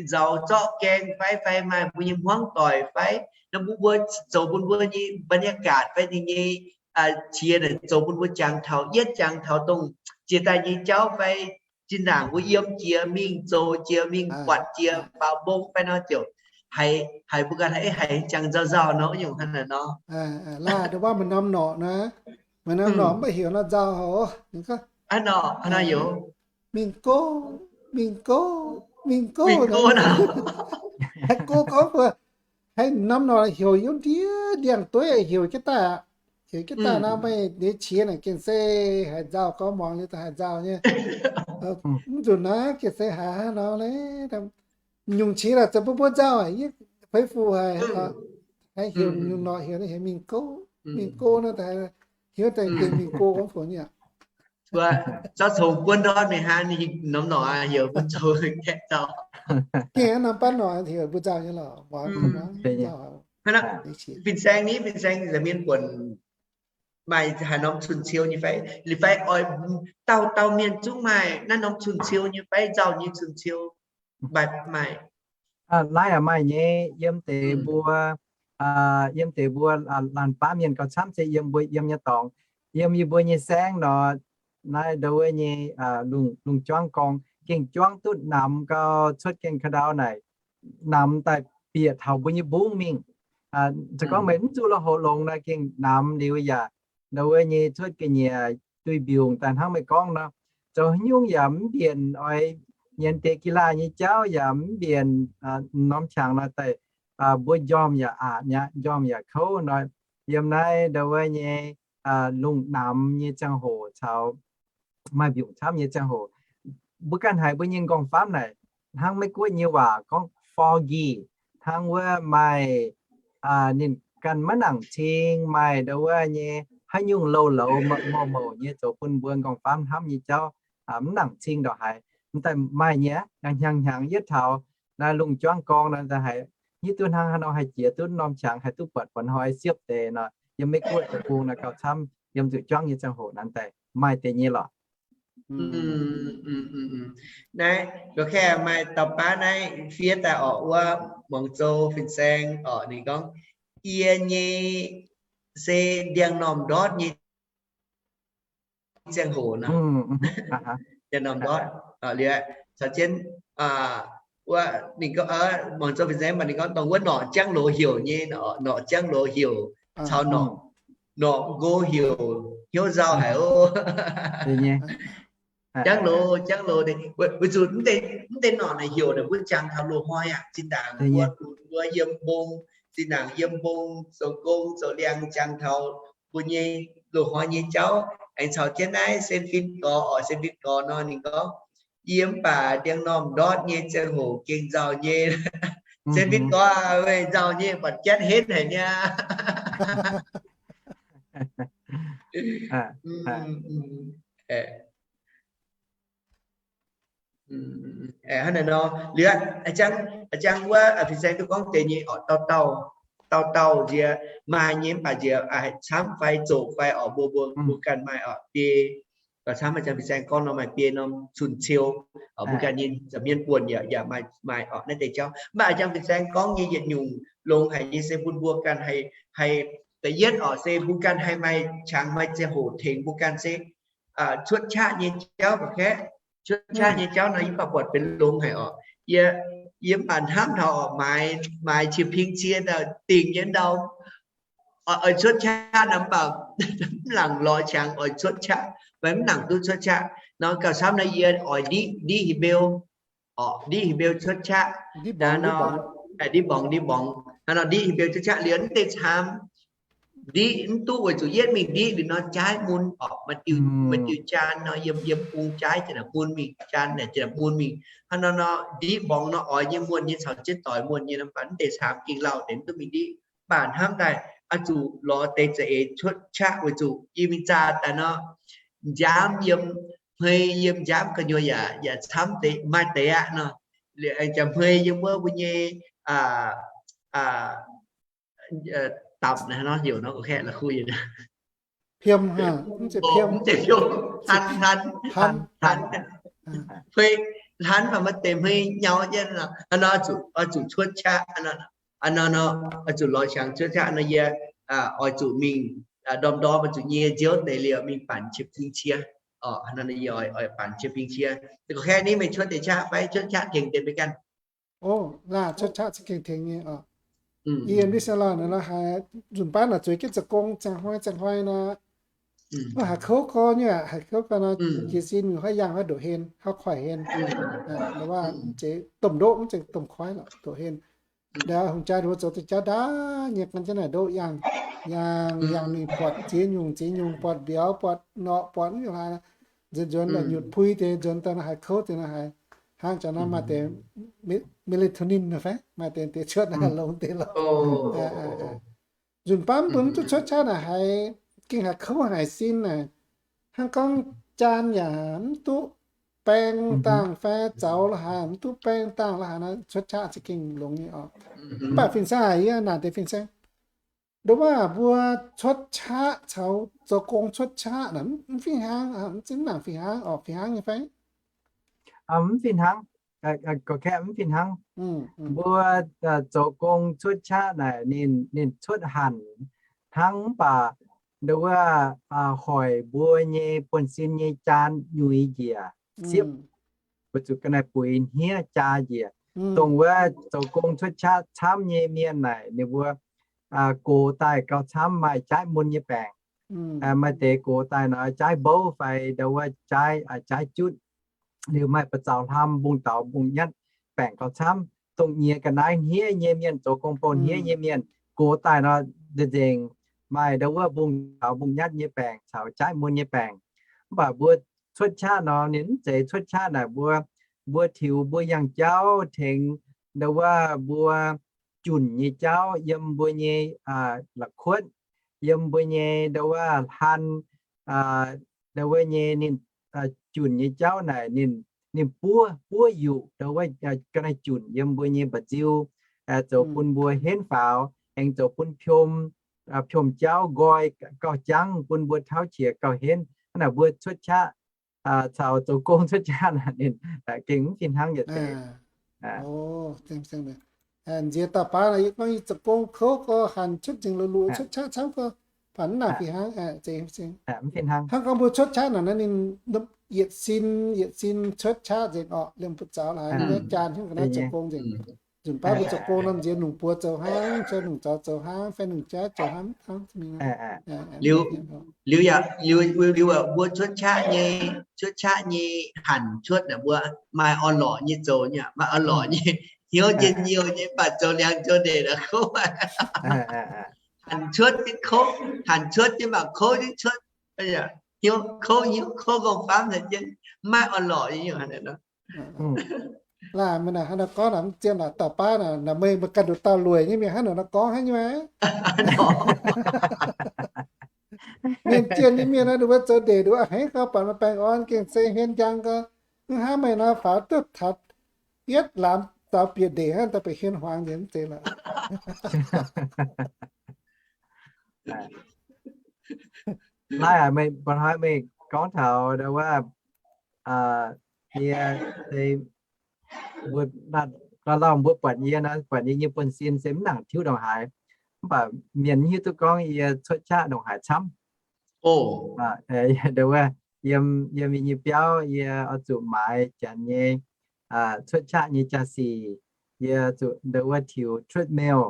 nzauh zorqv gaeng fai, fai maaih mbuo nyei hmuangv doic fai nor, mbuo, mbuo zoux bun mbuo nyei บรรยากาศ fai ninh nyei qiex naaic zoux bun mbuo jangx taux, yietv jangx taux dongh jiex daaih nyei jauv fai zinh ndaangc mbuo yiem jiex mingh, zoux jiex mingh, buatc jiex faaux mbong fai nor ziouc haiz, haiz mbuo ganh haiz, haiz jangx nzauh nzauh nor, nyungc hnangv naaic nor. Laah, ndongc wuov maaih norm norqc naaic, maaih norm norqc mv baac heuc nor nzauh haic oc. Mingh go, mingh go, mingh go. Haiz go gorngv mbuo haiz norm norqc heuc yiem ndiev ndiangx-dueiv heuc jienv daaih aqv. Heuc jienv daaih nor meih nyei qiex naaic gengh se haiz nzauh, gorngv muangx liuz daaih haiz nzauh nyei. Mv nzunc naaiv gengh se haiz hnangv nor le. Nyungc qiex naaic zoux bun mbuo nzauh aqv. Fei fu haiz, haiz heuc nyungc norqc heuc naaiv heuc mingh go, mingh go nor, heuc daaih gengh mingh go gorngv fuc nyei aqv. Zorqv congx buonv ndortv mingh hnangv, ninh norm norqc heuc mbuo zoux gaeqv nzauh. Gengh norm banv norqc heuc mbuo nzauh nyei lorqc. Fin-saeng ni, fin-saeng nza'hmien buonc maaih haaix norm cun-ciou nyei fai? Liuz fai oix dauh dauh mienh zungv maaih naaiv norm cun-ciou nyei fai, nzauh nyei cun-ciou? Maaih, maaih. Naaiv maaih nyei, yiem deix mbuo, yiem deix mbuo laanh baav mienh gauh camv se yiem mbuo yiem nyei dorngx, yiem yie mbuo nyei saengv nor, naaiv ndau wuov nyei lungh, lungh juangv gorngv gengh juangv duqv namx gau, cuotv gengh ka'ndau naaic namx daaih bieqc taux mbuo nyei mbungv mingh. Se gorngv meih mv zuqc lo houx longx naaic gengh namx liuz yaac ndau wuov nyei cuotv ga'nyiec duih mbiungc daaih hnangv meih gorngv nor, zoux haaix nyungc yaac mv mbienc, oix nyienz deix กีฬา nyei jauv yaac mv mbienc, norm qangx nor daaih mbuo njormh yaac aqc mi'aqv, njormh yaac kouv nor. Yiem naaiv ndau wuov nyei lungh namx nyei ziangh hoc caux maaih mbiungc camv nyei ziangh hoc, mbuo ganh haiz mbuo nyei ท้องฟ้า naaic hnangv Meiv Guoqv nyei waac gorngv foggy, hnangv wuov maaih ninh ganh maiv nangc cing, maaih ndau wuov nyei haaix nyungc louh louz mouc mouc nyei zoux bun mbuo ท้องฟ้า hnamv nyei jauv mv nangc cing ndongc haaix. Mv daaih maaih nyei aqv, hnyangx hnyangx yietv taux naaiv lungh juangv gorngv nor, haiz hiuv duqv hnangv haaix nor haih jiex duqv norm qangx, haih duqv buatc buatc hnoi siepv deix nor, yiem Meiv Guoqv deic-bung naaiv gauh camv, yiem zuqc juangv nyei ziangh hoc naaiv daaih maaih deix nyei lorqc. Naaiv, maaih dauh baav naaiv fiev daaih orqc, wuov Muangz Zou fin-saeng orqc, ninh gorngv, yie nyei se ndiangx-normh ndortv nyei ziangh hoc nor. Ndiangx-normh ndortv liuz, caux jienv wuov ninh gorngv, Muangz Zou fin-saeng mv baac ninh gorngv dongh wuov norqc jangv loz heuc nyei, norqc jangv loz heuc caux norqc nqo heuc hnyouv nzauh haic oc. Jangv loz, jangv loz, weic zuqc mv deix norqc naaic heuc naaic mbuo jangx taux loz-hnoi aqv, zinh ndaangc mbuo, mbuo yiem mbong, zinh ndaangc yiem mbong zoux gong zoux liangx jangx taux mbuo nyei loz-hnoi nyei jauv. Aengx caux jienv naaiv Sen Fin Gorx orqc, Sen Fin Gorx nor ninh gorngv, yie mv baac ndiangx-normh ndortv nyei ziangh hoc gengh nzauh nyei. Sen Fin Gorx, weih nzauh nyei, buatc jatv henv haic niaa. Hnangv naaiv nor, liuz a'jang, a'jang wuov fin-saeng duqv gorngv deix nyei orqc, dauh dauh, dauh dauh nziex maaih nyei mv baac nziex camv fai zoqc fai orqc, mbuo, mbuo, mbuo ganh maaih orqc biei. Gauh camv a'jang fin-saeng gorngv nor maaih biei norm cun-ciou, mbuo ganh nyei nza'hmien buonc yaac, yaac maaih, maaih orqc naaiv deix jauv. Mv baac a'jang fin-saeng gorngv nyei yietc nyungc longx haic nyei se bun mbuo ganh haih, haih da'yietv orqc se mbuo ganh haih maaih qangx maaih ziangh hoc tengx mbuo ganh se cuotv qaqv nyei jauv ga'kaeqv, cuotv qaqv nyei jauv nor yie mv baac buatc benx longx haic orqc. Yie, yie mv baac hnamv taux orqc, maaiz, maaiz qiex ping cie daaih dingc nyei ndau oix cuotv qaqv nor mv baac mv nangc lorz qangx oix cuotv qaqv, mv nangc duqv cuotv qaqv. Nor gauh camv nor yie oix ndiqv, ndiqv Hepeu, orqc, ndiqv Hepeu cuotv qaqv, ndiqv mborngz, ndiqv mborngz, ndiqv Hepeu cuotv qaqv liuz mv deix camv, ndiqv mv duqv weic zuqc yietv mingh ndiqv liuz nor jaaiv mun orqc, maaih diuh jaan nor yiem, yiem bung jaaiv jiex naaic mun mingh, jaan naaic jiex naaic mun mingh. Hnangv nor nor ndiqv mborngz nor oix nyei muonh nyei caux jienv doix muonh nyei nor mv baac mv deix camv gengh lauh deix mv duqv mingh ndiqv. Mv baac hnamv daaih oix zuqc lorz deix za'eix cuotv qaqv weic zuqc yie mingh zaah daaih nor, nziaamv yiem, hmei yiem nziaamv gu'nyuoz yaac, yaac camv deix, maaih deix aqv nor. Liuz aengx jaax hmei yiem wuov mbuo nyei dapc naaiv nor, heuc nor, heuc la'kuqv yienc, piom, mv zeiz piom, hlan, hlan, hlan, hmei, hlan maaih deix hmei nyau jienv nor, oix zuqc cuotv qaqv nor, oix zuqc lorz qangx cuotv qaqv nor yie oix zuqc mingh ndorm ndorm oix zuqc nyie nziouv deix liuz mingh banc qiex bing qiex. Yie oix banc qiex bing qiex. Gorqv-kaeqv, ninh meih cuotv deix qaqv fai? Cuotv qaqv tengx deix mbuo ganh. O, laah, cuotv qaqv za'gengh tengx nyei oc. Yie mv se lorh naaic nor haiz nzunc baav naaic zueiz jienv zoux gong ziangh hnoi ziangh hnoi nor, mv haiz kouv gorx nyei, haiz kouv gorx nor, jiez sin mingh huaav yangh huaav ndoqc hen, huaav koiv hen, ndoqc waac mv zeiz domh ndoqv, mv zeiz domh koiv lorqc, ndoqc hen. Ndau hungh jaa ninh mbuo zoux deix jauv ndaauv nyei, gan jienv naaic ndoqv yangh, yangh, yangh mingh buatc ziex nyungc ziex nyungc, buatc mbiauz, buatc norqc, buatc mv hlaax, nzuonx nzuonx nyutc pui deix, nzuonx daaih nor haiz kouv deix nor haiz hnangv jaax nor maaih deix melatonin fai maaih deix deix cuotv naaiv longx deix lorqc. Nzunc baav mbuo mv duqv cuotv qaqv naaic haiz gengh haiz kouv haic sin naaic. Hnangv gorngv jaan yaac mv duqv baeng dangh fai zaux la'haaix, mv duqv baeng dangh la'haaix nor, cuotv qaqv za'gengh longx nyei oc. Mv baac fin-saeng aac, yie naaic deix fin-saeng, nduov waac mbuo cuotv qaqv caux zoux gong cuotv qaqv naaic mv fih hnangv, mv zinh nangc fih hnangv oc, fih hnangv nyei fai? Mv fih hnangv. Gorqv-kaeqv, mv fih hnangv. Mbuo zoux gong cuotv qaqv naaic ninh, ninh cuotv hanc hnangv, mv baac nduov waac hoic mbuo nyei buonv-sin nyei jaan nyuix njiec, siepv, weic zuqc ga'naaiv buix hniev jaa njiec. Dongh wuov zoux gong cuotv qaqv camv nyei mienh naaic ninh mbuo gox daaih gauh camv maaih jaaiv mun nyei baengc. Maaih deix gox daaih nor jaaiv mbouv fai nduov waac jaaiv, jaaiv jutv. Liuz maaih ba'zaux hlam, mbungv daux mbungv nyatv, baengc gauh camv. Dongh nyiex ga'naaiv hniev nyei mienh, zoux gong bou hniev nyei mienh, gox daaih nor nzengc maaih nduov waac mbungv daux mbungv nyatv nyei baengc caux jaaiv mun nyei baengc. Mv baac mbuo cuotv qaqv nor ninh mv zeiz cuotv qaqv naaic mbuo, mbuo tiux mbuo yangh jauv tengx nduov waac mbuo junc nyei jauv yiem mbuo nyei la'kuotv, yiem mbuo nyei nduov waac hlan, nduov waac nyei ninh junc nyei jauv naaic ninh, ninh buov, buov yuqc nduov waac ga'naaiv junc yiem mbuo nyei mba'nziu, zoux bun mbuo henv faaux, aengx zoux bun piom, piom jauv nqoi gauh jangv bun mbuo tauv qiex gauh henv. Hnangv naaic mbuo cuotv qaqv caux zoux gong cuotv qaqv naaic ninh gengh mv fih hnangv yietc deix. Nziex dauh baav naaic, yie gorngv yie zoux gong kouv gorx hanc cuotv nzengc luoqc-luoqc, cuotv qaqv camv gorx, baac mv nangc fih hnangv. Hnangv gorngv mbuo cuotv qaqv naaic, naaiv ninh yietc sin, yietc sin cuotv qaqv nzengc orqc, liemh butv zaux laaix, jaan hiuv ga'naaiv zoux gong nzengc. Nzunc baav mbuo zoux gong nor, nziex nungc buoz zoux hnangv, nziex nungc zaux zoux hnangv, fai nungc jaav zoux hnangv, hnangv mingh. Liuz, liuz yaac, liuz, liuz mbuo cuotv qaqv nyei, cuotv qaqv nyei hanc cuotv naaic mbuo maaih orn-lorqc nyei zoux nyei, maaih orn-lorqc nyei, hnyouv njien-youh nyei, mv baac zoux liangx zoux ndeic naaic kouv. Hanc cuotv jienv kouv, hanc cuotv jienv mv baac kouv jienv cuotv. Hnyouv kouv, hnyouv kouv gorngv faamv naaic jienv, mv maaih orn-lorqc nyei. Laaic meih naaic hnangv naaiv gorngv naaic, mv zien naaic dauh baav naaic, naaic meih, meih ganh nduqc dauh lueic nyei mienh hnangv naaic nor gorngv hnangv nyei. Mienh jienh nyei mienh naaiv, nduqc wuov zoux ndeic nduqc wuov a'hneiv gauh buatc maaih baengh orn gengh se hmien njang gau. Mv hnangv meih nor faaux duqv taux yietv laamz zaux bieqc ndeic hnangv, daaih bieqc hmien huaangx nzengc mv zeiz lorqc. Naaiv aac, meih, mba'hnoi meih gorngv taux ndau wuov, yie, mbuo, lauh lauh mbuo buatc yie nor, buatc yie nyei buonv-sin se mv nangc tiuv ndongc haaix. Mv baac mienh mv hiuv duqv gorngv yie cuotv qaqv ndongc haaix camv. Ndau wuov, yiem, yiem yie nyei biauv yie oix zuqc maaiz janx nyei cuotv qaqv nyei jaa-sic. Yie zuqc ndau wuov tiux treadmill,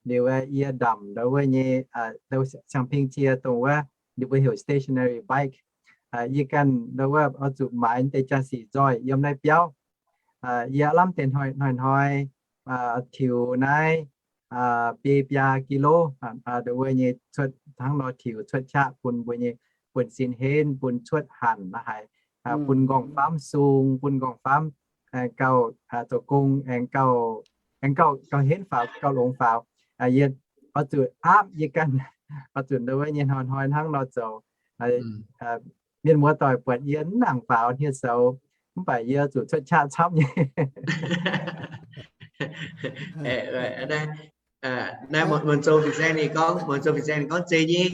liuz yie ndamc ndau wuov nyei, siang-ping cie dongh wuov ninh mbuo heuc stationary bike. Yie ganh ndau wuov oix zuqc maaiz deix jaa-sic nzoih yiem naaiv biauv. Yie lamh deix hnoi-hnoi tiux naaiv biei biaa kilo ndau wuov nyei cuotv hnangv nor tiux cuotv qaqv bun mbuo nyei buonv-sin henv, bun cuotv hanc la'haic, bun nqorngv-famv sung, bun nqorngv-famv gauh zoux gong aengx gauh, aengx gauh, gauh henv faaux, gauh longx faaux. Yie oix zuqc aapv yie ganh, oix zuqc ndau wuov nyei hnoi-hnoi hnangv nor zoux. Mienh muoz-doic buatc yie mv nangc faaux hniev-soux, mv baac yie zuqc cuotv qaqv camv nyei. Naaiv muonz zoux fin-saeng ninh gorngv, muonz zoux fin-saeng ninh gorngv zeiz nyei,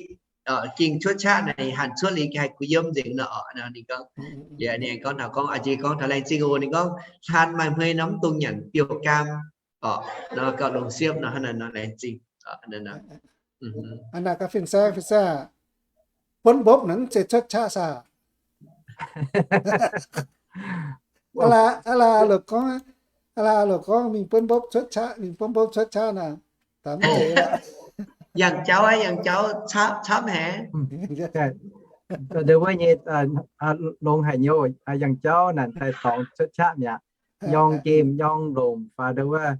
ging cuotv qaqv naaic hanc cuotv liuz haih kuh yiem nzengc nor. Ninh gorngv, ninh gorngv taux, gorngv a'jang gorngv taux laengz zingh oc. Ninh gorngv hlan maaih hmei nor mv dungx nyanc biouv-gaam oc. Nor gauh longx siepv nor hnangv naaic nor laengz zingh. Aa, naaic gaax fin-saeng, fin-saeng, buonv mbopv naaic mv zeiz cuotv qaqv saah? Aa laaix, aa laaix loc gorngv, aa laaix loc gorngv mingh buonv mbopv cuotv qaqv, mingh buonv mbopv cuotv qaqv naaic, daaih mv zeiz. Yangh jauv aqv, yangh jauv camv haic. Ndau wuov nyei longx haic nyei, yangh jauv naaic daaih dorngx cuotv qaqv mi'aqv. Nyorng gemh nyorng lomc fai ndau wuov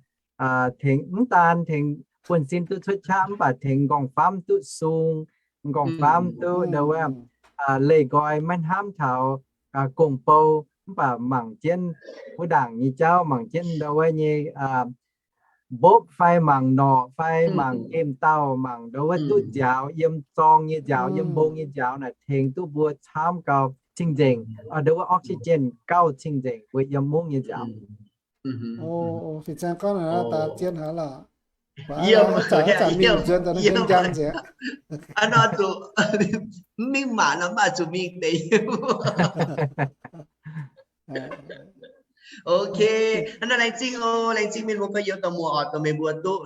tengx mv daan tengx buonv-sin duqv cuotv qaqv mv baac tengx nqorngv-famv duqv sung, nqorngv-famv duqv ndau wuov leih nqoi maiv hnamv taux gong-bou mv baac mangc jienv wuov ndaangc nyei jauv, mangc jienv ndau wuov nyei mbopv fai mangc norqc fai mangc gemh dauh, mangc ndau wuov duqv nziaaux yiem zorng nyei nziaaux, yiem mbong nyei nziaaux naaic tengx duqv mbuo camv gauh cing-nzengc, ndau wuov oxygen gauh cing-nzengc mbuo yiem mungv nyei nziaaux. Fin-saeng gorngv daaih zien haic lorqc. Yiem, mingh nzuonx daaih njang nzengc. Mv mingh maanc nor mv baac zuqc mingh deix. Ok, hnangv naaiv laengz zingh oc, laengz zingh mienh muoz gorx-youz dorh muoz oc, dongh meih mbuo duqv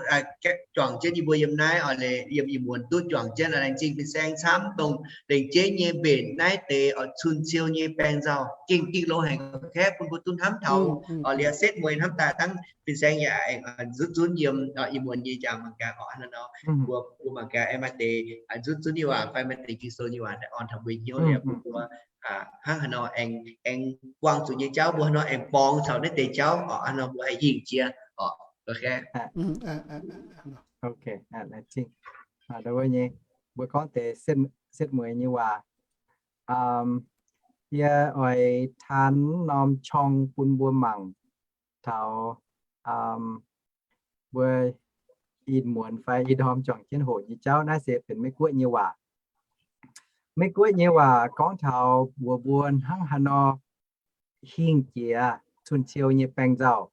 juangc jienv yie mbuo yiem naaiv oc, yiem ih muonz duqv juangc jienv. Laengz zingh fin-saeng camv dongh lengc jeiv nyei mbenc naaiv deix oc, cun-ciou nyei baeng nzauh gengh diuh longx haic, kaeqv bun mbuo duqv hnamv taux oc, liuz setv mueiz hnamv daaih dangh fin-saeng yaac aengx nzutv zunv yiem ih muonz nyei jangx mangc gaax oc. Hnangv nor mbuo, mbuo mangc gaax aengx maaih deix nzutv zunv nyei waac fai maaih deix Ging-Sou nyei waac aengx orn taux mbuo hnyouv liuz, mbuo hnangv haaix nor aengx, aengx buangh zuqc nyei jauv mbuo hnangv nor aengx borngz caux naaiv deix jauv oc, hnangv nor mbuo haih hingh jiex oc. Ok, mbuo gorngv deix setv mueiz nyei waac. Yie oix taan norm qorng bun mbuo mangc taux mbuo ih muonz fai ih ndorm juangc jienv hoqc nyei jauv. Naaiv se benx Meiv Guoqv nyei waac. Meiv Guoqv nyei waac gorngv taux mbuox mbuo hnangv haaix nor hingh jiex cun-ciou nyei baeng nzauh.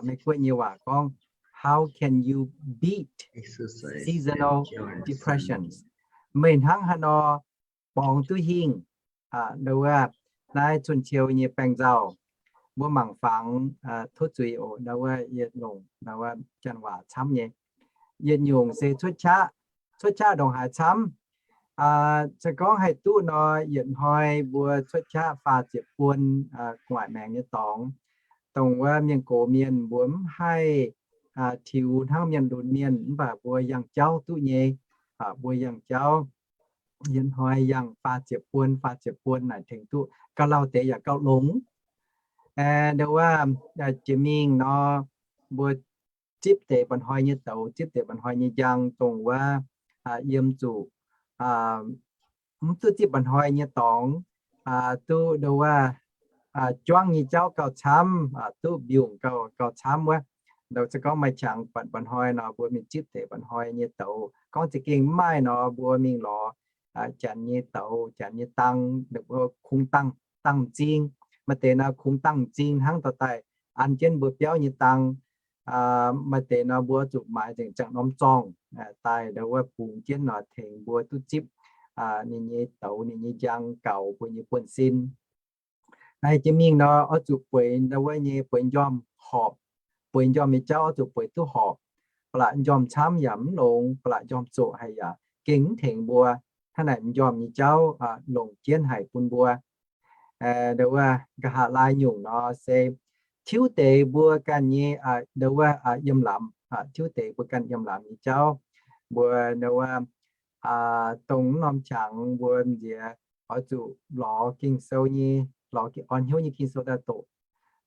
Meiv Guoqv nyei waac gorngv, How can you beat seasonal depressions? Meih hnangv haaix nor borngz duqv hingh ndau wuov naaiv cun-ciou nyei baeng nzauh? Mbuo mangc fangx tov zuiz oc, ndau wuov yie longc ndau wuov janx waac camv nyei. Yietc nyungc se cuotv qaqv. Cuotv qaqv ndongc haaix camv? Se gorngv haih duqv nor, yietc hnoi mbuo cuotv qaqv faah ziepc buon gu'nguaaic maengx nyei dorngx, dongh wuov mienh gox mienh mbuo mv haih tiux hnangv mienh lunx mienh, mv baac mbuo yangh jauv duqv nyei. Mbuo yangh jauv yietc hnoi yangh faah ziepc buon, faah ziepc buon naaic tengx duqv gauh lauh deix yaac gauh longx. Ndau wuov jiex mingh nor, mbuo zipv deix mba'hnoi nyei douz, zipv deix mba'hnoi nyei njang, dongh wuov yiem zuqc mv duqv zipv mba'hnoi nyei dorngx, duqv ndau wuov juangv nyei jauv gauh camv, duqv mbiungc gauh, gauh camv wuov. Ndau se gorngv maaih qangx mba'hnoi nor, mbuo mingh zipv deix mba'hnoi nyei douz. Gorngv za'gengh mv maaih nor, mbuo mingh lorz janx nyei douz, janx nyei dang, ninh mbuo kungx dangh, dangh m'zing. Maaih deix nor kungx dangh m'zing hnangv dorh daaih an jienv mbuo biauv nyei dang. Maaih deix nor mbuo zuqc maaiz nzengc ziangh norm zorngh daaih, ndau wuov bungx jienv nor tengx mbuo duqv zipv ninh nyei douz, ninh nyei njang gaux mbuo nyei buonv-sin. Naaiv jiex mingh nor, oix zuqc bueix ndau wuov nyei bueix m'njormh horpc. Bueix m'njormh nyei jauv oix zuqc bueix duqv horpc. Ba'laqc m'njormh camv yaac mv longx, ba'laqc m'njormh zoqc haic yaac gengh mv tengx mbuo. Hnangv naaic m'njormh nyei jauv longc jienv haic bun mbuo. Ndau wuov nqa'haav laai nyungc nor se tiuv deix mbuo ganh nyei, aa, ndau wuov, aa, yiem lamz, aa, tiuv deix mbuo ganh yiem lamz nyei jauv. Mbuo ndau wuov, aa, dongh norm qangx mbuo nziex oix zuqc lorz Ging-Sou nyei, lorz orn hnyouv nyei Ging-Sou daaih doqc,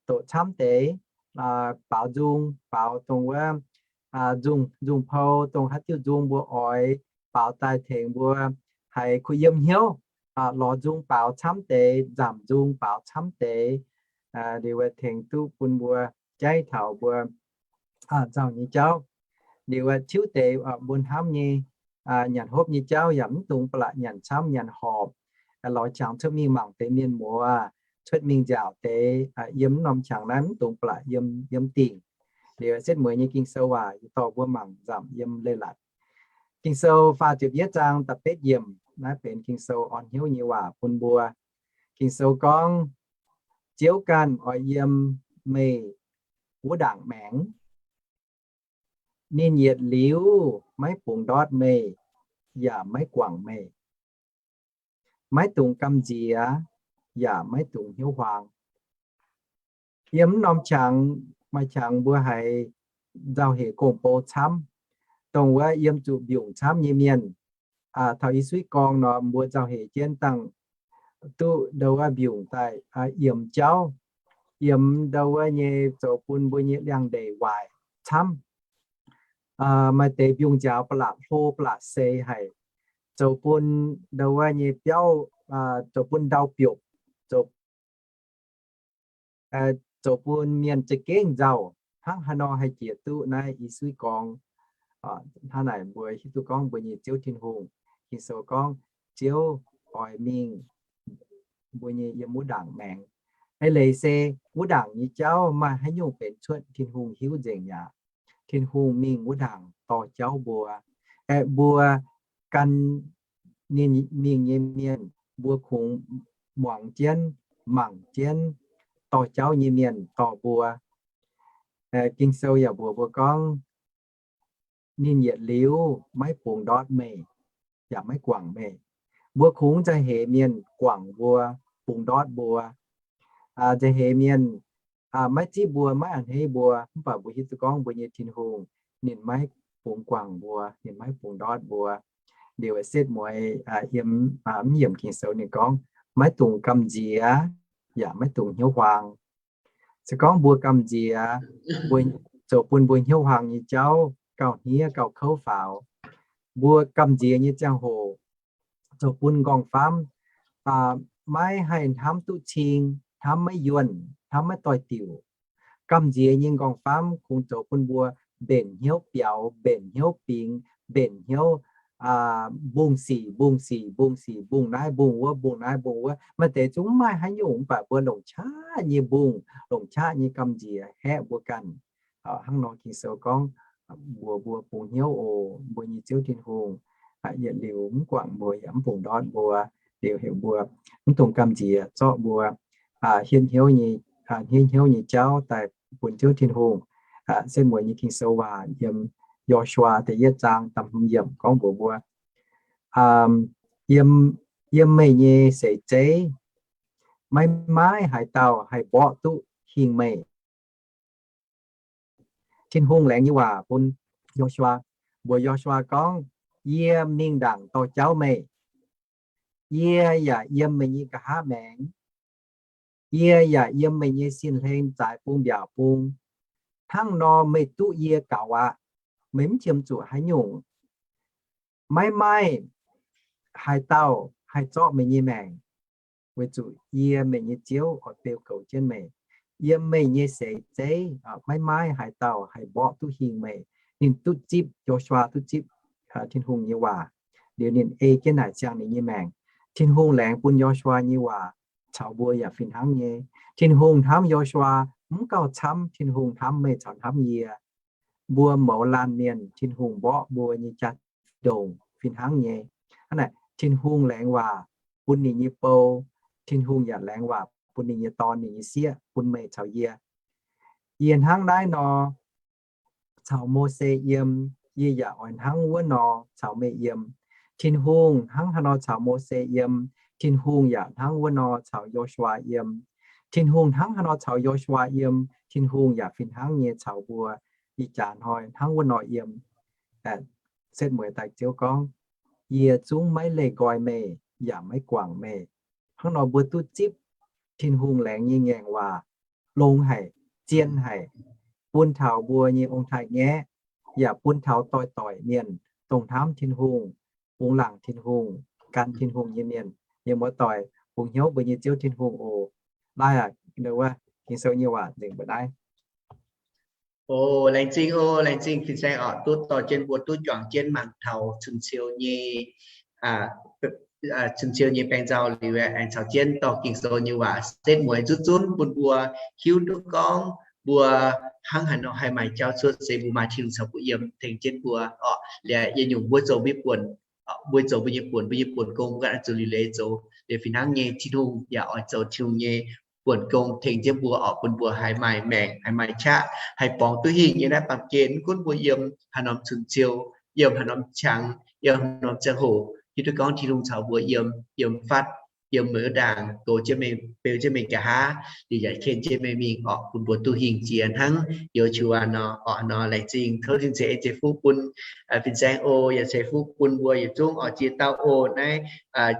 doqc camv deix, aa, baaux nzung, baaux dongh wuov, aa, nzung, nzung pou, dongh haaix diuh nzung mbuo oix baaux daaih tengx mbuo haiz kuh yiem hnyouv, aa, lorz nzung baaux camv deix, nzamc nzung baaux camv deix, aa, liuz tengx duqv bun mbuo jaiv taux mbuo, aa, nzauh nyei jauv. Liuz tiuv deix, aa, mbuo hnamv nyei, aa, nyanc hopv nyei jauv yaac mv dungx ba'laqc nyanc camv nyanc horpc, aa, lorz qangx cuotv mingh mangc deix mienh muoz, cuotv mingh nziaauc deix, aa, yiem norm qangx naaiv mv dungx ba'laqc yiem, yiem dingc. Liuz setv mueiz nyei Ging-Sou waac dorh mbuo mangc nzamc yiem leiz-latc. Ging-Sou faah ziepc yietv zaang da'betv yiemc, naaiv benx Ging-Sou orn hnyouv nyei waac bun mbuo. Ging-Sou gorngv, Ziouv ganh oix yiem meih wuov ndaangc maengx. Ninh yietc liuz maiv bungx ndortv meih, yaac maiv guangc meih. Maiv dungx gamh nziex, yaac maiv dungx hnyouv huaang. Yiem norm qangx, maaih qangx mbuo haiz nzauh hec gong-bou camv, dongh wuov yiem zuqc mbiungc camv nyei mienh. Aa, taux i suiv gorngv nor, mbuo nzauh hec jienv dangh duqv ndau wuov mbiungc daaih, aa, yiemx jauv, yiemx ndau wuov nyei zoux bun mbuo nyei liangx-ndeic waaic camv. Aa, maaih deix mbiungc nziaaux ba'laqc hlo ba'laqc seix haic, zoux bun ndau wuov nyei biauv, aa, zoux bun ndau biopc, zoux, aa, zoux bun mienh za'gengh nzauh. Hnangv haaix nor haih jiex duqv naaiv i suiv gorngv, aa, hnangv naaic mbuo hiuv duqv gorngv mbuo nyei Ziouv Tin-Hungh, Ging-Sou gorngv Ziouv oix mingh mbuo nyei yiem wuov ndaangc maengx. Eix leiz se wuov ndaangc nyei jauv maaih haaix nyungc benx cuotv Tin-Hungh hiuv nzengc mi'aqv. Tin-Hungh mingh wuov ndaangc dorh jauv mbuo. Aeqv, mbuo gan ninh mingh nyei mienh, mbuo kungx muangx jienv, mangc jienv, dorh jauv nyei mienh dorh mbuo. Aeqv, Ging-Sou yaac mbuox mbuo gorngv, ninh yietc liuz maiv bungx ndortv meih, yaac maiv guangc meih. Mbuo kungx nzauh hec mienh guangc mbuo, bungx ndortv mbuo. Aa, nzauh hec mienh, aa, maiv zipv mbuo, maiv a'hneiv mbuo, mv baac mbuo hiuv duqv gorngv mbuo nyei Tin-Hungh, ninh maiv bungx guangc mbuo, ninh maiv bungx ndortv mbuo. Liuz setv mueiz, aa, yiem, aa, mv yiemc Ging-Sou ninh gorngv, maiv dungx gamh nziex, yaac maiv dungx hnyouv huaang. Se gorngv mbuo gamh nziex, mbuo zoux bun mbuo hnyouv huaang nyei jauv gauh hniev gauh kouv faaux. Mbuo gamh nziex nyei ziangh hoc zoux bun nqorngv-famv, aa, maiv haih hnamv duqv cing, hnamv maiv yuonh, hnamv maiv doix diuc. Gamh nziex nyei nqorngv-famv kungx zoux bun mbuo mbenc hnyouv biaux, mbenc hnyouv bingx, mbenc hnyouv, aa, mbungh sic, mbungh sic, mbungh sic, mbungh naaiv, mbungh wuov, mbungh naaiv, mbungh wuov. Maaih deix zungv maiv maaih haaix nyungc, mv baac mbuo longc qaqv nyei mbungh, longc qaqv nyei gamh nziex haeqv mbuo ganh. Aa, hnangv nor Ging-Sou gorngv, mbuox mbuo bungx hnyouv oc, mbuo nyei Ziouv Tin-Hungh, aa, yietc liuz mv guangc mbuo, yaac mv bungx ndortv mbuo, liuz heuc mbuo mv dungx gamh nziex zorqv mbuo, aa, hietv hnyouv nyei, aa, hietv hnyouv nyei jauv daaih bun Ziouv Tin-Hungh. Aa, setv mueiz nyei Ging-Sou waac yiem Yo^su^waa da'yietv zaang da'hmz yiemc gorngv mbuox mbuo, aa, yiem, yiem meih nyei seix zeiv maiv maaih haaix dauh haih mborqv duqv hingh meih. Tin-Hungh laengz nyei waac bun Yo^su^waa, mbuox Yo^su^waa gorngv, yie mingh ndaangc dorh jauv meih. Yie yaac yiem meih nyei nqa'haav maengx. Yie yaac yiem meih nyei sin-hlen zaaix bung mbiaauc bung. Hnangv nor meih duqv yie gaux aqv. Meih mv qiemx zuqc haaix nyungc. Maiv maaih haaix dauh haih zorqv meih nyei maengc, weic zuqc yie, meih nyei Ziouv, oix beu goux jienv meih. Yiem meih nyei seix zeiv, aa, maiv maaih haaix dauh haih mborqv duqv hingh meih. Ninh duqv zipv, Yo^su^waa duqv zipv, aa, Tin-Hungh nyei waac, liuz ninh ei jienv naaic ziangh ninh nyei maengc. Tin-Hungh laengz bun Yo^su^waa nyei waac caux mbuo yaac fih hnangv nyei. Tin-Hungh hnamv Yo^su^waa mv gauh camv Tin-Hungh hnamv meih caux hnamv yie. Mbuo mouz laanh mienh, Tin-Hungh mborqv mbuo nyei jaa-ndongc fih hnangv nyei. Hnangv naaic, Tin-Hungh laengz waac bun ninh nyei bou, Tin-Hungh yaac laengz waac bun ninh nyei Dorn, ninh nyei sieqv, bun meih caux yie. Yie hnangv naaiv nor caux Mose yiem, yie yaac oix hnangv wuov nor caux meih yiem. Tin-Hungh hnangv haaix nor caux Mose yiem, Tin-Hungh yaac hnangv wuov nor caux Yo^su^waa yiem. Tin-Hungh hnangv haaix nor caux Yo^su^waa yiem, Tin-Hungh yaac fih hnangv nyei caux mbuo ih jaax hnoi hnangv wuov nor yiem. Setv mueiz daaih Ziouv gorngv, Yie zungv maiv leih nqoi meih yaac maiv guangc meih. Hnangv nor mbuo duqv zipv Tin-Hungh laengz nyei ngaengc waac longx haic, zien haic, bun taux mbuo nyei ong-taaix-ngaeqv, yaac bun taux doix-doic mienh dongh hnamv Tin-Hungh, bungx laangc Tin-Hungh, gan Tin-Hungh nyei mienh. Mienh muoz-doic, bungx hnyouv mbuo nyei Ziouv Tin-Hungh oc. Naaiv aqv, Ging-Sou nyei waac nzengc mbuo naaiv. O, laengz zingh o, laengz zingh fin-saeng oc, duqv dorh jienv mbuo duqv juangc jienv mangc taux cun-ciou nyei, cun-ciou nyei baeng nzauh liuz, aengx caux jienv dorh Ging-Sou nyei waac setv mueiz zunv zunv bun mbuo hiuv duqv gorngv mbuo hnangv haaix nor haih maaih jauv cuotv se mbuo maaih Tin-Hungh caux mbuo yiem tengx jienv mbuo oc. Liuz yietc nyungc mbuo zoux mbuo buonc, mbuo zoux mbuo nyei buonc, mbuo nyei buonc gong mbuo oix zuqc liuc leiz zoux. Liuz fih hnangv nyei Tin-Hungh yaac oix zoux Tin-Hungh nyei buonc gong tengx jienv mbuo oc, bun mbuo haih maaih maengc, haih maaih qaqv, haih borngz duqv hingh nyei naaiv baamh gen. Mv gunv mbuo yiem haaix norm cun-ciou, yiem haaix norm qangx, yiem haaix norm ziangh hoc, hiuv duqv gorngv Tin-Hungh caux mbuo yiem, yiem fatv, yiem meih wuov ndaangc, goux jienv meih, beu jienv meih nqa'haav, liuz yaac ken jienv meih mingh oc, bun mbuo duqv hingh jiex hnangv Yo^su^waa nor oc. Nor laengz zingh, tov Tin-Hungh ceix en ceix fuqv bun fin-saeng oc, yaac ceix fuqv bun mbuo yietc zungv oc. Ziex dauh oc, naaiv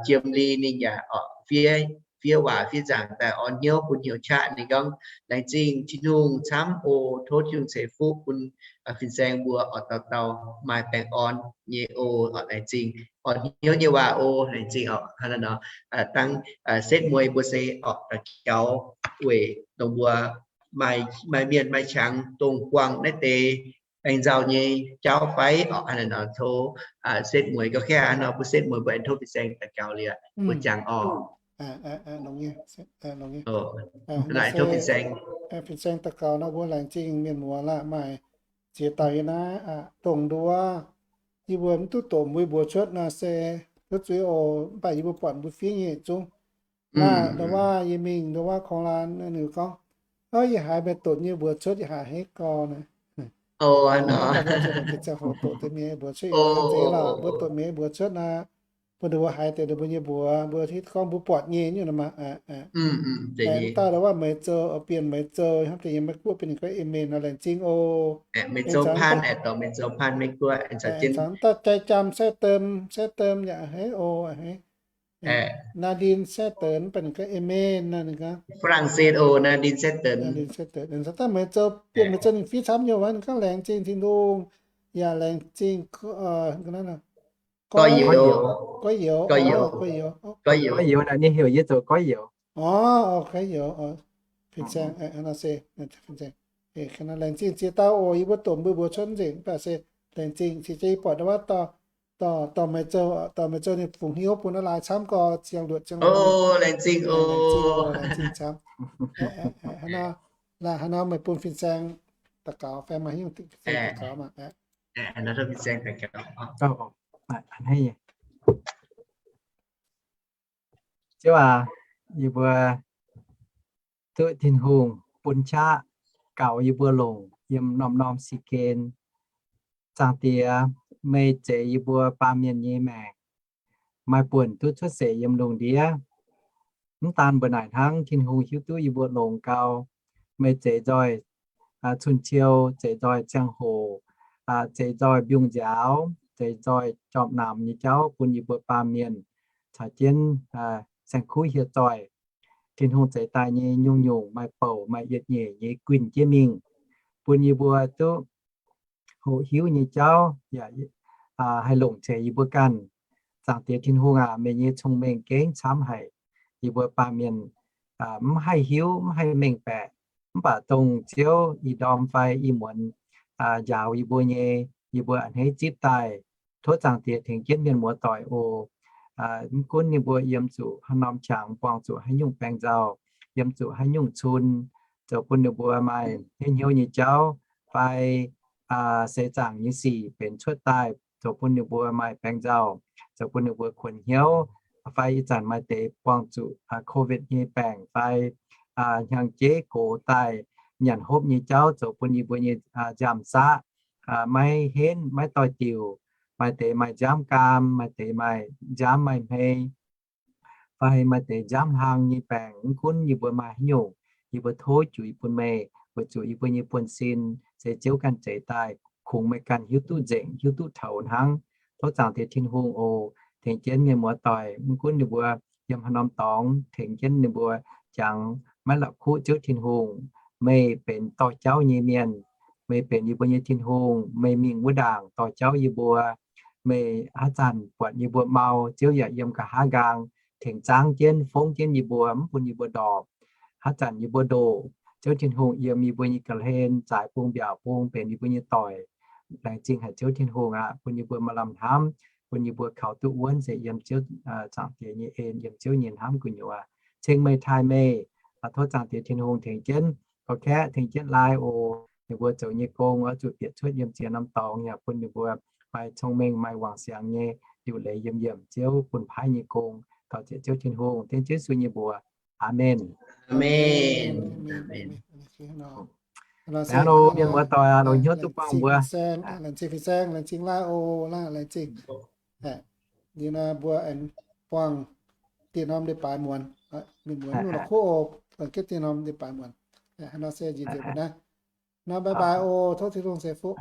Jiem Li ninh yaac oc fiev, fiev waac fiev nzaangc daaih orn hnyouv bun hnyouv qaqv. Ninh gorngv, laengz zingh Tin-Hungh camv oc, tov Tin-Hungh ceix fuqv bun fin-saeng mbuo oc, dauh dauh maaih baengh orn nyei oc. Oc, laengz zingh, orn hnyouv nyei waac oc, laengz zingh oc. Hnangv naaiv nor, dangh setv mueiz mbuo se oc daux gaux weic dongh mbuo maaih, maaih mienh maaih qangx dongh buangh naaiv deix baeng nzauh nyei jauv fai oc. Hnangv naaiv nor tov setv mueiz gauh kaav nor, mbuo setv mueiz mbuo aengx tov fin-saeng daux gaux liuz mbuo jangx oc. Fin-saeng daux gaux nor, mbuo laengz zingh mienh muoz laanh maaih ziex dauh yiem naaiv, dongh nduov yie mbuo mv duqv doqc mbuo nyei mbuox cuotv nor se duqv zuiz oc, mv baac yie mbuo buatc mbuo fiev nyei zungv. Naaiv nduov waac yie mingh nduov waac korng-lan ninh gorngv, Ov, yie haiz meih doqc nyei mbuox cuotv, yie haiz heix gau naaiv. Ziangh hoc doqc deix mienh mbuox cuotv, mbuo doqc mienh mbuox cuotv naaiv, bun ninh mbuo haiz deix ninh mbuo nyei mbuox, mbuo hiuv gorngv mbuo buatc nyei nyungc nor maah. Daaih nduov waac Meiz Zou, bienh Meiz Zou hnangv deix yiem Meiv Guoqv bienh ninh gorngv amen nor, laengz zingh oc. Meiz Zou Paan, aengx dorh Meiz Zou Paan Meiv Guoqv, aengx caux jienv daaih jai jaam sai deix, sai deix yaac heix oc, heix. Nadine sai deix mv baac ninh gorngv amen naaiv, ninh gorngv Faa^lang^set oc, Nadine sai deix. Nadine sai deix, ninh caux daaih Meiz Zou, bienh Meiz Zou ninh fiev camv nyei wuov, ninh gorngv laengz zingh Tin-Hungh, yaac laengz zingh Goiv youz, Goiv youz, Goiv youz, Goiv youz, ninh heuc yie zoux Goiv youz. Oc, Goiv youz, fin-saeng, laengz zingh ziex dauh oc, yie mbuo doqc mbuo mbuox cuotv nzengc, mv baac se laengz zingh cingx jienv yie buatc wuov dorh, dorh Meiz Zou, dorh Meiz Zou ninh fungx hnyouv bun naaiv laaix camv gorx ziangh luoqc ziangh. Laengz zingh oc, laengz zingh camv. Hnangv nor, hnangv nor meih bun fin-saeng daux gaux fai maaih haaix nyungc fin-saeng daux gaux maah. Ziouv aac, yie mbuo duqv Tin-Hungh bun qaqv gaux yie mbuo longc yiem norm-norm si-gen. Zaangc Diex, meih zeix yie mbuo baamh mienh nyei maengc, maaih buonc duqv cuotv seix yiem lungh ndiev. Mv daan mbuo naaic hnangv, Tin-Hungh hiuv duqv yie mbuo longx gau. Meih zeix nzoih cun-ciou, zeix nzoih ziangh hoc, zeix nzoih mbiungc nziaaux, zeix nzoih jorpc namx nyei jauv bun yie mbuo baamh mienh caux jienv saeng-kuv hieh zoih. Tin-Hungh zeix daaih nyei nyungc-nyungc maaih bouc maaih yietc nyeic nyei guinh jienv mingh, bun yie mbuo duqv hoqc hiuv nyei jauv yaac haih longc tengx yie mbuo ganh. Zaangc Diex Tin-Hungh aac, meih nyei cong-mengh gengh camv haic. Yie mbuo baamh mienh mv haih hiuv, mv haih mengh baeqc, mv baac dongh Ziouv ih ndorm fai ih muonz njaaux yie mbuo nyei, yie mbuo a'hneiv zipv daaih. Tov Zaangc Diex tengx jienv mienh muoz-doic oc. Mv gunv ninh mbuo yiem zuqc haaix norm qangx, buangh zuqc haaix nyungc baeng nzauh, yiem zuqc haaix nyungc cun, zoux bun ninh mbuo maaih hnyouv hnyouv nyei jauv, fai seix zaangc nyei sic benx cuotv daaih, zoux bun ninh mbuo maaih baeng nzauh, zoux bun ninh mbuo kuonx hnyouv, fai ih zanc maaih deix buangh zuqc COVID nyei baengc, fai hnyangx-jeiv gox daaih nyanc hopv nyei jauv, zoux bun yie mbuo nyei nziaamv-saqv maiv henv, maiv doix-diuc. Maaih deix maaih nziaamv gaam, maaih deix maaih nziaamv maaih hmei, fai maaih deix nziaamv hlang nyei baengc. Mv gunv yie mbuo maaih haaix nyungc, Yie mbuo tov juiz bun meih, weic zuqc yie mbuo nyei buonv-sin se Ziouv ganh zeix daaih, kungx meih ganh hiuv duqv nzengc, hiuv duqv toux hnangv. Tov Zaangc Diex Tin-Hungh oc, tengx jienv mienh muoz-doic, mv gunv ninh mbuo yiem haaix norm dorngx, tengx jienv ninh mbuo jangx maiv la'kuqv. Ziouv Tin-Hungh, meih benx dorh jauv nyei mienh. Meih benx yie mbuo nyei Tin-Hungh. Meih mingh wuov ndaangc dorh jauv yie mbuo. Meih haaix zanc buatc yie mbuo mau, Ziouv yaac yiem nqa'haav nqaang tengx zaangv jienv, fongv jienv yie mbuo, mv bun yie mbuo ndorpc. Haaix zanc yie mbuo ndoqc, Ziouv Tin-Hungh yiem yie mbuo nyei ga'hlen, zaaix bung mbiaauc bung benx yie mbuo nyei doic. Laengz zingh haic Ziouv Tin-Hungh aqv, bun yie mbuo maaih lamh hnamv, bun yie mbuo kaux duqv wuonv se yiem Ziouv, Zaangc Diex nyei en, yiem Ziouv nyei hnamv gu'nyuoz. Ceng meih, taaih meih. Tov Zaangc Diex Tin-Hungh tengx jienv gorx-kaeqv, tengx jienv lai oc. Ninh mbuo zoux nyei gong oix zuqc bieqc cuotv yiem ziex norm dorngx, yaac bun ninh mbuo maaih cong-mengh, maaih wangc siangx nyei liuc leiz yiem yiemc Ziouv bun paaiv nyei gong. Daux zieqc Ziouv Tin-Hungh, dengv Yesu nyei mbuox. Aamen. Aamen. Hnangv nor, mienh muoz-doic, longc hnyouv duqv buangh mbuo. Laengz zingh fin-saeng, laengz zingh lai oc, laengz zingh. Liuz nor mbuo aengx buangh dieh norm leiz-baaix muonz. Mienh muoz, mv la'kuqv oc, buangh dieh norm leiz-baaix muonz. Hnangv nor se njiec nzengc mbuo naaiv. Nor bye bye oc, tov Tin-Hungh ceix fuqv.